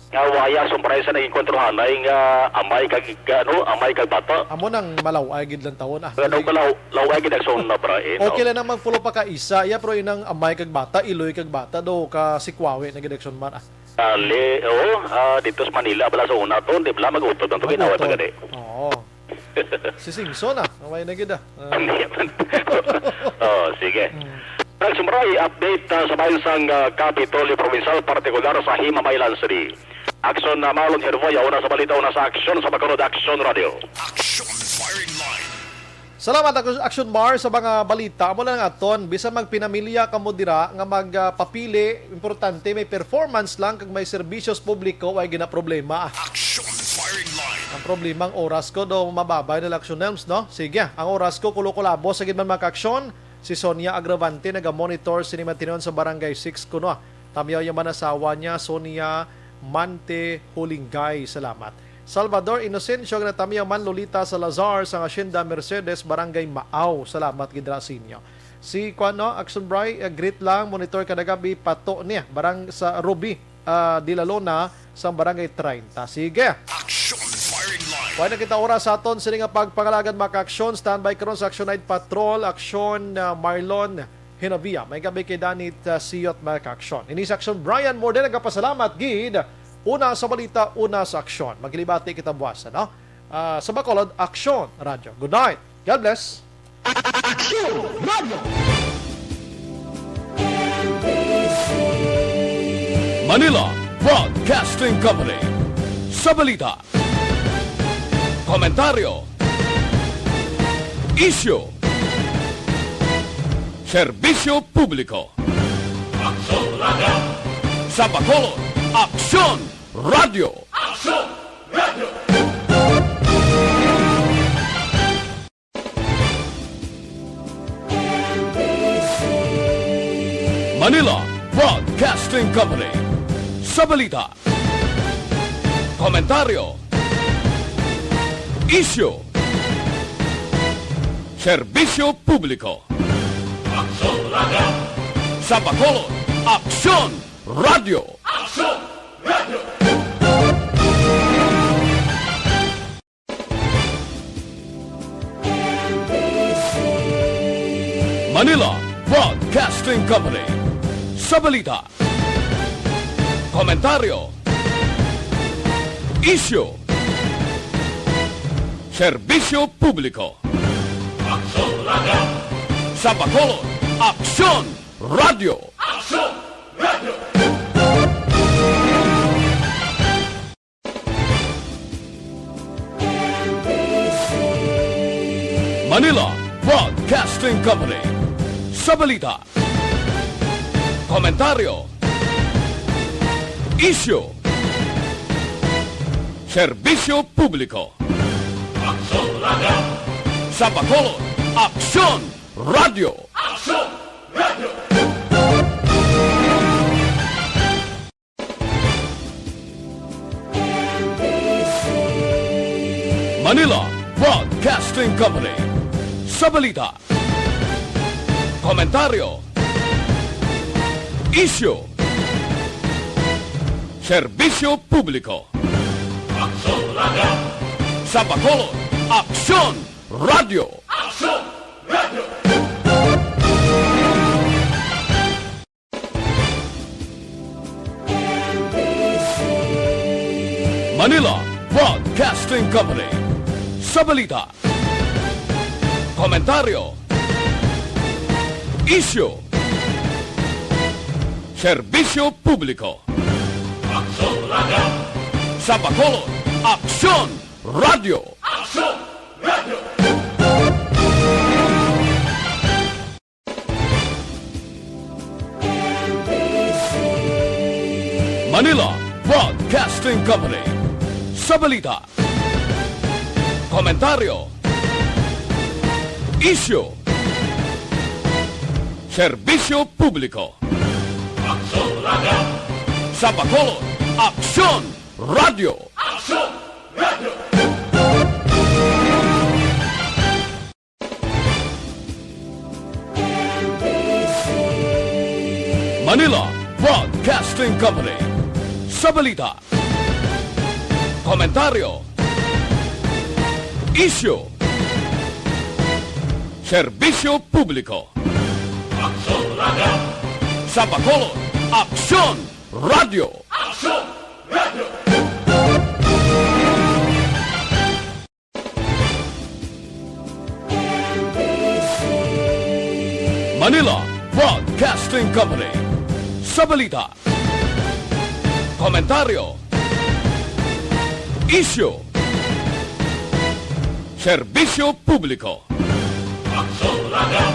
nga waya sumpray sa naging kontrohanay nga amay kag, ano, amay kag bata. Amo nang malaw-ay gid lang tawon, ah. Nga daw malaw-, laway gid, Action Bray, eh, no? Okay lang nang magpulo pa ka isa, iya, pero inang amay kag bata, Iloy kag bata, do ka sikwawi na gid, Action Mar, ah. Ali, oo, ah, dito sa Manila, bala sa una to, di bala mag-utod ang Mag-utod. Ginaway pa gani. Oo. Si Singson, ah, away na gid, ah. Ah. Oh, sige. Mm. Action Bray, update, ah, sa bahin sang, ah, Kapitolyo Provincial, partikular sa Himamaylan City. Action na Marlon Herboya, una sa balita, una sa aksyon sa Bacolod Action Radio. Action Firing Line. Salamat, Ak-, Action Mar, sa mga balita. Amo lang aton, bisan magpinamilya kamo dira nga mag, ah, papili, importante may performance lang kag may serbisyo sa publiko, way ginaproblema. Action Firing Line. Ang problema, ang oras ko do mababa na, Action Nelms, no? Sige, ang oras ko, kulo-kulabo sa gid man, mga aksyon. Si Sonia Agravante naga-monitor sini matinon sa Barangay Six kuno. Tamyaw ya man asawa niya, Sonia Mante Hulingay. Salamat. Salvador Inocencio, nga natamyaw man, Lolita Salazar, sa Hacienda Mercedes, Barangay Maaw. Salamat gid ra sa inyo. Si, kuwan, no, Action Bray, eh, greet lang, monitor kada gabi, pato niya, barang sa Ruby, ah, Dilalona, sa Barangay treinta. Sige. Action Firing Line. Wala na kita oras sa aton sini nga pagpangalagan, mga aksyon. Standby karon sa Action Night Patrol, Action, ah, Marlon. Genovia. Maayong gab-i kay Danny, uh, Siyot, mga ka-aksyon. Ini si Aksyon Brian Morde, nagapasalamat gid. Una sa balita, una sa aksyon. Maglibati kita buwas, ano? Ah, sa Bacolod, Aksyon Radyo. Good night. God bless. Aksyon Radyo. Manila Broadcasting Company. Sa balita, komentaryo, isyu, serbisyo publiko. Aksyon Radyo. Sa Bacolod, Aksyon Radyo. Aksyon Radyo. Manila Broadcasting Company. Sa balita, komentaryo, isyu, serbisyo publiko. Aksyon Radyo. Sa Bacolod, Aksyon Radyo. Aksyon Radyo. Manila Broadcasting Company. Sa balita, komentaryo, isyu, serbisyo publiko. Aksyon Radyo. Sa Bacolod, Aksyon Radyo. Aksyon Radyo. Manila Broadcasting Company. Sa balita, komentaryo, isyu, serbisyo publiko. Aksyon Radyo. Sa Bacolod, Aksyon Radyo. Aksyon Radyo. Manila Broadcasting Company. Sa balita, komentaryo, isyu, serbisyo publiko. Aksyon Radyo. Sa Bacolod, Aksyon Radyo. Aksyon Radyo. Manila Broadcasting Company. Sa balita, komentaryo, isyu, serbisyo publiko. Aksyon Radyo. Sa Bacolod, Aksyon Radyo. Aksyon Radyo. Manila Broadcasting Company. Sa balita, komentaryo, isyu, serbisyo publiko. Aksyon Radyo. Sa Bacolod, Aksyon Radyo. Aksyon Radyo. Manila Broadcasting Company. Sa balita, komentaryo, isyu, serbisyo publiko. Aksyon Radyo. Sa Bacolod, Aksyon Radyo. Aksyon Radyo. Manila Broadcasting Company. Sa balita, komentaryo, isyu, serbisyo publiko. Aksyon Radyo.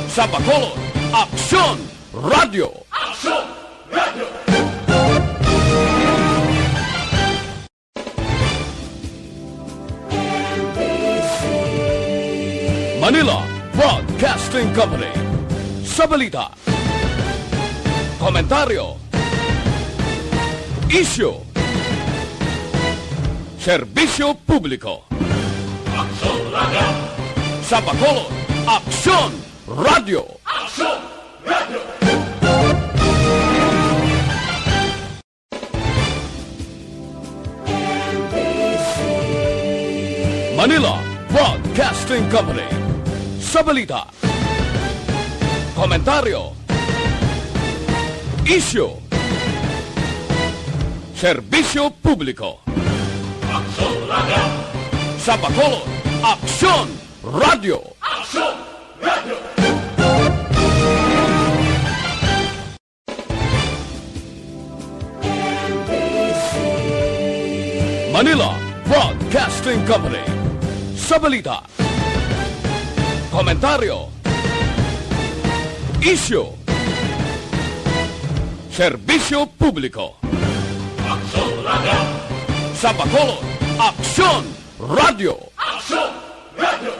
Sa Bacolod, Aksyon Radyo. Aksyon Radyo. Manila Broadcasting Company. Sa balita, komentaryo, isyu, serbisyo publiko. Aksyon Radyo. Sa Bacolod, Aksyon Radyo. Aksyon Radyo. Manila Broadcasting Company. Sa balita, Komentaryo. Isyu. Serbisyo publiko. Aksyon Radio. Sa Bacolod, Aksyon Radio. Aksyon Radio. Manila Broadcasting Company. Sa balita, komentaryo, isyu, serbisyo publiko. Aksyon Radio. Sa Bacolod, Aksyon Radio. Aksyon Radio.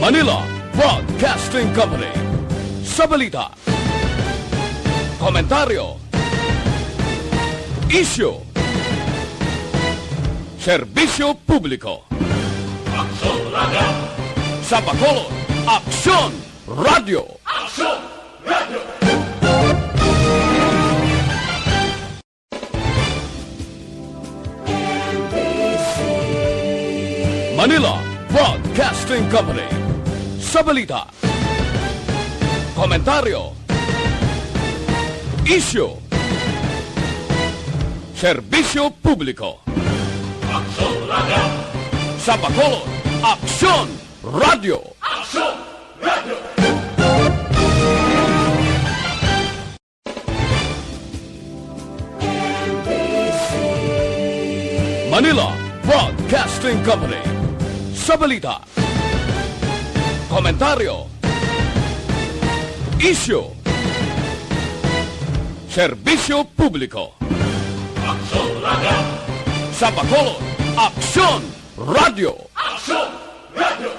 Manila Broadcasting Company. Sa balita, komentaryo, isyu, serbisyo publiko. Aksyon Radio. Sa Bacolod, Aksyon Radio. Aksyon Radio. Manila Broadcasting Company. Sa balita, komentaryo, isyu, serbisyo publiko. Aksyon Radio. Sa Bacolod, Aksyon Radio. Aksyon Radio. Manila Broadcasting Company. Sa balita, komentaryo, isyu, serbisyo publiko. Aksyon Radio. Sa Bacolod, Aksyon Radio. Aksyon Radio.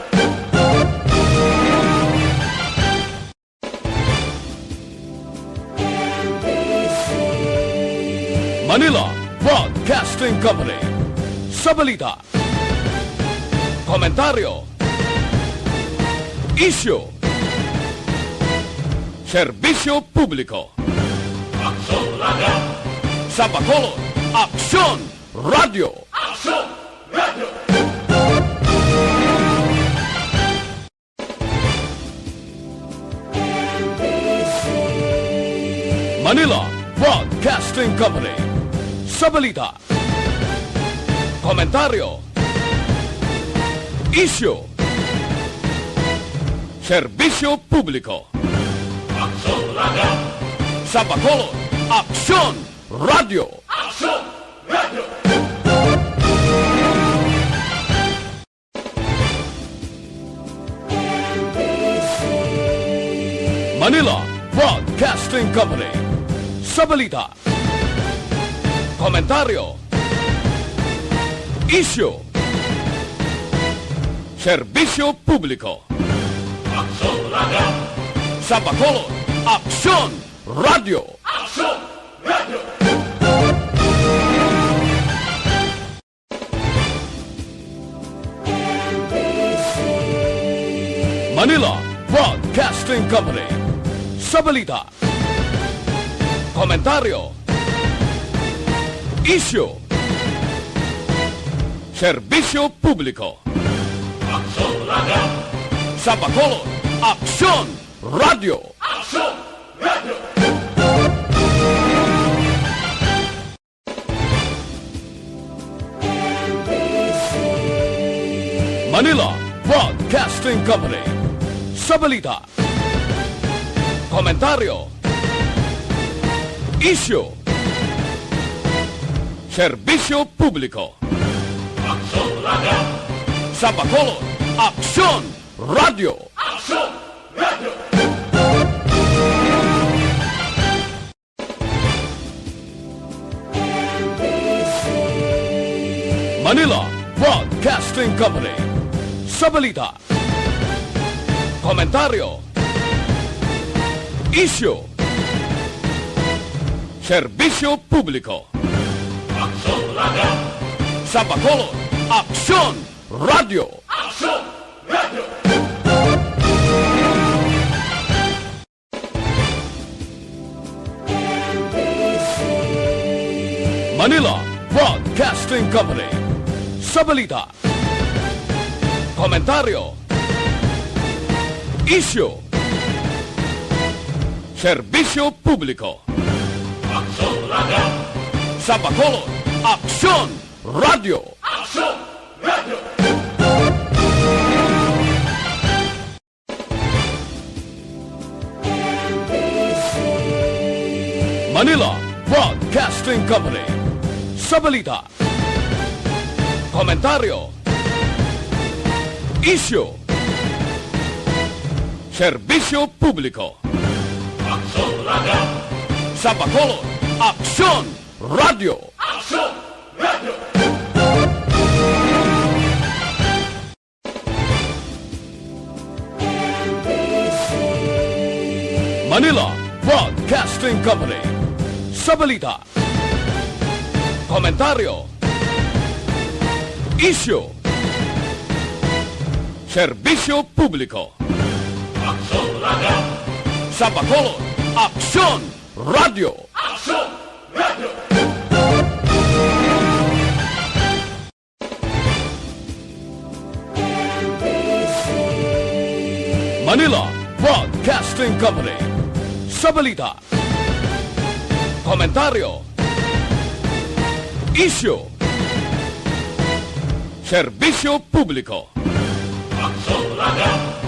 Manila Broadcasting Company. Sa balita, komentaryo, isyu, serbisyo publiko. Aksyon Radio. Sa Bacolod, Aksyon Radio. Aksyon Radio. Manila Broadcasting Company. Sa balita, komentaryo, isyu, serbisyo publiko. Aksyon Radio. Sa Bacolod, Aksyon Radio. Aksyon Radio. Manila Broadcasting Company. Sa balita, komentaryo, isyu, serbisyo publiko. Aksyon Radio. Sa Bacolod, Aksyon Radio. Aksyon Radio. Manila Broadcasting Company. Sa balita, komentaryo, isyu, serbisyo publiko. Aksyon Radio. Sa Bacolod, Aksyon Radio. Aksyon Radio. Manila Broadcasting Company. Sa balita, komentaryo, isyu, serbisyo publiko. Aksyon Radio. Sa Bacolod, Aksyon Radio. Aksyon Radio. Manila Broadcasting Company. Sa balita, komentaryo, isyu, serbisyo publiko. Aksyon Radio. Sa Bacolod, Aksyon Radio. Aksyon Radio. Manila, Broad Broadcasting Company. Sa balita, komentaryo, isyu, serbisyo publiko. Aksyon Radio! Sa Bacolod, Aksyon Radio! Aksyon Radio! Manila Broadcasting Company. Sa balita, komentaryo, isyu, serbisyo publiko. Aksyon Radio! Sa Bacolod, Aksyon Radio! Aksyon Radio! Manila Broadcasting Company. Sa balita, komentaryo, isyu, serbisyo publiko. Aksyon Radio! Sa Bacolod, Aksyon Radio! Aksyon Radio! Manila Broadcasting Company. Sa balita, komentaryo, isyu, serbisyo publiko. Aksyon Radio!